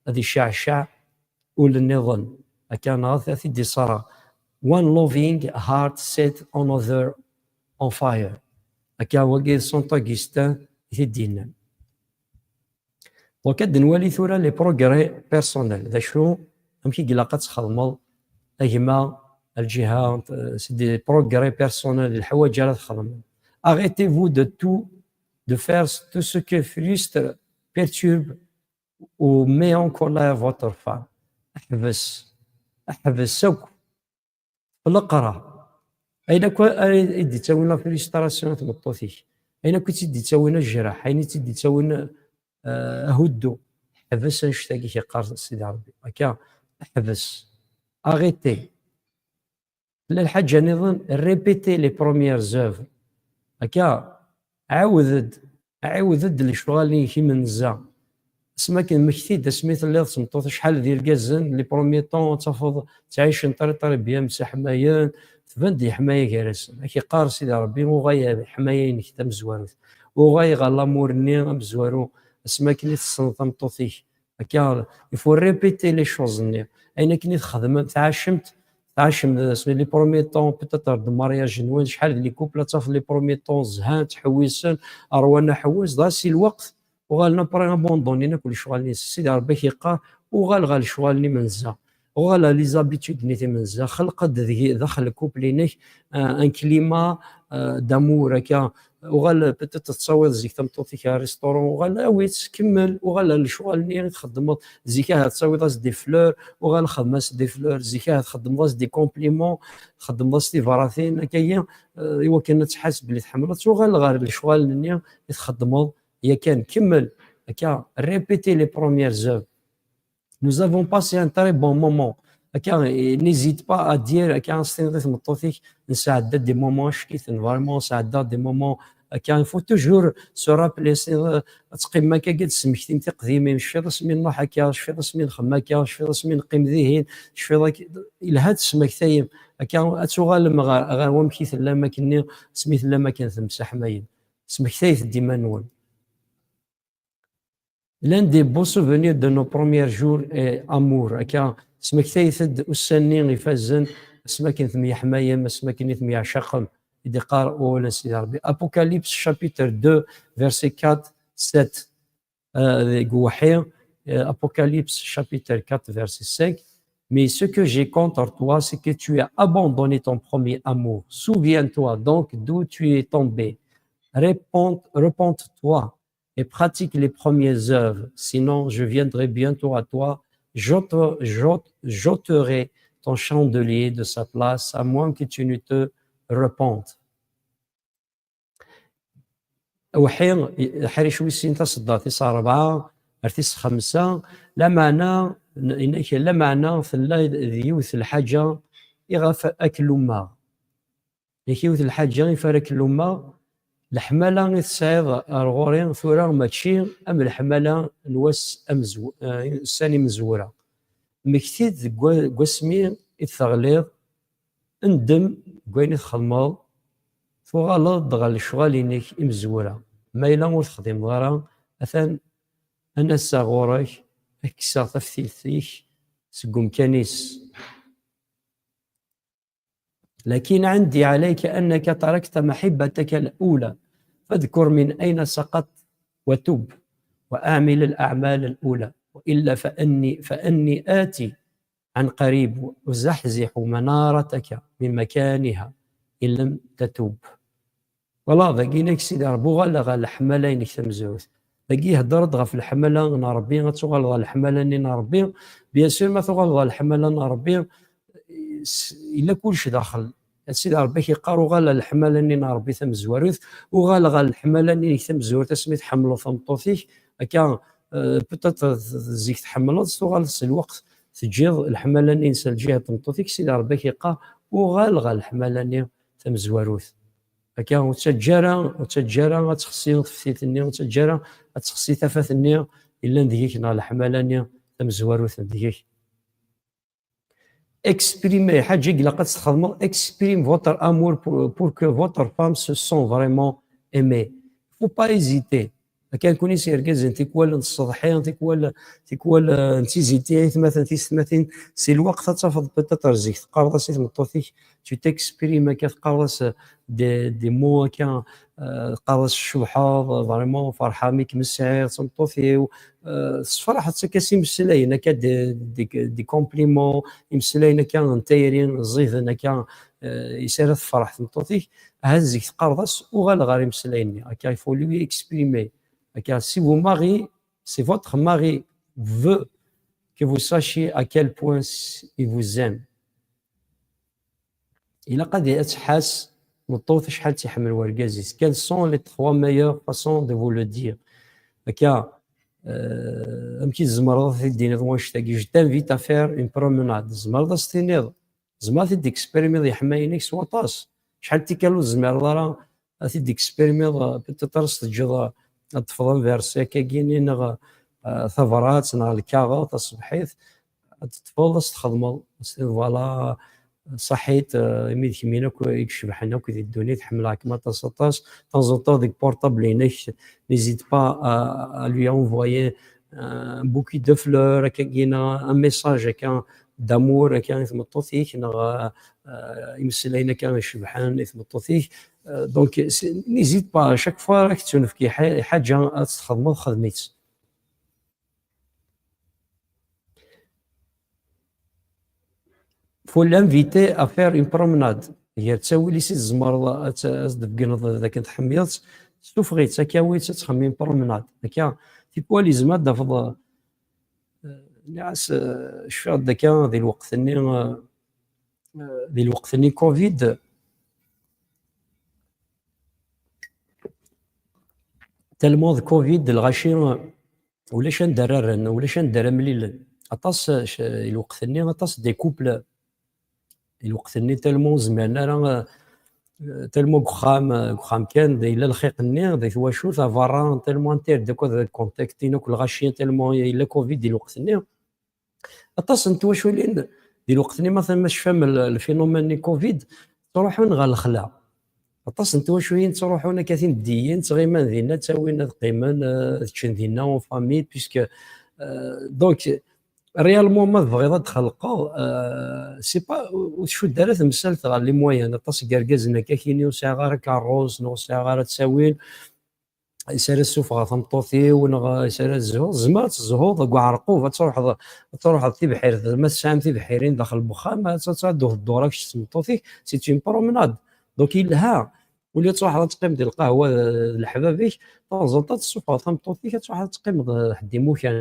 ad iceɛceɛ ul nniḍen. Akka, neɣ ad t-id-iṣerreɣ. One loving heart set another on fire. Akka, wagi d Saint Augustin i t-id-yennan. Donc, ad d-nwali tura les progrès personnels. D acu, amek i ilaq ad txedmeḍ, a gma, a lǧiha, euh, c'est des progrès personnels, leḥwayeǧ ara txedmeḍ. Arrêtez-vous de tout, de faire tout ce qui frustre, perturbe ou met en colère votre femme. Ḥbes. Ḥbes akk. Leqra. Ayen akk ara i d-ittawin la frustration n tmeṭṭut-ik. Ayen akk i tt-id-ittawin ajraḥ, ayen i tt-id-ittawin, eh, ahuddu. Ḥbes annect-agi i k-yeqqar Sidi Ṛebbi. Akka, ḥbes. Arrêtez. Tella lḥaǧa nniḍen, répétez les premières œuvres. Akka, ɛawed-d, ɛawed-d lecɣal-inek imenza. Asmi akken mmekti-d, asmi telliḍ d tmeṭṭut, acḥal d irgazen, les premiers temps, ad tafeḍ ttɛicen très, très bien, mseḥmayen, tban-d leḥmaya gar-asen. Ad k-iqqar Sidi Ṛebbi, uɣal ɣer leḥmaya-inek tamezwarut. Uɣal ɣer l'amour-nni amezwaru, asmi akken i tessneḍ tameṭṭut-ik. Akka, il faut répéter les choses-nni. Ayen akken i txedmem, tɛacem-t, tɛacem, les premiers temps, peut-être, de mariage-nwen, acḥal d les couples, ad tafeḍ les premiers temps zhan, ttḥewwisen, ṛwan aḥewwes, dɣa si lweqt, uɣalen après abandonnin akk lecɣal-nni. Sidi Ṛebbi ak-yeqqar, uɣal ɣer lecɣal-nni imenza. Uɣal ɣer les habitudes-nni timenza. Xleq-d deg, daxel couple-inek, euh, un climat, euh, d'amour, akka, uɣal peut-être tettawiḍ zik tameṭṭut-ik ar restaurant, uɣal awi-tt, kemmel, uɣal ar lecɣal-nni i txeddmeḍ. Zik ahat tettawiḍ-as des fleurs, uɣal xdem-as des fleurs. Zik ahat txeddmeḍ-as des compliments, txeddmeḍ-as tibratin, akka-yi, eh, i wakken ad tḥas belli tḥemmleḍ-tt, uɣal ɣer lecɣal-nni i txeddmeḍ, yakan kemmel, akka, répétez les premières œuvres. Nous avons passé un très bon moment. Akka, eh, n'hésite pas à dire, akka, s-tiniḍ i tmeṭṭut-ik, nesɛedda des moments acek-iten, vraiment, nesɛedda des moments, akka, il faut toujours se rappeler, s-tiniḍ, ad teqqimem akka, ad tesmektim tiqdimin, tecfiḍ asmi nruḥ akka, tecfiḍ asmi nxemmem akka, tecfiḍ asmi neqqim dihin, tecfiḍ akka, yelha ad tesmektayem, akka, ad tuɣalem ɣer, ɣer wamek i tellam akkenni, asmi tellam akken temsaḥmayem. Smektayet-d iman-nwen. L'un des beaux souvenirs de nos premiers jours est amour. Akka, smektayet-d ussan-nni ifazen, asmi akken temyeḥmayem, asmi akken i temyeɛcaqem, i d-iqqar wawal n Sidi Ṛebbi. Apocalypse chapitre deux, verset quatre, sept. Euh, deg uweḥḥi, euh, Apocalypse chapitre quatre, verset cinq. Mais ce que j'ai contre toi, c'est que tu as abandonné ton premier amour. Souviens-toi donc d'où tu es tombé. Repente-, repente-toi et pratique les premières œuvres, sinon je viendrai bientôt à toi, j'ôte-, j'ôte-, j'ôterai ton chandelier de sa place, à moins que tu ne te repentes. Awḥi, ḥric wis sin, taseddart tis ṛebɛa ar tis xemsa, lameɛna, inak, lameɛna tella d yiwet n lḥaǧa iɣef ad k-lummeɣ. Yak yiwet n lḥaǧa i f ara k-lummeɣ, leḥmala i tesɛiḍ ar ɣur-i tura mačči am leḥmala n wass amezw-, eh, ussan imezwura. Mmekti-d deg wa-, deg wasmi i d-teɣliḍ, ndem deg wayen i txedmeḍ, tuɣaleḍ-d ɣer lecɣal-inek imezwura. Ma yella ur texdimeḍ ara, atan ad n-aseɣ ɣur-k, ad k-kkseɣ taftilt-ik seg umkan-is. لكن عندي عليك أنك تركت محبتك الأولى، فاذكر من أين سقطت وتب وأعمل الأعمال الأولى، وإلا فأني، فأني آتي عن قريب وأزحزح منارتك من مكانها إن لم تتب. Voilà, dagi inak Sidi Ṛebbi, uɣal ɣer leḥmala-inek tamezwarut. Dagi ihedder-d ɣef leḥmala n Ṛebbi, ad tuɣaleḍ ɣer leḥmala-nni n Ṛebbi. Bien sûr, ma tuɣaleḍ ɣer leḥmala n Ṛebbi, s-, yella kullec daxel. Sidi Ṛebbi ak-yeqqar, uɣal ɣer leḥmala-nni n Ṛebbi tamezwarut, uɣal ɣer leḥmala-nni-inek tamezwarut asmi tḥemmleḍ tameṭṭut-ik, akka, euh, peut-être zik tḥemmleḍ, tuɣaleḍ s lweqt teǧǧiḍ leḥmala-nni s lǧiha n tmeṭṭut-ik, Sidi Ṛebbi ak-yeqqar, uɣal ɣer leḥmala-nni tamezwarut. Akka, ur ttaǧǧa ara, ur ttaǧǧa ara ad texsi teftilt-nni, ur ttaǧǧa ara ad texsi tafat-nni yellan deg-k neɣ leḥmala-nni tamezwarut deg-k. Exprimer, ḥaǧa i ilaq ad tt-txedmeḍ, exprime votre amour pour, pour que votre femme se sent vraiment aimée. Faut pas hésiter. Akken kunwi s yergazen, tikwal n tṣeḍḥi, tikwal, tikwal, eh, n tiziti, aytmaten, tisetmatin, si lweqt ad tafeḍ peut-être zik teqqareḍ-as i tmeṭṭut-ik, tu t'exprimes akka, teqqareḍ-as, eh, des, des mots akka, eh, teqqareḍ-as tcebḥeḍ, vraiment ferḥeɣ mi kem-sɛiɣ d tameṭṭut-iw, eh, tessefraḥeḍ-tt akka s imeslayen akka, des, des, des compliments, imeslayen akka n tayri ẓiden akka, eh, is ara tefreḥ tmeṭṭut-ik, ahat zik teqqareḍ-as uɣal ɣer imeslayen-nni, akka il faut lui exprimer. Car si vous mari, si votre mari veut que vous sachiez à quel point il vous aime. Ilaq ad, ad tḥas tmeṭṭut acḥal tt-iḥemmel wergaz-is. Quelles sont les trois meilleures façons de vous le dire? Akka, euh, amek i tzemreḍ ad t-id-tiniḍ wanect-agi? Je t'invite à faire une promenade. Tzemreḍ ad s-tiniḍ, tzemreḍ ad t-id-exprimiḍ yeḥma-inek s waṭas. Acḥal n tikkal ur tezmireḍ ara ad t-id-exprimiḍ, euh, peut-être ad s-teǧǧeḍ, euh, ad teṭṭfeḍ un verset akkagi-nni, neɣ, euh, tabrat, neɣ lkaɣeḍ taṣebḥit, ad teṭṭfeḍ, ad s-txedmeḍ, ad s-tiniḍ, voilà, ṣaḥit, euh, imi d kemmi akk i icebḥen akk di ddunit, ḥemmleɣ-kem aṭas, aṭas. De temps en temps, deg portable-inek, n'hésite pas à, à lui envoyer un bouquet de fleurs, akkagi, neɣ un message akka d'amour, akka, i tmeṭṭut-ik, neɣ, euh, imeslayen akka icebḥen i tmeṭṭut-ik. Euh, donc, c'est, n'hésite pas, chaque fois ara k-tettunefk i ḥa-, i ḥaǧa ad tt-txedmeḍ, xdem-itt. Faut l'inviter à faire une promenade. Gar ttawil-is i tzemreḍ ad tt-, ad s-d-tbeggneḍ d akken tḥemmleḍ-tt, sufeɣ-itt, akka awi-tt ad txemmem promenade. Akka, tikwal yezmer ad d-tafeḍ, eh, nniɣ-as, eh, cfiɣ-d akka di lweqt-nni, eh, eh, di lweqt-nni covid, tellement d covid, lɣaci, eh, ulac anda ara rren, ulac anda ara mlilen. Aṭas, eh, c-, di lweqt-nni, aṭas des couples, di lweqt-nni tellement ur zmiren ara, eh, tellement deg uxxam, eh, deg uxxam kan, d-, yella lxiq-nni, di twacult, à barra, tellement interdit akk ad contactin akk lɣaci, tellement yella covid di lweqt-nni. Aṭas n twaculin, di lweqt-nni, ma, ma tecfam l-, lfinumén-nni covid, ttruḥun ɣer lexla. Aṭas n twaculin ttruḥun akka timeddiyin, ttɣiman dinna, ttawin ad qqimen, eh, ad ččen dinna en famille, puisque, eh, donc, réellement, ma tebɣiḍ ad d-txelqeḍ, eh, c'est pas, ur tcudd ara temsalt ɣer les moyens. Aṭas n yergazen akka kini, ur sɛiɣ ara carrosse, neɣ ur sɛiɣ ara ttawil, is ara ssufɣeɣ tameṭṭut-iw, neɣ is ara zhuɣ, tzemreḍ ad tezhuḍ deg uɛerqub, ad truḥeḍ, ad truḥeḍ tibḥirt, ma tesɛam tibḥirin daxel n wexxam, ad, ad, ad d-tedduḍ kečč d tmeṭṭut-ik, c'est une promenade. Donc, yelha. Wali ad truḥeḍ ad teqqimeḍ di lqahwa d, d leḥbab-ik, taɣzeḍ ad tessufɣeḍ tameṭṭut-ik, ad truḥeḍ ad teqqimeḍ, eh, ḥedd imukan.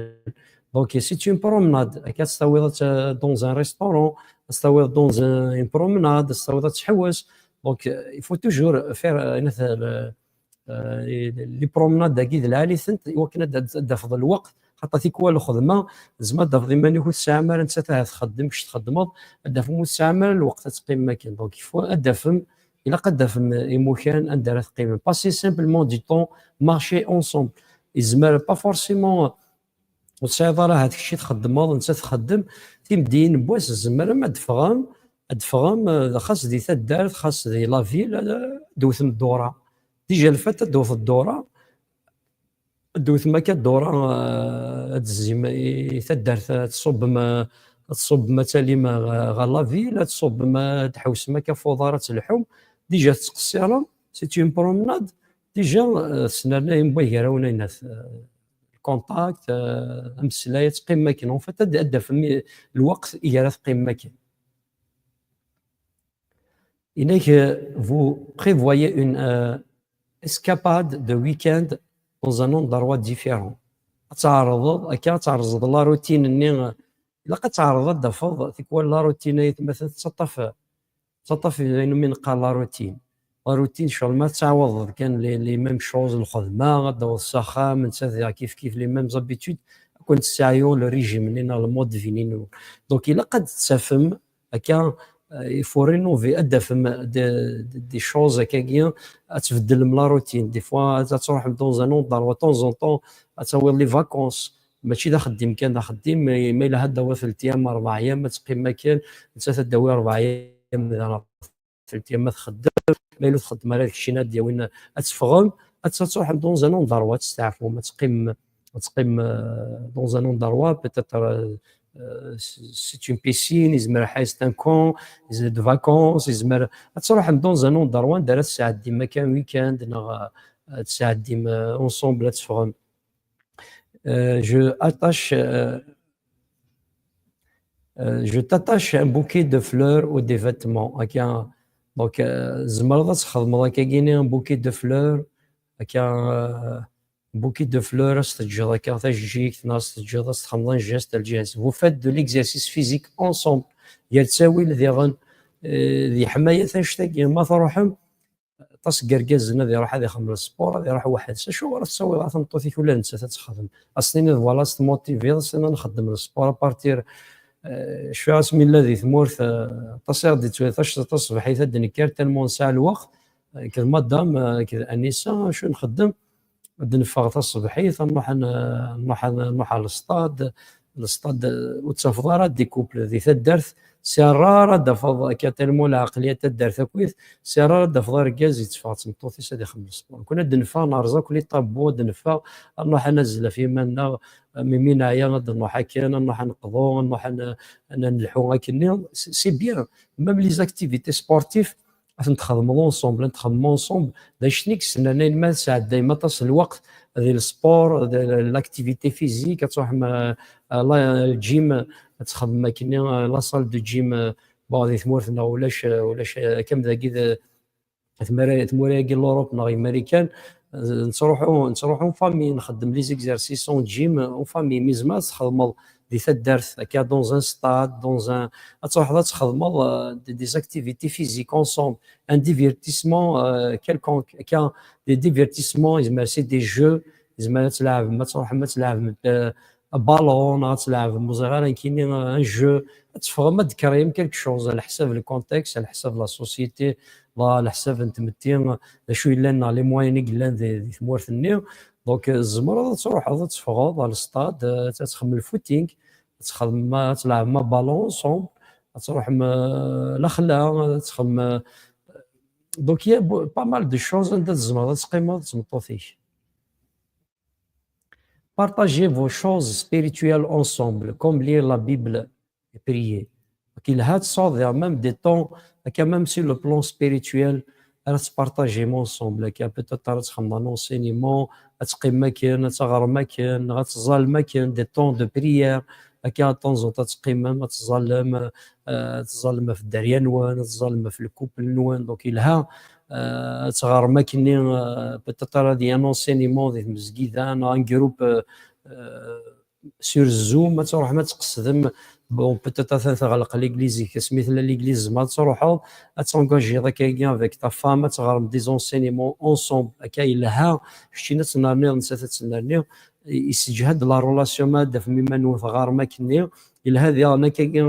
Donc, c'est une promenade. Akka ad tt-tawiḍ ad tt-, dans un restaurant, ad tt-tawiḍ dans un, une promenade, ad tt-tawiḍ ad tḥewwes. Donc, euh, il faut toujours faire, euh, une, euh, euh, les promenades-agi d lɛali-tent, i wakken ad, ad, ad d-tafeḍ lweqt, xaṭer tikwal lxedma, tzemreḍ ad d-tafeḍ iman-ik ur tesɛam ara, nettat ahat txeddem, kečč txeddmeḍ, ad d-tafem ur tesɛam ara lweqt ad teqqimem akken. Donc, il faut ad d-tafem, ilaq ad d-tafem imukan anda ara teqqimem. Passer simplement du temps, marcher ensemble. Yezmer pas forcément ur tesɛiḍ ara ahat kečč i txeddmeḍ, nettat txeddem, timeddiyin n wass tzemrem ad d-teffɣem, ad d-teffɣem, eh, xas di taddart, xas di la ville, eh, ad d-tewtem ddura. Déjà le fait ad d-tewteḍ ddura, ad d-tewtem akka ddura, eh, ad d-tezzim i, i taddart, ad tṣubbem, eh, ad tṣubbem ad talim, eh, ɣer la ville, ad tṣubbem, eh, ad tḥewsem akka f uḍar ad telḥum. Déjà tettqeṣṣirem, c'est une promenade. Déjà, eh, tesnernayem waygar-awen ayennat, eh, contact, eh, ameslay, ad teqqimem akken. En fait, ad, ad d-tafem i, lweqt i ara teqqimem akken. Inek, eh, vous prévoyez une, euh, escapade de week-end dans un endroit différent. Ad tɛerḍeḍ, akka ad tɛerẓeḍ la routine-nni, eh, ilaq ad tɛerḍeḍ ad d-tafeḍ tikwal la routine-a, aytmaten tettaṭṭaf, tettaṭṭaf ayen umi neqqar la routine. La routine, ccɣel ma tettɛawadeḍ kan les, les mêmes choses, lxedma, ad d-taweḍ s axxam, nettat diɣ kif kif les mêmes habitudes, ad kent-tesseɛyu le régime-nni neɣ le mode de vie-nni. Donc, ilaq ad d-tafem akka, euh, il faut rénover, ad d-tafem des, des, des choses akkagi, ad tbeddlem la routine. Des fois, ad, ad truḥem dans un endroit, de temps en temps, ad tawiḍ les vacances. Mačči d axeddim kan, d axeddim, mais ma yelha ad d-tawiḍ tlata ayyam, rebɛa ayyam, ad teqqimem akken, nettat ad d-tawi rebɛa ayyam, tlata ayyam ad txeddem, ma yella ur txeddem ara d keččini ad d-yawin, ad teffɣem, ad, ad truḥem dans un endroit, ad testeɛfum, ad teqqimem, ad teqqimem, euh, dans un endroit, peut-être, euh, euh, c'est une piscine, yezmer ḥay c'est un camp, yezmer de vacances, yezmer ad truḥem dans un endroit anda ara tesɛeddim akka un week-end, neɣ, euh, ad tesɛeddim, euh, ensemble, ad teffɣem. Euh, je attache, euh, euh, je t'attache un bouquet de fleurs ou des vêtements. Akka, donc, euh, tzemreḍ ad txedmeḍ akkagini un bouquet de fleurs, akka, euh, un bouquet de fleurs, ad s-teǧǧeḍ akka tajeǧǧigt, neɣ ad s-teǧǧeḍ, ad s-txedmeḍ un geste, lǧihes. Vous faites de l'exercice physique ensemble. Gar ttawil diɣen, euh, d yeḥma-yat annect-agi, ma truḥem, aṭas n yergazen ad iruḥ ad ixdem lesport, ad iruḥ weḥd-s. Acuɣer ad tettawiḍ ara tameṭṭut-ik ula d nettat ad texdem? Ad s-tiniḍ, voilà, ad s-tmotiviḍ, ad s-tiniḍ nxeddem lesport à partir, euh, cfiɣ asmi nella di tmurt, euh, aṭas i ɣ-d-yettwali taṣ-, taṣebḥit ad d-nekker, tellement nesɛa lweqt, euh, nekk d madame, euh, nekk d Anissa, acu nxeddem? Ad neffeɣ taṣebḥit, ad nruḥ ad n-, nruḥ ad n-, nruḥ ɣer lestad, lestad, euh, ur ttafeḍ ara des couples di taddart, c'est rare ad d-tafeḍ akka tellement lɛeqliya n taddart akkit, c'est rare ad d-tafeḍ argaz yetteffeɣ d tmeṭṭut-is ad ixdem lesport. Nekkni ad d-neffeɣ, nerẓa akk les tabous, ad d-neffeɣ, ad nruḥ ad nazzel ɣef yiman-nneɣ, mi, mi neɛya ad nruḥ akken, ad nruḥ ad neqḍu, ad nruḥ ad n-, ad nelḥu akkenni. C'est, c'est bien. Même les activités sportives, ad tent-txedmeḍ ensemble, ad tent-txedmem ensemble. D anect-nni i yesnernayen ma tesɛeddayem aṭas n lweqt di lesport, di l'activité physique, ad truḥem, euh, à la, le gym, ad txedmem akkenni, euh, la salle de gym, euh, Bon, di tmurt-nneɣ ulac, ulac, eh, kam dagi d-, tmura-, tmura-agi n l'Europe neɣ i Marikan, eh, nettruḥu, nettruḥu en famille, nxeddem les exercices en gym, en famille, mi tzemreḍ ad txedmeḍ di taddart, akka dans un stade, dans un, ad truḥeḍ ad txedmeḍ, euh, des, des activités physiques ensemble, un divertissement, euh, quelconque, akka des divertissements, yezmer c'est des jeux, yezmer ad tleɛbem, ad truḥem ad tleɛbem, euh, ballon, ad tleɛbem, ur ẓriɣ ara nekkini, euh, un jeu, ad teffɣem ad d-créem quelque chose, ɛla ḥsab le contexte, ɛla ḥsab la société, ɛla ḥsab n tmetti, d acu yellan neɣ les moyens i yellan di, di tmurt-nni. Donc, euh, tzemreḍ ad truḥeḍ, ad teffɣeḍ à le stade, euh, ad txedmem le footing, ad txedmem, ad tleɛbem ballon ensemble, ad truḥem, euh, lexla, ad txedmem, euh, donc, il y a beau-, pas mal de choses anda tzemreḍ ad teqqimeḍ d tmeṭṭut-ik. Partagez vos choses spirituelles ensemble, comme lire la Bible et prier. Donc, yelha ad tesɛuḍ même des temps, akka même sur le plan spirituel, ara tettpartagem ensemble, akka peut-être ara txedmeḍ un enseignement, ad teqqimem akken, ad teɣrem akken, neɣ ad teẓẓallem akken, des temps de prière, akka de temps en temps ad teqqimem, ad teẓẓallem, euh, ad teẓẓallem ɣef dderya-nwen, ad teẓẓallem ɣef le couple-nwen, donc yelha, euh, ad teɣrem akkenni, euh, peut-être ara d un enseignement di tmezgida, neɣ un groupe, euh, euh, sur Zoom, ad truḥem ad tqesdem, bon, peut-être atan teɣleq l'église-ik, asmi tella l'église, tzemreḍ ad truḥeḍ, ad t'engagiḍ akkagi avec ta femme, ad teɣrem des enseignements ensemble, akka yelha, keččini ad tennerniḍ, nettat ad tennerni, i-, yesseǧhad la relation, ma ad tafem iman-nwen teɣrem akkenni, yelha diɣen akkagi,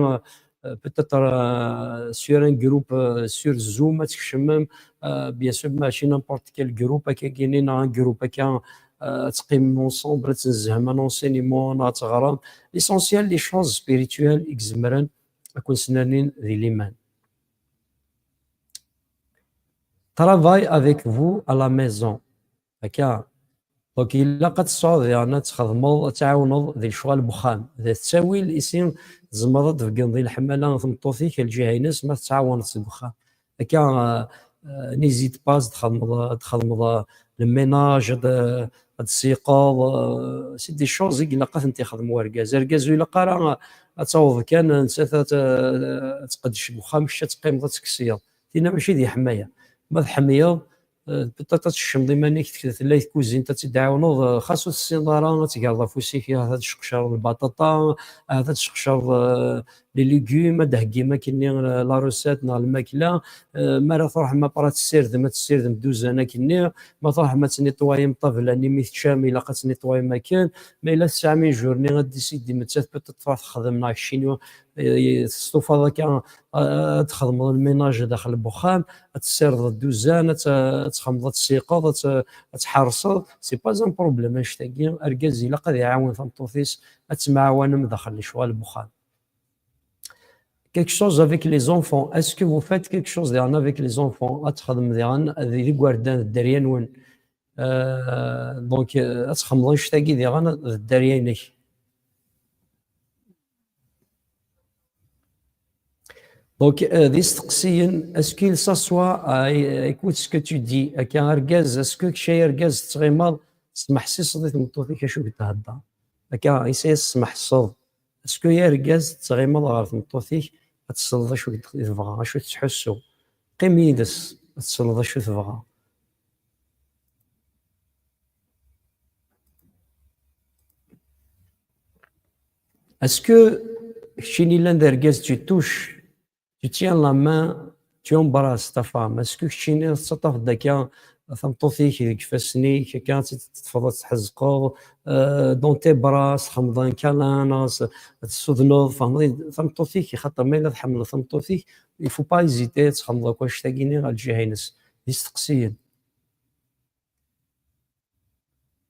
euh, peut-être, euh, sur un groupe, euh, sur Zoom, ad tkecmem, euh, bien sûr, mačči n'importe quel groupe, akkagi-nni, neɣ un groupe akka, euh, ad teqqimem ensemble, ad tnezzhem un enseignement, neɣ ad teɣrem. L'essentiel, les choses spirituelles i izemren ad ken-snernin di liman. Travail avec vous à la maison. Akka. Donc, ilaq ad tesɛuḍ, yeɛni ad txedmeḍ, ad tɛawneḍ di lecɣal n wexxam. D ttawil, ici tzemreḍ ad d-tbeggneḍ i leḥmala n tmeṭṭut-ik, lǧiha-ines, ma tettɛawaneḍ seg wexxam. Akka, euh, euh, n'hésite pas, ad txedmeḍ, ad txedmeḍ, euh, le ménage, ad, ad tessiqeḍ, euh, c'est des choses i ilaq ad tent-ixdem urgaz. Argaz ur ilaq ara, euh, ad taweḍ kan, nettat ad, ad tqeddec deg wexxam, kečč ad teqqimeḍ ad teksiḍ. Tinna mačči d iḥmaya. Ma tḥemmleḍ, euh, peut-être ad teččmeḍ iman-ik, tek-, tella tkuzint ad tt-id-tɛawneḍ, euh, xas ur tessineḍ ara, ad tgerḍ afus-ik, ahat ad tseqcareḍ lbaṭaṭa, ahat ad tseqcareḍ, euh, les légumes, ad d-theggim akkenni, euh, la recette neɣ lmakla, euh, mi ara truḥem après ad tessirdem, ad tessirdem dduzan akkenni, ma truḥem ad tnitwayem ṭṭabla-nni mi teččam, ilaq ad tnitwayem akken, ma yella tesɛam une journée ad d-tessidim, nettat peut-être truḥ texdem neɣ keččini, euh, testufaḍ akka, euh, ad txedmeḍ le ménage daxel n wexxam, ad tessirdeḍ dduzan, ad t-, ad txedmeḍ, ad tessiqeḍ, ad t-, ad tḥerseḍ, c'est pas un problème annect-agi. Argaz ilaq ad iɛawen tameṭṭut-is, ad temɛawanem daxel n lecɣal n wexxam. Quelque chose avec les enfants. Est-ce que vous faites quelque chose diɣen avec les enfants? Ad txedmem diɣen d igerdan d dderya-nwen. Euh, donc, euh, ad txedmeḍ annect-agi diɣen d dderya-inek. Donc, euh, d isteqsiyen, est-ce qu'il s'assoit à, à écouter ce que tu dis? Akka, argaz, est-ce que kečč ay argaz tettɣimaḍ tesmeḥsiseḍ i tmeṭṭut-ik acu i d-thedder? Akka, is-as tesmeḥseḍ. Est-ce que ay argaz tettɣimaḍ ɣer tmeṭṭut-ik ad tesleḍ acu i d-, i tebɣa, acu i tettḥussu? Qqim yid-s, ad tesleḍ acu i tebɣa. Est-ce que keččini yellan d argaz, tu touches, tu tiens la main, tu embrasses ta femme? Est-ce que keččini tettaṭṭafeḍ akka tameṭṭut-ik deg ifassen-ik, akka ad tt-teṭṭfeḍ, ad tḥezqeḍ, euh, dans tes bras, ad txedmeḍ un câlin, neɣ s-, ad tessudneḍ, fehmeḍ, tameṭṭut-ik, xaṭer ma yella tḥemmleḍ tameṭṭut-ik, il faut pas hésiter, ad txedmeḍ akk annect-agi-nni ɣer lǧiha-ines. D isteqsiyen.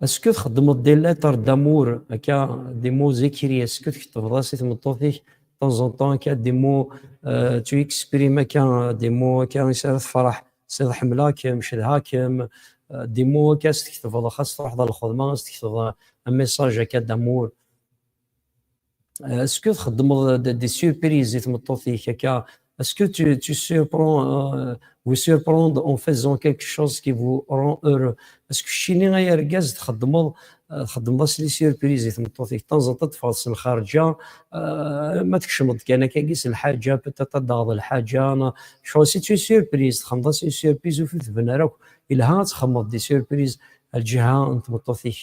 Est-ce que txeddmeḍ des lettres d'amour, akka, des mots écrits, est-ce que tkettbeḍ-as i tmeṭṭut-ik, de temps en temps, akka, des mots, euh, tu exprimes, akka, des mots, akka, i s ara tefreḥ, s ad ḥemmleɣ-kem, cedhaɣ-kem, euh, des mots, akka, s tektbeḍ, xas truḥeḍ ɣer lxedma, s tektbeḍ un message, akka, d'amour. Euh, est-ce que txeddmeḍ d-, des surprises i tmeṭṭut-ik, akka, Est-ce que tu, tu surprends, euh, vous surprendre en faisant quelque chose qui vous rend heureux? Est-ce que keččini ay argaz txeddmeḍ, euh, txeddmeḍ-as les surprises i tmeṭṭut-ik? Tanzeḍt ad teffɣeḍ s lxerǧa, euh, ma tkecmeḍ kan akkagi s lḥaǧa, peut-être ad d-taɣeḍ lḥaǧa, neɣ, je sais pas, c'est une surprise, txedmeḍ-as une surprise ur t-tebni ara akk. Yelha ad txedmeḍ des surprises ar lǧiha n tmeṭṭut-ik.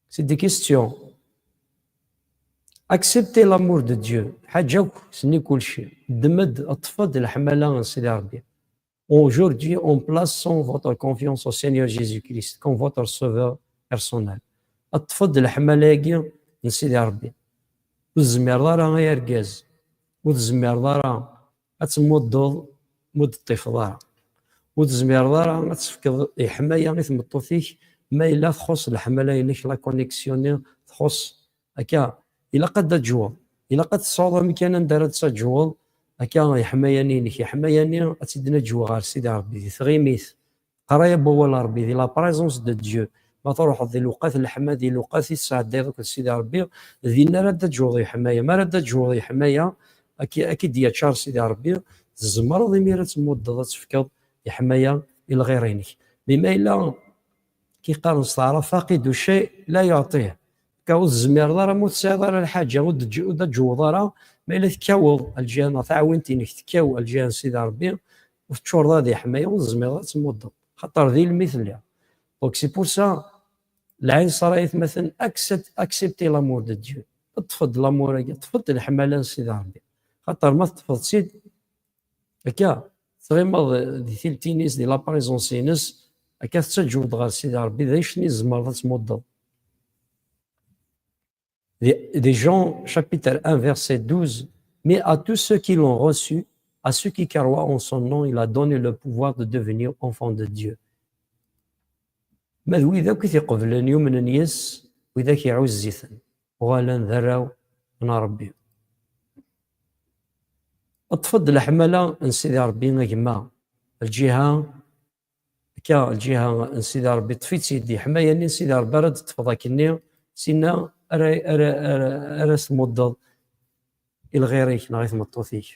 C'est des questions. Accepter l'amour de Dieu. Ḥaǧa akk, senni kulci. Ddem-d, ṭṭef-d leḥmala n Sidi Ṛebbi. Aujourd'hui, en plaçant votre confiance au Seigneur Jésus-Christ comme votre sauveur personnel. Ṭṭef-d leḥmala-agi n Sidi Ṛebbi. Ur tezmireḍ ara, ay argaz, ur tezmireḍ ara ad tmuddeḍ ma ur d-teṭṭifeḍ ara. Ur tezmireḍ ara ad tefkeḍ leḥmaya i tmeṭṭut-ik ma yella txuṣṣ leḥmala-inek, la connexion-nni txuṣṣ. Akka, ilaq ad d-aǧuweḍ. Ilaq ad tesɛuḍ amkan anda ara d-taǧuweḍ. Akka, leḥmaya-nni-inek, leḥmaya-nni ad tt-id-naǧu ɣer Sidi Ṛebbi di tɣimit. Qraya n wawal n Ṛebbi, di la présence de Dieu. Ma truḥeḍ di lewqat n leḥma, di lewqat i tesɛeddayeḍ akked Sidi Ṛebbi, dinna ara d-taǧuweḍ leḥmaya. Ma ara d-taǧuweḍ leḥmaya, ad k-, ad k-id-yaččar Sidi Ṛebbi, tzemreḍ imir ad tmuddeḍ, ad tefkeḍ leḥmaya i lɣir-inek. Mi ma yella, ki qqaren s taɛrabt, فاقد الشيء لا يعطيه. Akka ur tezmireḍ ara, ma ur tesɛiḍ ara lḥaǧa, ur d-, ur d-tǧuweḍ ara, ma yella tekkaweḍ lǧiha neɣ taɛwint-inek tekkaw lǧiha n Sidi Ṛebbi, ur teččureḍ ara d leḥmaya, ur tezmireḍ ad tmuddeḍ. Xaṭer d ilem i telliḍ. Donc c'est pour ça, lɛinṣer ay atmaten, accept-, accepter l'amour de Dieu. Ṭṭef-d l'amour-agi, ṭṭef-d leḥmala n Sidi Ṛebbi. Xaṭer ma teṭṭfeḍ-tt-id, akka, tɣimeḍ di tilt-ines, di la présence-ines, akka tettaǧuweḍ ɣer Sidi Ṛebbi, d acu i tzemreḍ ad tmuddeḍ. Des, des Jean, chapitre un, verset douze, mais à tous ceux qui l'ont reçu, à ceux qui croient en son nom, il a donné le pouvoir de devenir enfants de Dieu. Ma d wid akk i t-iqeblen, yumnen yes, widak iɛuzz-iten, uɣalen d arraw n Ṛebbi. Ṭṭef-d leḥmala n Sidi Ṛebbi a gma, lǧiha, akka, lǧiha n Sidi Ṛebbi, ṭṭef-itt-id, leḥmaya-nni n Sidi Ṛebbi ara d-teṭṭfeḍ akkenni, sinna ara, ara, ara, ara tmuddeḍ i lɣir-ik neɣ i tmeṭṭut-ik.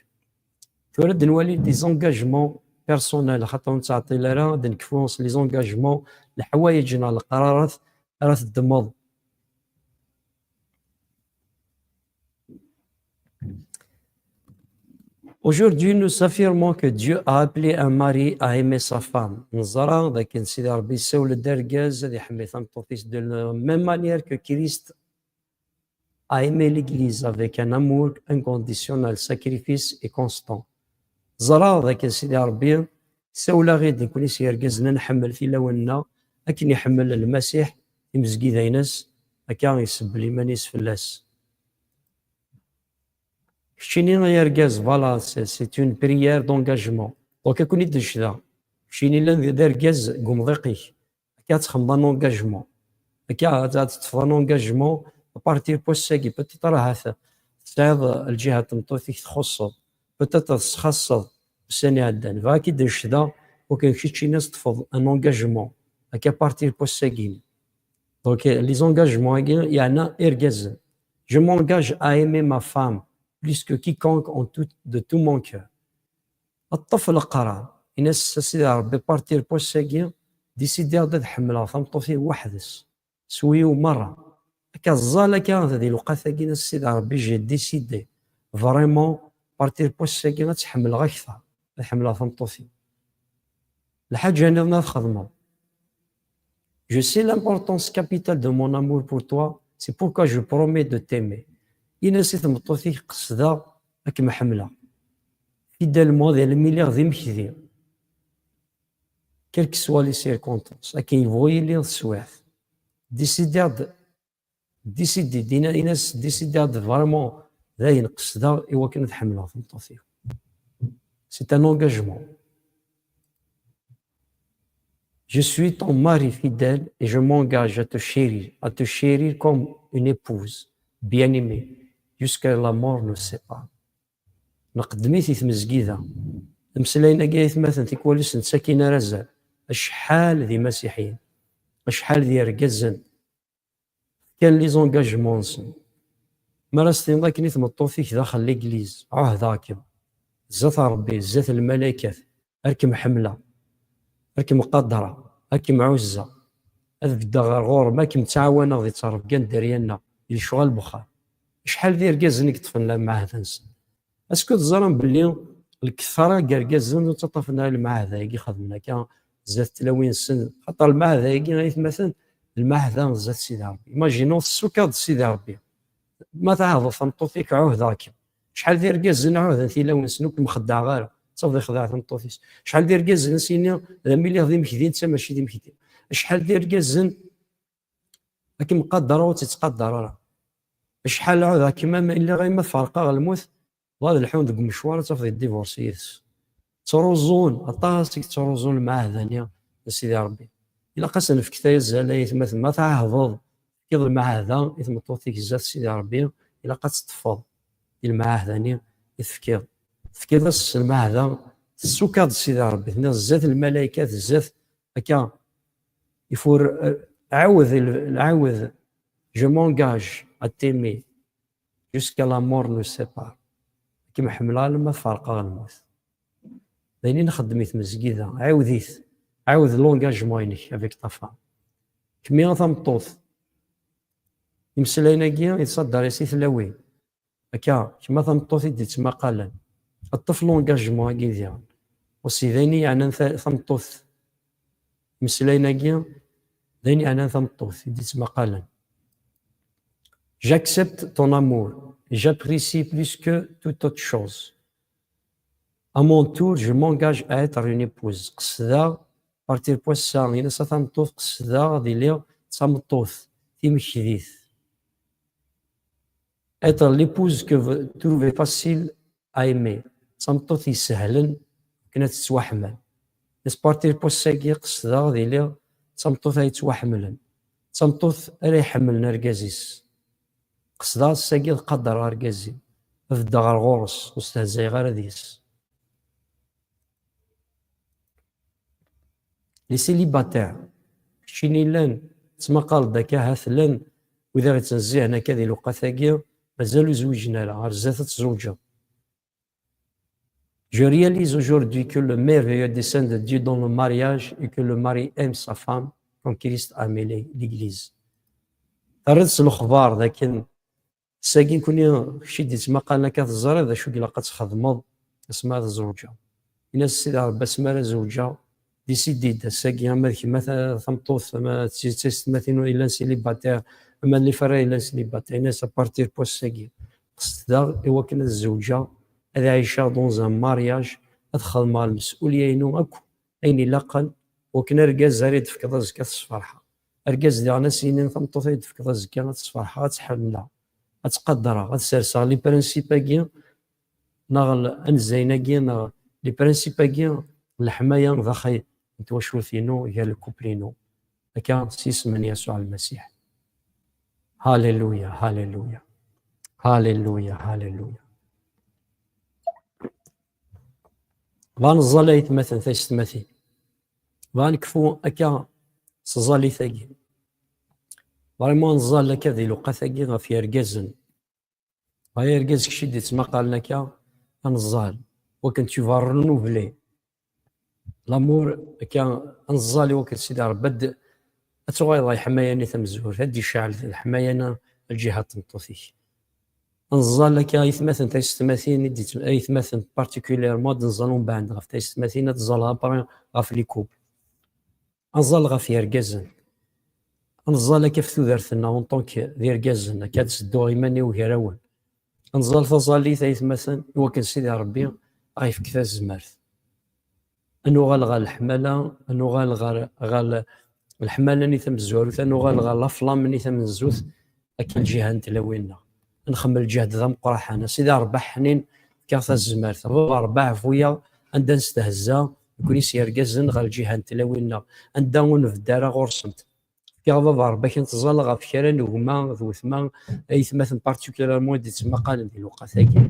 Tura ad nwali des engagements personnels, xaṭer ur nettɛeṭṭil ara, ad nekfu s les engagements, leḥwayeǧ neɣ leqrarat ara teddmeḍ. Aujourd'hui, nous affirmons que Dieu a appelé un mari à aimer sa femme. Neẓra dakken Sidi Ṛebbi yessawel-d argaz ad iḥemmel tameṭṭut-is de la même manière que Christ a aimé l'Église avec un amour inconditionnel, sacrifice et constant. Ẓra dakken Sidi Ṛebbi sawel-aɣ-id nekkni s yergazen ad nḥemmel tilawen-nneɣ akken iḥemmel Lmasiḥ timezgida-ines, akka isebbel iman-is fell-as. Keččini ay argaz, voilà, c'est, c'est une prière d'engagement. Donc, ad ken-id-necdeɣ. Keččini llan d argaz deg umḍiq-ik. Akka ad txedmeḍ un engagement. Akka ad, ad teṭṭfeḍ un engagement à partir n wass-agi. Peut-être ahat tesɛiḍ lǧiha n tmeṭṭut-ik txuṣṣeḍ. Peut-être tesxaṣṣeḍ ussan iɛeddan. Bɣiɣ ad k-id-necdeɣ, wakken keččini ad teṭṭfeḍ un engagement. Akka à partir n wass-agi. Donc, les engagements-agi, yeɛna irgazen. Je m'engage à aimer ma femme plus que quiconque en tout, de tout mon cœur. Ṭṭef leqrar, ini-as a Sidi Ṛebbi, à partir n wass-agi, décidiɣ-d ad ḥemmleɣ tameṭṭut-iw weḥd-s, s wul-iw merra. Akka ẓẓal akka di lewqat-agi, ini-as a Sidi Ṛebbi, j'ai décidé vraiment, à partir n wass-agi ad tt-ḥemmleɣ akteṛ, ad ḥemmleɣ tameṭṭut-iw. Lḥaǧa nniḍen ad txedmeḍ. Je sais l'importance capitale de mon amour pour toi, c'est pourquoi je promets de t'aimer. Ini-as i tmeṭṭut-ik qesdeɣ ad kem-ḥemmleɣ. Fidèlement, d almi lliɣ d imekdi. Quelles que soient les circonstances, akken yebɣu yili teswiɛt. Décidiɣ-d, décidé, ini-as, décidiɣ-d vraiment d ayen qesdeɣ i wakken ad ḥemmleɣ tameṭṭut-iw. C'est un engagement. Je suis ton mari fidèle et je m'engage à te chérir, à te chérir comme une épouse bien-aimée, jusqu'à la mort nous sépare. Nqeddem-it i tmezgida. Imeslayen-agi ay atmaten, tikwal ur sen-ttakin ara azal. Acḥal d imasiḥiyen, acḥal d yergazen, fkan les engagements-nsen. Mi ara s-tiniḍ akken i tmeṭṭut-ik daxel l'église, ɛuhdeɣ-kem. zdat Ṛebbi, zdat lmalaykat, ar kem-ḥemmleɣ, ar kem-qadreɣ, ar kem-ɛuzzeɣ, ad beddeɣ ɣer ɣur-m, ar kem-ttɛawaneɣ di ttṛebga n dderya-nneɣ, di lecɣal n wexxam. Acḥal d irgazen i yeṭṭfen lmeɛhada-nsen? Est-ce que teẓram belli lketṛa n yergazen ur ttaṭṭafen ara lmeɛhada-agi, xedmen akka zdat tlawin-nsen? Xaṭer lmeɛhada-agi, aytmaten, lmeɛhada zdat Sidi Ṛebbi. Imaginons tessukaḍ-d Sidi Ṛebbi. Ma tɛehdeḍ tameṭṭut-ik, ɛuhdeɣ-kem. Acḥal d irgazen ɛuhden tilawin-nsen, ur kem-xeddɛeɣ ara. Ttafeḍ ixdeɛ tameṭṭut-is. Acḥal d irgazen a s-yini d amiliɣ d imekdi, netta mačči d imekdi. Acḥal d irgazen a kem-qadreɣ ur tt-ittqadar ara. Acḥal ɛuhdeɣ-kem ama lliɣ, ama tferqeɣ lmut, dɣa ad lḥun deg umecwar, ad tafeḍ yeddivorsi yid-s. Ttruẓun, aṭas i yettruẓun lmeɛhda-nni n Sidi Ṛebbi. Ilaq ad s-nefk tayazzala i aytmaten, ma tɛahdeḍ, tefkiḍ lmeɛhda i tmeṭṭut-ik zdat Sidi Ṛebbi, ilaq ad teṭṭfeḍ di lmeɛhda-nni i tefkiḍ. Tefkiḍ-as lmeɛhda, tessukaḍ-d Sidi Ṛebbi, tenniḍ zdat lmalaykat, zdat akka, il faut, euh, ɛawed, ɛawed, je m'engage à t'aimer jusqu'à la mort nous sépare. Ad kem-ḥemmleɣ alamma tferqeɣ lmut. D ayen i nxeddem i tmezgida, ɛiwed-it, ɛiwed l'engagement-inek avec ta femme. Kemmi a tameṭṭut, imeslayen-agi yettṣaddar-as i tlawin. Akka, kemm a tameṭṭut i d-ittmaqalen, ṭṭef l'engagement-agi diɣen. Aussi d ayen i yeɛnan ta-, tameṭṭut, imeslayen-agi d ayen i yeɛnan tameṭṭut i d-ittmaqalen. J'accepte ton amour, j'apprécie plus que toute autre chose. À mon tour, je m'engage à être une épouse. Qesdeɣ, partir n wass-a, ini-as a tameṭṭut, qesdeɣ ad iliɣ d tameṭṭut timekdit. Être l'épouse que vous trouvez facile à aimer. D tameṭṭut yesehlen akken ad tettwaḥemmel. Is partir n wass-agi qesdeɣ ad iliɣ d tameṭṭut ay yettwaḥemmlen. D tameṭṭut ara iḥemmlen argaz-is. Qesdeɣ ass-agi ad qadreɣ argaz-iw. Ad beddeɣ ɣer ɣur-s, ur stehzayeɣ ara deg-s. Les célibataires, keččini llan, tettmaqaleḍ akka, ahat llan wid i ɣ-ittnezzihen akka di lewqat-agi, mazal ur zwiǧen ara, ar zdat ad tzewǧeḍ. Je réalise aujourd'hui que le merveilleux dessein de Dieu dans le mariage et que le mari aime sa femme comme Christ a aimé l'Église. Terriḍ s lexbar d akken Sagi, kuni kečč i d-ittmaqalen akka, teẓriḍ d acu i ilaq ad txedmeḍ asmi ara tzewǧeḍ. Ini-as, Sidi Ṛebbi, asmi ara zewǧeɣ, décide-d ass-agi, ama d kemm a ta-, tameṭṭut, ama d ti-, d taysetmatin yellan célibataire, ama d les frères yellan célibataire, ini-as, à partir n wass-agi, qesdeɣ i wakken ad zewǧeɣ, ad ɛiceɣ dans un mariage, ad xedmeɣ lemsulya-inu akk ayen ilaqen, wakken argaz ara yi-d-tefkeḍ azekka ad t-sferḥeɣ. Argaz diɣen a s-yinin tameṭṭut ay d-tefkeḍ azekka ad tt-sferḥeɣ, ad tt-ḥemmleɣ, ad tt-qadreɣ, ad serseɣ les principes-agi, neɣ l-, anzayen-agi, neɣ les principes-agi n leḥmaya daxel n twacult-inu, gar le couple-inu. Akka s yisem n Yasuɛ Lmasiḥ. Halleluya, halleluya. Halleluya, halleluya. Bɣa neẓẓal aytmaten, taysetmatin. Bɣa nekfu akka s tẓallit-agi. Vraiment neẓẓal akka di lewqat-agi ɣef yergazen. Bɣa argaz kečč i d-ittmaqalen akka, ad neẓẓal. Wakken tu vas renouveler l'amour, akka ad neẓẓal i wakken Sidi Ṛebbi ad, ad tuɣaleḍ ɣer leḥmaya-nni tamezwarut, ad d-iceɛl leḥmaya-nni lǧiha n tmeṭṭut-ik. Ad neẓẓal akka aytmaten, taysetmatin, i d-ittm-, aytmaten particulièrement, ad neẓẓal umbeɛd ɣef taysetmatin, ad neẓẓal après ɣef les couples. Ad neẓẓal ɣef yergazen. Ad neẓẓal akka ɣef tudert-nneɣ en tant que d irgazen, akka ad sedduɣ iman-iw gar-awen. Ad neẓẓal taẓallit, aytmaten, i wakken Sidi Ṛebbi ad ɣ-yefk tazmert. Ad nuɣal ɣer leḥmala, ad nuɣal ɣer, ɣer leḥmala-nni tamezwarut, ad nuɣal ɣer la flamme-nni tamenzut, akka lǧiha n tlawin-nneɣ. Ad nxemmel lǧehd d ameqqran. A Sidi Ṛebbi ḥnin, fkiɣ tazmert. A Baba Ṛebbi, ɛfu-yaɣ anda nestehza, nekkni s yergazen, ɣer lǧiha n tlawin-nneɣ, anda ur nbedd ara ɣur-sent. Fkiɣ a Baba Ṛebbi akken tẓalleḍ ɣef kra n gma d wetma, aytmaten particulièrement i d-ittmaqalen di lewqat-agi.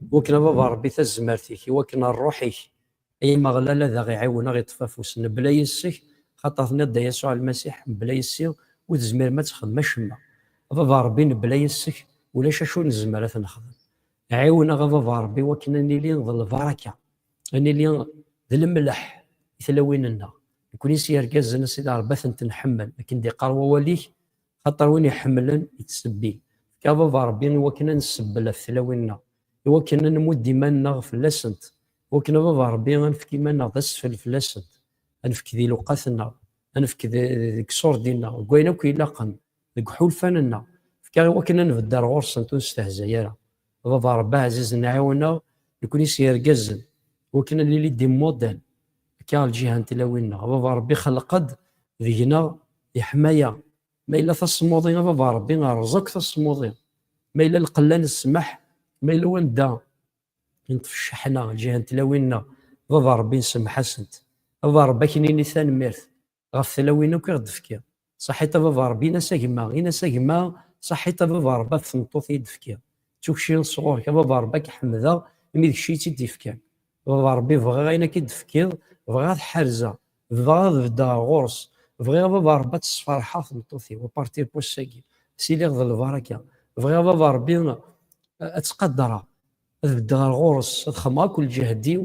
Iwakken a Baba Ṛebbi tazmert-ik, iwakken ṛṛuḥ-ik, ay Ameɣlal, ad aɣ-iɛiwen, ad aɣ-iṭṭef afus. Nebla yes-k, xaṭer tenniḍ-d a Yasuɛ Lmasiḥ, mebla yes-i ur tezmirem ad txedmem acemma. A Baba Ṛebbi, nebla yes-k, ulac acu ur nezmer ad t-nexdem. Ɛiwen-aɣ a baba Ṛebbi wakken ad nili d lbaraka, ad nili d lemleḥ i tlawin-nneɣ. Nekni s yergazen a Sidi Ṛebbi ad tent-nḥemmel, akken d-iqqar wawal-ik, xaṭer win iḥemmlen yettsebbin. Fek a baba Ṛebbi i wakken ad nsebbel ɣef tlawin-nneɣ, i wakken ad nmudd iman-nneɣ fell-asent, i wakken a baba Ṛebbi ad nefk iman-nneɣ d asfel fell-asent, ad nefk di lewqat-nneɣ, ad nefk de-, deg ṣṣurd-nneɣ, deg wayen akk ilaqen, deg iḥulfan-nneɣ, fek-aɣ i wakken ad nbedd ar ɣur-sent ur nestehzay ara. A baba Ṛebbi ɛzizen ɛiwen-aɣ, nekni s yergazen, i wakken ad nili d imuḍan, akka lǧiha n tlawin-nneɣ. A baba Ṛebbi xleq-d deg-neɣ leḥmaya, ma yella tasemmuḍi a baba Ṛebbi rreẓ akk tasemmuḍi, ma yella lqella n ssmaḥ, ma yella wanda neṭṭef cceḥna, lǧiha n tlawin-nneɣ, baba Ṛebbi nsemmeḥ-asent. A baba Ṛebbi ad k-nini tanemmirt ɣef tlawin akk i ɣ-d-tefkiḍ. Ṣaḥit a baba Ṛebbi, in-as a gma, in-as a gma, ṣaḥit a baba Ṛebbi ɣef tmeṭṭut i yi-d-tefkiḍ. D tukci sɣur-k, a baba Ṛebbi ad k-ḥemdeɣ imi d kečč i yi-tt-id-yefkan. A baba Ṛebbi bɣiɣ ayen akka i d-tefkiḍ, bɣiɣ ad t-ḥerzeɣ, bɣiɣ ad beddeɣ ɣur-s, bɣiɣ a baba Ṛebbi ad tt-sferḥeɣ tmeṭṭut-iw, à partir n wass-agi, ad s-iliɣ d lbaraka. Bɣiɣ a baba Ṛebbi ad tt-qadreɣ, ad beddeɣ ar ɣur-s, ad xedmeɣ akk lǧehd-iw,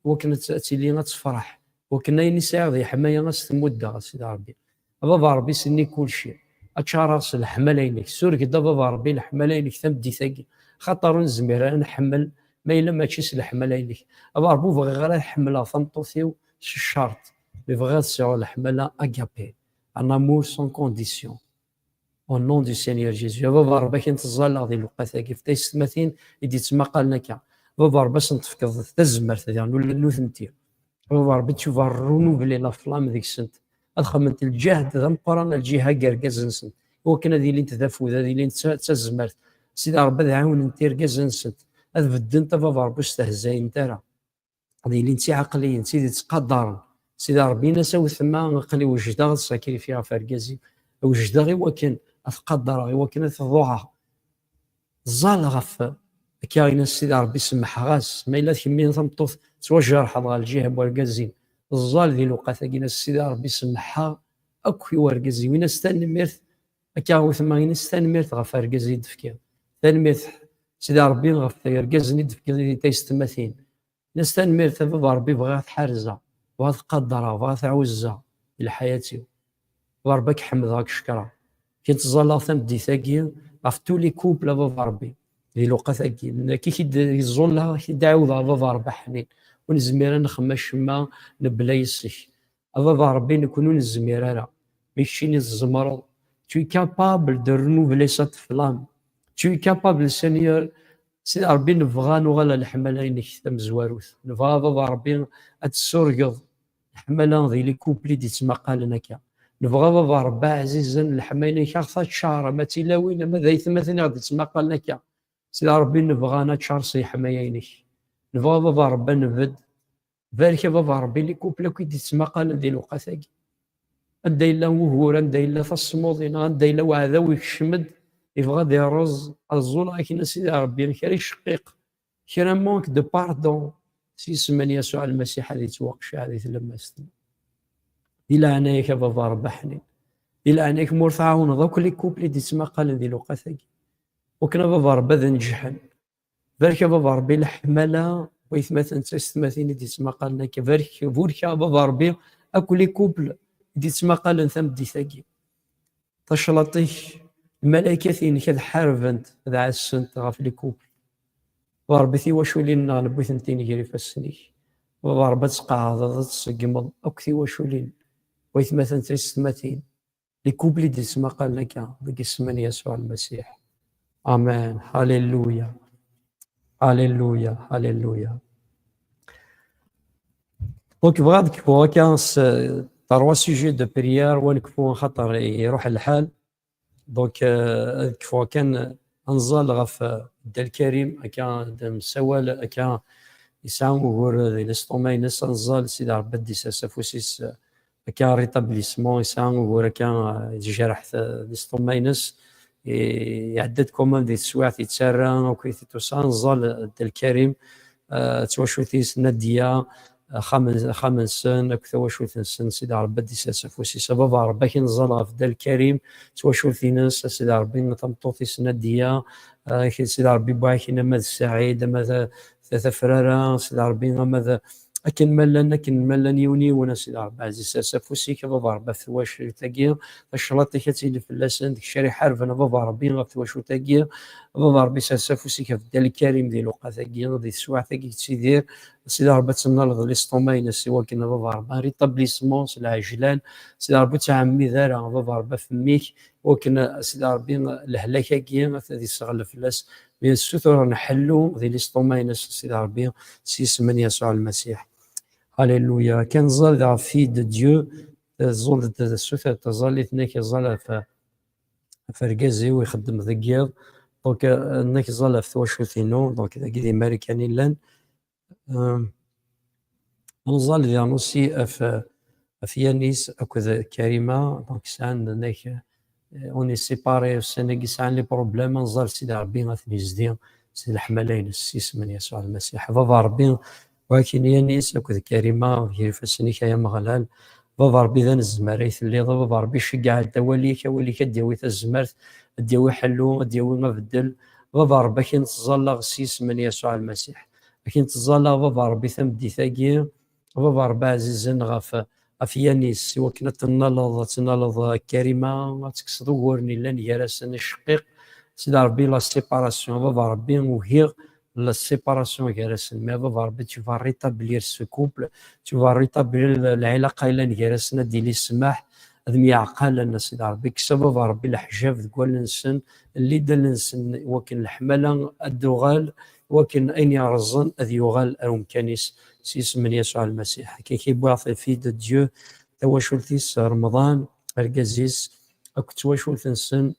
wakken ad t-, ad tili ad tefreḥ, wakken ayen i sɛiɣ di ḥmaya ad s-t-muddeɣ, a Sidi Ṛebbi. A baba Ṛebbi, senni kulci, ad ččareɣ s leḥmala-inek. Sureg-d a baba Ṛebbi leḥmala-inek tameddit-agi, xaṭer ur nezmir ara ad nḥemmel ma yella mačči s leḥmala-inek. A baba Ṛebbi, ur bɣiɣ ara ad ḥemmleɣ tameṭṭut-iw s ccerṭ, mi bɣiɣ ad sɛuɣ leḥmala agape, un amour sans condition. Au nom du Seigneur Jésus. A baba Ṛebbi, akken tẓalleɣ di lewqat-agi, ɣef taysetmatin i d-yettmaqalen akka. A baba Ṛebbi, ad sen-tefkeḍ tazmert diɣen ula d nutenti. A baba Ṛebbi, tu vas renouveler la flamme deg-sent. Ad xedment lǧehd d ameqqran, lǧiha deg yergazen-nsent, i wakken ad ilint d afud, ad ilint d ta-, d tazmert. Sidi Ṛebbi, ad ɛiwnent irgazen-nsent, ad beddent, a baba Ṛebbi, ur stehzayent ara. Ad ilin d tiɛeqliyin, d tid yettqadaren. Sidi Ṛebbi, in-as a wetma, aql-i wejdeɣ ad sakrifiɣ ɣef argaz-iw, wejdeɣ i wakken ad t-qadreɣ, i wakken ad t-ḍuɛeɣ. Ẓẓal ɣef, akka, in-as Sidi Ṛebbi, semmḥeɣ-as. Ma yella d kemmi tameṭṭut tettwajerḥeḍ ɣer lǧiha n wergaz-im, ẓẓal di lewqat-agi, in-as Sidi Ṛebbi, semmḥeɣ akk i wergaz-iw, in-as tanemmirt, akka, a wetma, in-as tanemmirt ɣef argaz i d-tefkiḍ. Tanemmirt Sidi Ṛebbi ɣef yergazen i d-tefkiḍ i taysetmatin. Nnas tanemmirt a baba Ṛebbi, bɣiɣ ad t-ḥerzeɣ, bɣiɣ ad t-qadreɣ, bɣiɣ ad t-ɛuzzeɣ di lḥayat-iw. Baba Ṛebbi, ad k-ḥemdeɣ, ad k-cekkreɣ. Akken ttẓallaɣ tameddit-agi ɣef tous les couples a baba Ṛebbi, di lewqat-agi. Nekk i k-id-ẓẓulleɣ, i k-id-ɛiwdeɣ a baba Ṛebbi aḥnin. Ur nezmir ad nexdem acemma mebla yes-k. A baba Ṛebbi, nekkni ur nezmir ara. Mi keččini tzemreḍ. Tu es capable de renouveler cette flamme. Tu es capable, Seigneur. Sidi Ṛebbi, nebɣa ad nuɣal ar leḥmala-inek tamezwarut. Nebɣa, a baba Ṛebbi, ad tessurgeḍ leḥmala di les couples i d-yettmaqalen akka. Nebɣa, a baba Ṛebbi ɛzizen, leḥmala-inek ad ɣ-taččar, ama d tilawin, ama d aytmaten i ɣ-d-yettmaqalen akka. Sidi Ṛebbi, nebɣa ad naččar s leḥmala-inek. Nebɣa, a baba Ṛebbi, ad nbedd. Barek a baba Ṛebbi les couples akk i d-yettmaqalen di lewqat-agi. Anda yella wugur, anda yella tasmuḍi, neɣ anda yella weɛdaw ikcem-d, yebɣa ad iṛez, ad ẓẓuleɣ akken a Sidi Ṛebbi, kra icqqiq, kra manque de pardon, s yisem n Yasuɛ Lmasiḥ ad yettwaqceɛ di tlemmast. Di leɛnaya-k a baba Ṛebbi aḥnin. Di leɛnaya-k ma ur tɛawneḍ akk les couples i d-yettmaqalen di lewqat-agi. Wakken a baba Ṛebbi ad neǧḥen. Barek a baba Ṛebbi leḥmala n waytmaten d taysetmatin i d-yettmaqalen akka. Barek, burek a baba Ṛebbi akk les couples i d-yettmaqalen tameddit-agi. Taclaṭ-ik, lmalaykat-inek ad ḥarbent, ad ɛassent ɣef les couples. Baba Ṛebbi, tiwaculin-nneɣ newwi-tent-in gar ifassen-ik. Baba Ṛebbi, ad tqeɛɛdeḍ, ad tṣeggmeḍ akk tiwaculin n waytmaten d taysetmatin. Les couples i d-yettmaqalen akka, deg isem n Yasuɛ Lmasiḥ. Amen. Alléluia. Alléluia. Alléluia. Donc, bɣiɣ ad kfuɣ akka s trois sujets de prière, wa nekfu xaṭer iruḥ lḥal. Donc, euh, ad kfuɣ kan ad nẓal ɣef, euh, Dda Lkarim, akka ad nessawal, akka yesɛa ugur di l'estomac-ines, ad nẓal Sidi Ṛebbi ad d-isers afus-is, euh, akka rétablissement, yesɛa ugur akka, eh, yejreḥ, eh, l'estomac-ines, i-, iɛedda-d quand même di teswiɛt yettarra, akkit tout ça, nẓal, eh, Dda Lkarim, eh, d twacult-is Nadia, eh, axxam-, axxam-nsen, akked twacult-nsen, Sidi Ṛebbi ad d-isers afus-is. A baba Ṛebbi, ad k-nẓal ɣef Dda Lkarim, d twacult-ines, a Sidi Ṛebbi, tameṭṭut-is Nadia, Ah, Sidi Ṛebbi, wwiɣ-ak-in ama d Saɛid, ama d, d Tafrara, Sidi Ṛebbi, ama d, akken ma llan, akken ma llan yiwen yiwen, a Sidi Ṛebbi ɛziz, sers afus-ik, a Baba Ṛebbi, ɣef twacult-agi, taclaṭ-ik ad tili fell-asen, d kečč ara iḥarben, a Baba Ṛebbi, ɣef twacult-agi, a Baba Ṛebbi, sers afus-ik ɣef Dda Lkarim di lewqat-agi, di teswiɛt-agi yettidir, a Sidi Ṛebbi, ad tennaleḍ l'estomac-ines, i wakken, a Baba Ṛebbi, un rétablissement s lɛejlan, a Sidi Ṛebbi, ur ttɛemmid ara, a Baba Ṛebbi, ɣef mmi-k, i wakken, a Sidi Ṛebbi, lehlak-agi ad yesseɣleb fell-as, mi yessutur ḥellu di l'estomac-ines, a Sidi Ṛebbi, s yisem n Yasuɛ Lmasiḥ. Alléluia. Kan ẓẓal ɣef Fille de Dieu, teẓẓul-d tessuter taẓallit-nnek, ẓẓal ɣef, ɣef urgaz-iw ixeddem deg yiḍ. Donc, euh, nekk ẓẓal ɣef twacult-inu, donc dagi di Marikan i llan. Euh, nẓẓal diɣen aussi ɣef, ɣef Yanis akked Karima, donc sɛan, nekk, euh, on est séparés, ussan-agi sɛan les problèmes, nẓẓal Sidi Ṛebbi ad ten-yezdi s leḥmala-ines, s yisem n Yasuɛ Lmasiḥ. Baba Ṛebbi, wwiɣ-ak-in Yanis akked Karima, gar ifassen-ik, ay Ameɣlal. Baba Ṛebbi, d anezmar ay telliḍ. Baba Ṛebbi, ceggeɛ-d awal-ik, awal-ik ad d-yawi tazmert, ad d-yawi ḥellu, ad d-yawi abeddel. Baba Ṛebbi, akin ttẓallaɣ s yisem n Yasuɛ Lmasiḥ. Akin ttẓallaɣ, Baba Ṛebbi, tameddit-agi, Baba Ṛebbi ɛzizen, ɣef, ɣef Yanis, i wakken ad tennaleḍ, ad tennaleḍ Karima, ad tekkseḍ uguren yellan gar-asen, iceqqiq. Sidi Ṛebbi, la séparation, Baba Ṛebbi, ugiɣ la séparation gar-asen. Mais Baba Ṛebbi, tu vas rétablir ce couple, tu vas rétablir le-, lɛilaqa yellan gar-asen, ad d-yili ssmaḥ, ad myeɛqalen, a Sidi Ṛebbi. Kkes, a Baba Ṛebbi, leḥjab deg wallen-nsen, lli-d allen-nsen, i wakken leḥmala ad d-tuɣal, i wakken ayen yerrẓen ad yuɣal ar umkan-is, s yisem n Yasuɛ Lmasiḥ. Akka i wwiɣ ɣef Fille de Dieu, tawacult-is, Remḍan, argaz-is, akked twacult-nsen,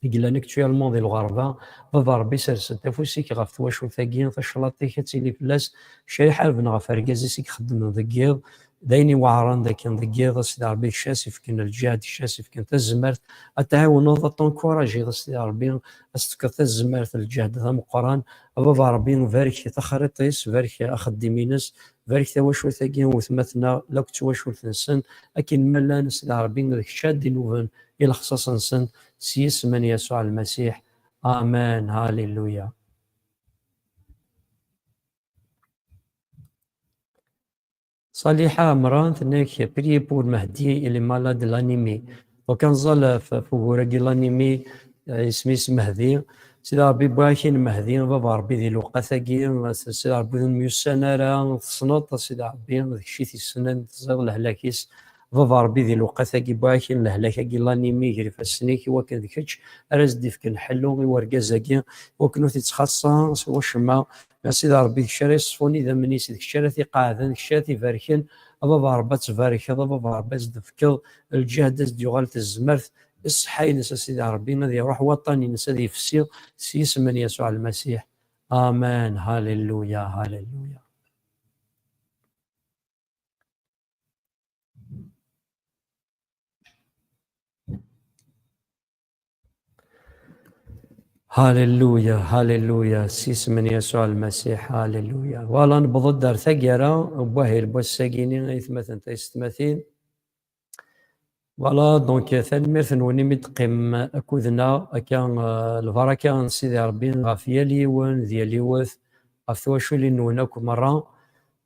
i yellan actuellement di lɣerba. Baba Ṛebbi, sers-d afus-ik ɣef twacult-agi, taclaṭ-ik ad tili fell-as, kra iḥarben ɣef argaz-is i ixeddmen deg yiḍ, d ayen iweɛṛen dakken deg yiḍ, a Sidi Ṛebbi, kečč ara s-ifken lǧehd, kečč ara s-ifken tazmert, ad t-tɛiwneḍ, ad t-tencouragiḍ, a Sidi Ṛebbi, ad s-tefkeḍ tazmert, lǧehd d ameqqran. A Baba Ṛebbi, barek taxriṭ-is, barek axeddim-ines, barek tawacult-agi n wetma-tneɣ, lakk d twacult-nsen, akken ma llan, a Sidi Ṛebbi, d kečč ara d-inuben i lexṣaṣ-nsen, s yisem n Yasuɛ Lmasiḥ. Amen. Halleluya. Saliḥa Ɛemran tenna-k, priez pour Mehdi, il est malade de l'anémie. Donc, ad nẓal ɣef, ɣef wugur-agi, l'anémie, eh, isem-is Mehdi. Sidi Ṛebbi, wwiɣ-ak-in Mehdi, Baba Ṛebbi, di lewqat-agi, Sidi Ṛebbi, ur nemyussan ara, tessneḍ, Sidi Ṛebbi, d kečč i t-yessnen, teẓriḍ lehlak-is. Baba Ṛebbi, di lewqat-agi, wwiɣ-ak-in lehlak-agi, l'anémie, gar ifassen-ik, i wakken d kečč ara s-d-ifken ḥellu i wergaz-agi, i wakken ur t-ittxaṣṣa s wacemma. A Sidi Ṛebbi, d kečč ara yeṣfun idammen-is, d kečč ara t-iqeɛden, d kečč ara t-ibarken. A Baba Ṛebbi, ad tbarkeḍ, a Baba Ṛebbi, ad s-d-tefkeḍ lǧehd, ad s-d-yuɣal tezmert, ṣṣeḥḥa-ines, a Sidi Ṛebbi, ad iṛuḥ waṭṭan-ines, ad yefsi s yisem n Yasuɛ Lmasiḥ. Amen. Halleluya, halleluya. Halleluya, halleluya, s yisem n Yasuɛ Lmasiḥ, halleluya. Voilà, newweḍ-d ar taggara n wahil n wass-agi-ni, aytmaten taysetmatin. Voilà, donc, tanemmirt-nwen imi d-teqqimem akked-neɣ, akka, euh, lbaraka n Sidi Ṛebbi ɣef yal yiwen d yal yiwet, ɣef twaculin-nwen akk merra.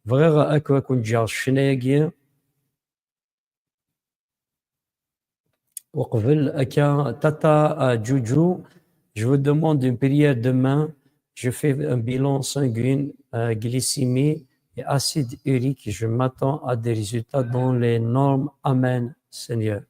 Bɣiɣ akk ad ken-ǧǧeɣ s ccna-agi. Uqbel akka, Tata, euh, Juju, je vous demande une prière demain. Je fais un bilan sanguin, euh, glycémie et acide urique. Je m'attends à des résultats dans les normes. Amen, Seigneur.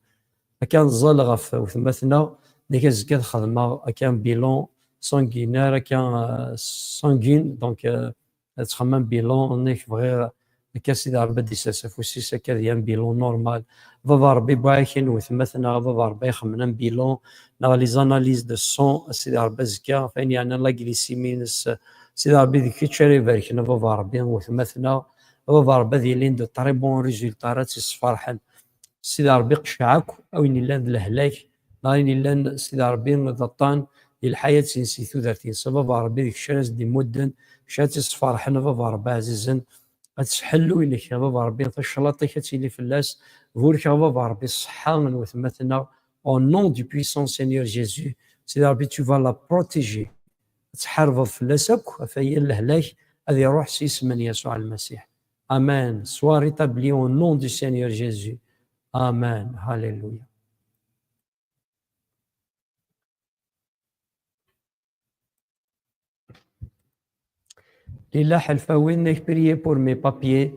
Akka nẓal ɣef wetma-tneɣ, nekk azekka ad xedmeɣ akka un bilan sanguinaire, akka, euh, sanguin, donc, euh, ad txemmem bilan, nekk bɣiɣ akka Sidi Ṛebbi ad d-isers afus-is, akka ad yili bilan normal. Baba Ṛebbi, wwiɣ-ak-in wetma-tneɣ, Baba Ṛebbi, ixemmen bilan, neɣ les analyses de sang, a Sidi Ṛebbi, azekka, f ayen yeɛnan la glycémie-ines, Sidi Ṛebbi, d kečč ara ibarken, a Baba Ṛebbi, wetma-tneɣ, a Baba Ṛebbi, ad yilin de très bons résultats, ara tt-yessferḥen. Sidi Ṛebbi, qceɛ akk ayen yellan d lehlak, neɣ ayen yellan, Sidi Ṛebbi, d aṭṭan, yelḥa ad tt-insi tudert-ines. A Baba Ṛebbi, d kečč ara s-d-imudden, kečč ara tt-isferḥen, a Baba Ṛebbi ɛzizen, ad tesḥellu inek, a Baba Ṛebbi, taclaṭ-ik ad tili fell-as. Burkeɣ, a Baba Ṛebbi, ṣṣeḥḥa n wetma-tneɣ, au nom du puissant Seigneur Jésus. Sidi Ṛebbi, tu vas la protéger. ad tḥarbeḍ fell-as akk, ɣef waya lehlak ad iruḥ s yisem n Yasuɛ Lmasiḥ. Amen. Sois rétabli au nom du Seigneur Jésus. Amen. Hallelujah. Lila Ḥelfawi, priez pour mes papiers.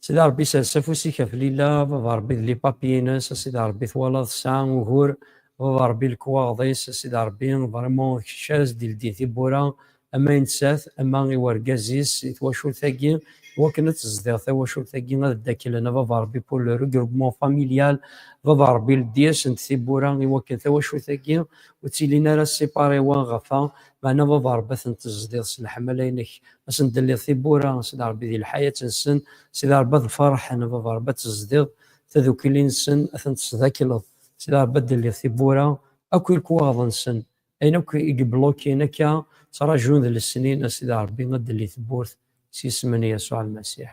Sidi Ṛebbi, sers afus-ik ɣef Lila, a Baba Ṛebbi, d les papiers-ines, a Sidi Ṛebbi, twalaḍ tesɛa ugur, a Baba Ṛebbi, lekwaɣeḍ-is, a Sidi Ṛebbi, vraiment, kečč ara s-d-ildin tiwwura, ama i nettat, ama i wergaz-is, i twacult-agi, wakken ad tezdiɣ tawacult-agi, ad ddaklen, a Baba Ṛebbi, pour le regroupement familial, a Baba Ṛebbi, ldi-asent tiwwura, i wakken tawacult-agi ur ttilin ara séparés wa ɣef wa, meɛna, a Baba Ṛebbi, ad ten-tezdiḍ s leḥmala-inek, ad sen-d-telliḍ tiwwura, a Sidi Ṛebbi, di lḥayat-nsen, a Sidi Ṛebbi, ad ferḥen, a Baba Ṛebbi, ad tezdiḍ tadukli-nsen, ad ten-tesdakleḍ, a Sidi Ṛebbi, ad d-telliḍ tiwwura, akk i lekwaɣeḍ-nsen, ayen akk i yeblukin akka, ttrajun d lesnin, a Sidi Ṛebbi, ad d-telli tewwurt s yisem n Yasuɛ Lmasiḥ.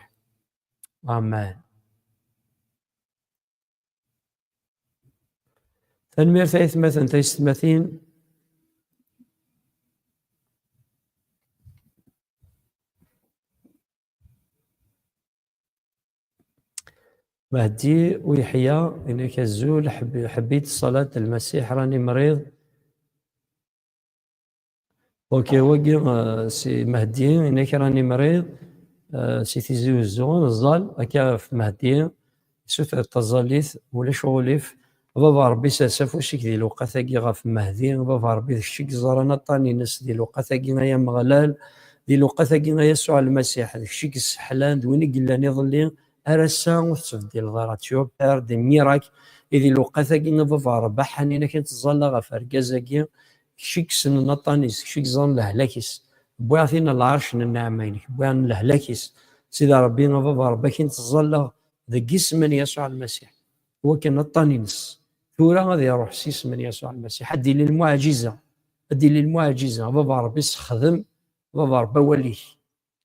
Amen. Tanemmirt ay atmaten, taysetmatin. Mehdi u Yeḥya, inek azul, ḥeb-, ḥebbit ṣṣalat n Lmasiḥ, rani mriḍ. Ok, wagi, eh, si Mehdi, inek rani mriḍ, eh, si Tizi Uzzu, neẓẓal, akka ɣef Mehdi, isuter taẓallit, ulac uɣilif. Baba Ṛebbi, sers afus-ik di lewqat-agi ɣef Mehdi, Baba Ṛebbi, d kečč i yeẓran aṭṭan-ines di lewqat-agi, ay Ameɣlal, di lewqat-agi, ay Yasuɛ Lmasiḥ, d kečč i yesseḥlan, d win i yellan iḍelli, ar ass-a ur tettbeddileḍ ara. Tu opères des miracles, i di lewqat-agi, a Baba Ṛebbi, ḥanin akken teẓẓalla ɣef argaz-agi, kečč i yessnen aṭṭan-is, kečč i yeẓran lehlak-is. Wwiɣ-t-in lɛerc n nneɛma-inek, wwiɣ-n lehlak-is. Sidi Ṛebbi, a Baba Ṛebbi, akken teẓẓalla deg yisem n Yasuɛ Lmasiḥ, wakken aṭṭan-ines. Tura ad iruḥ s yisem n Yasuɛ Lmasiḥ. Ad d-yili lmuɛjiza. Ad d-yili lmuɛjiza. A Baba Ṛebbi, sexdem, a Baba Ṛebbi, awal-ik.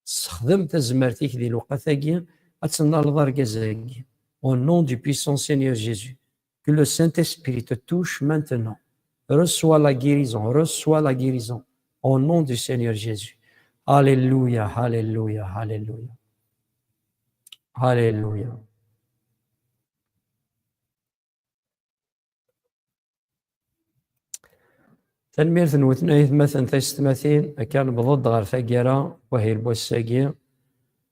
Sexdem tazmert-ik di lewqat-agi, ad tennaleḍ argaz-agi. Au nom du puissant Seigneur Jésus, que le Saint-Esprit te touche maintenant. Reçois la guérison, reçois la guérison. Au nom du Seigneur Jésus. Alléluia, alléluia, alléluia. Alléluia. Tanemmirt-nwen ay atmaten, taysetmatin, akka nebḍa-d ɣer taggara, wahil n wass-agi.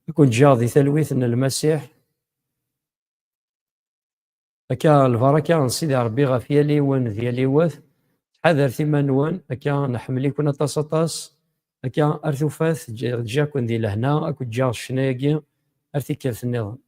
Ad ken-ǧǧeɣ di talwit n Lmasiḥ. Akka lbaraka n Sidi Ṛebbi ɣef yal yiwen d yal yiwet. Ttḥadaret iman-nwen, akka nḥemmel-iken aṭas, aṭas. Akka ar tufat, ǧ-, ǧǧiɣ-ken di lehna, ad ken-ǧǧeɣ ccna-agi ar tikkelt nniḍen.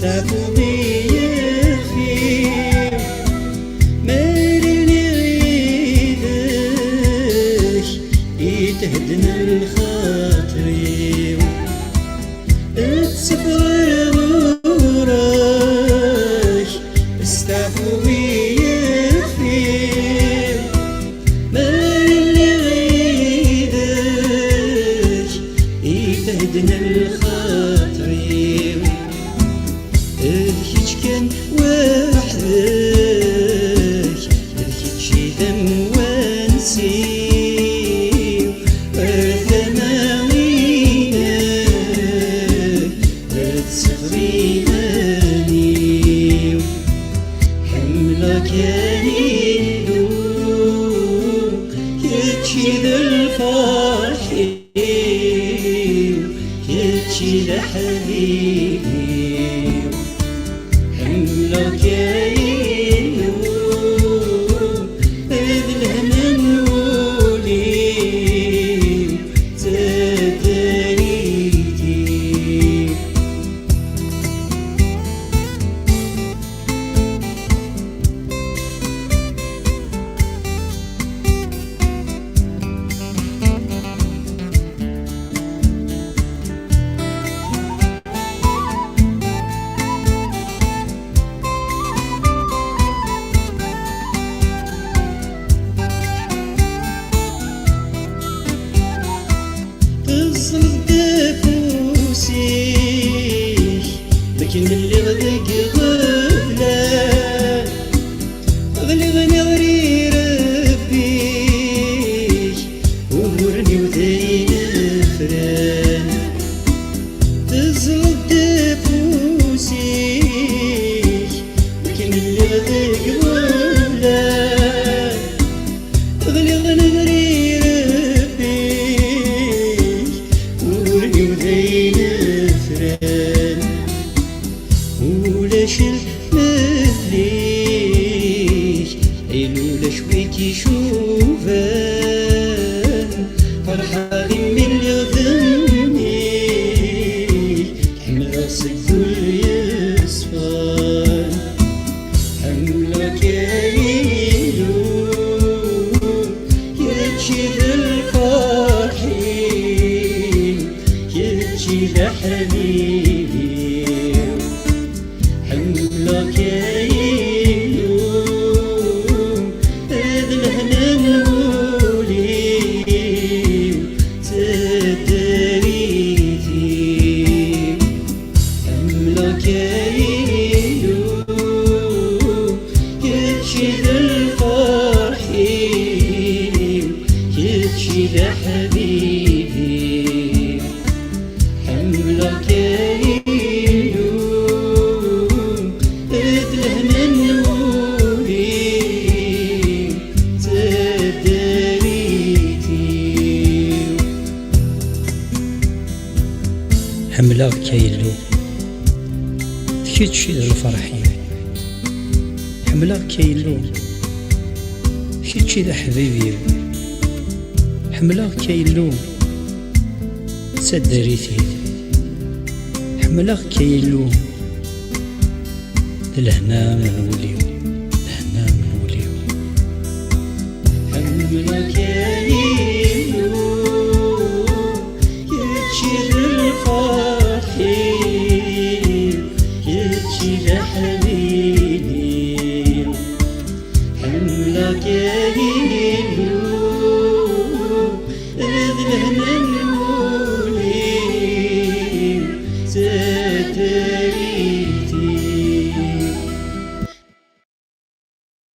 Testeɛfuḍ-iyi ixef-iw, mi ara lliɣ yid-k, ithedden lxaṭer-iw. Ad tteffɣeɣ ɣur-k, testeɛfuḍ-iyi ixef-iw, mi ara lliɣ yid-k, ithedden lxaṭer-iw. D kečč kan weḥd-k, d kečč i d amwanes-iw. Ar tama-inek ad teffeɣ iman-iw. Ḥemmleɣ-k ay Illu, kečč i d lferḥ-iw, kečč i d aḥbib-iw. Ḥemmleɣ-k ay Illu, d lehna n wul-iw, d taddart-iw. Teẓẓleḍ-d afus-ik, akken lliɣ deg iɣeblan. Ɣliɣ neɣri Rebbi-k, uguren-iw d ayen fran. Teẓẓleḍ-d afus-ik, akken lliɣ deg iɣeblan. Ɣliɣ neɣri Rebbi-k, uguren-iw d ayen fran. Ulac lmehl-ik, ay ulac wi k-icuban. Ferḥeɣ imi lliɣ d mmi-k, ḥemmleɣ seg wul yeṣfan. Ḥemmleɣ-k ay Illu, kečč i d lferḥ-iw, kečč i d aḥbib-iw. Ḥemmleɣ-k ay Illu, d lehna n wul-iw, d taddart-iw. Ḥemmleɣ-k ay Illu, kečč i d lferḥ-iw, kečč i d aḥbib-iw. Ḥemmleɣ-k ay Illu, d lehna n wul-iw, d taddart-iw. Ḥemmleɣ-k ay Illu, d kečč i d lferḥ-iw. Ḥemmleɣ-k ay Illu, kečč i d aḥbib-iw. Ḥemmleɣ-k ay Illu, d taddart-iw. Ḥemmleɣ-k ay Illu, d lehna n wul-iw, d lehna n wul-iw. Ḥemmleɣ-k ay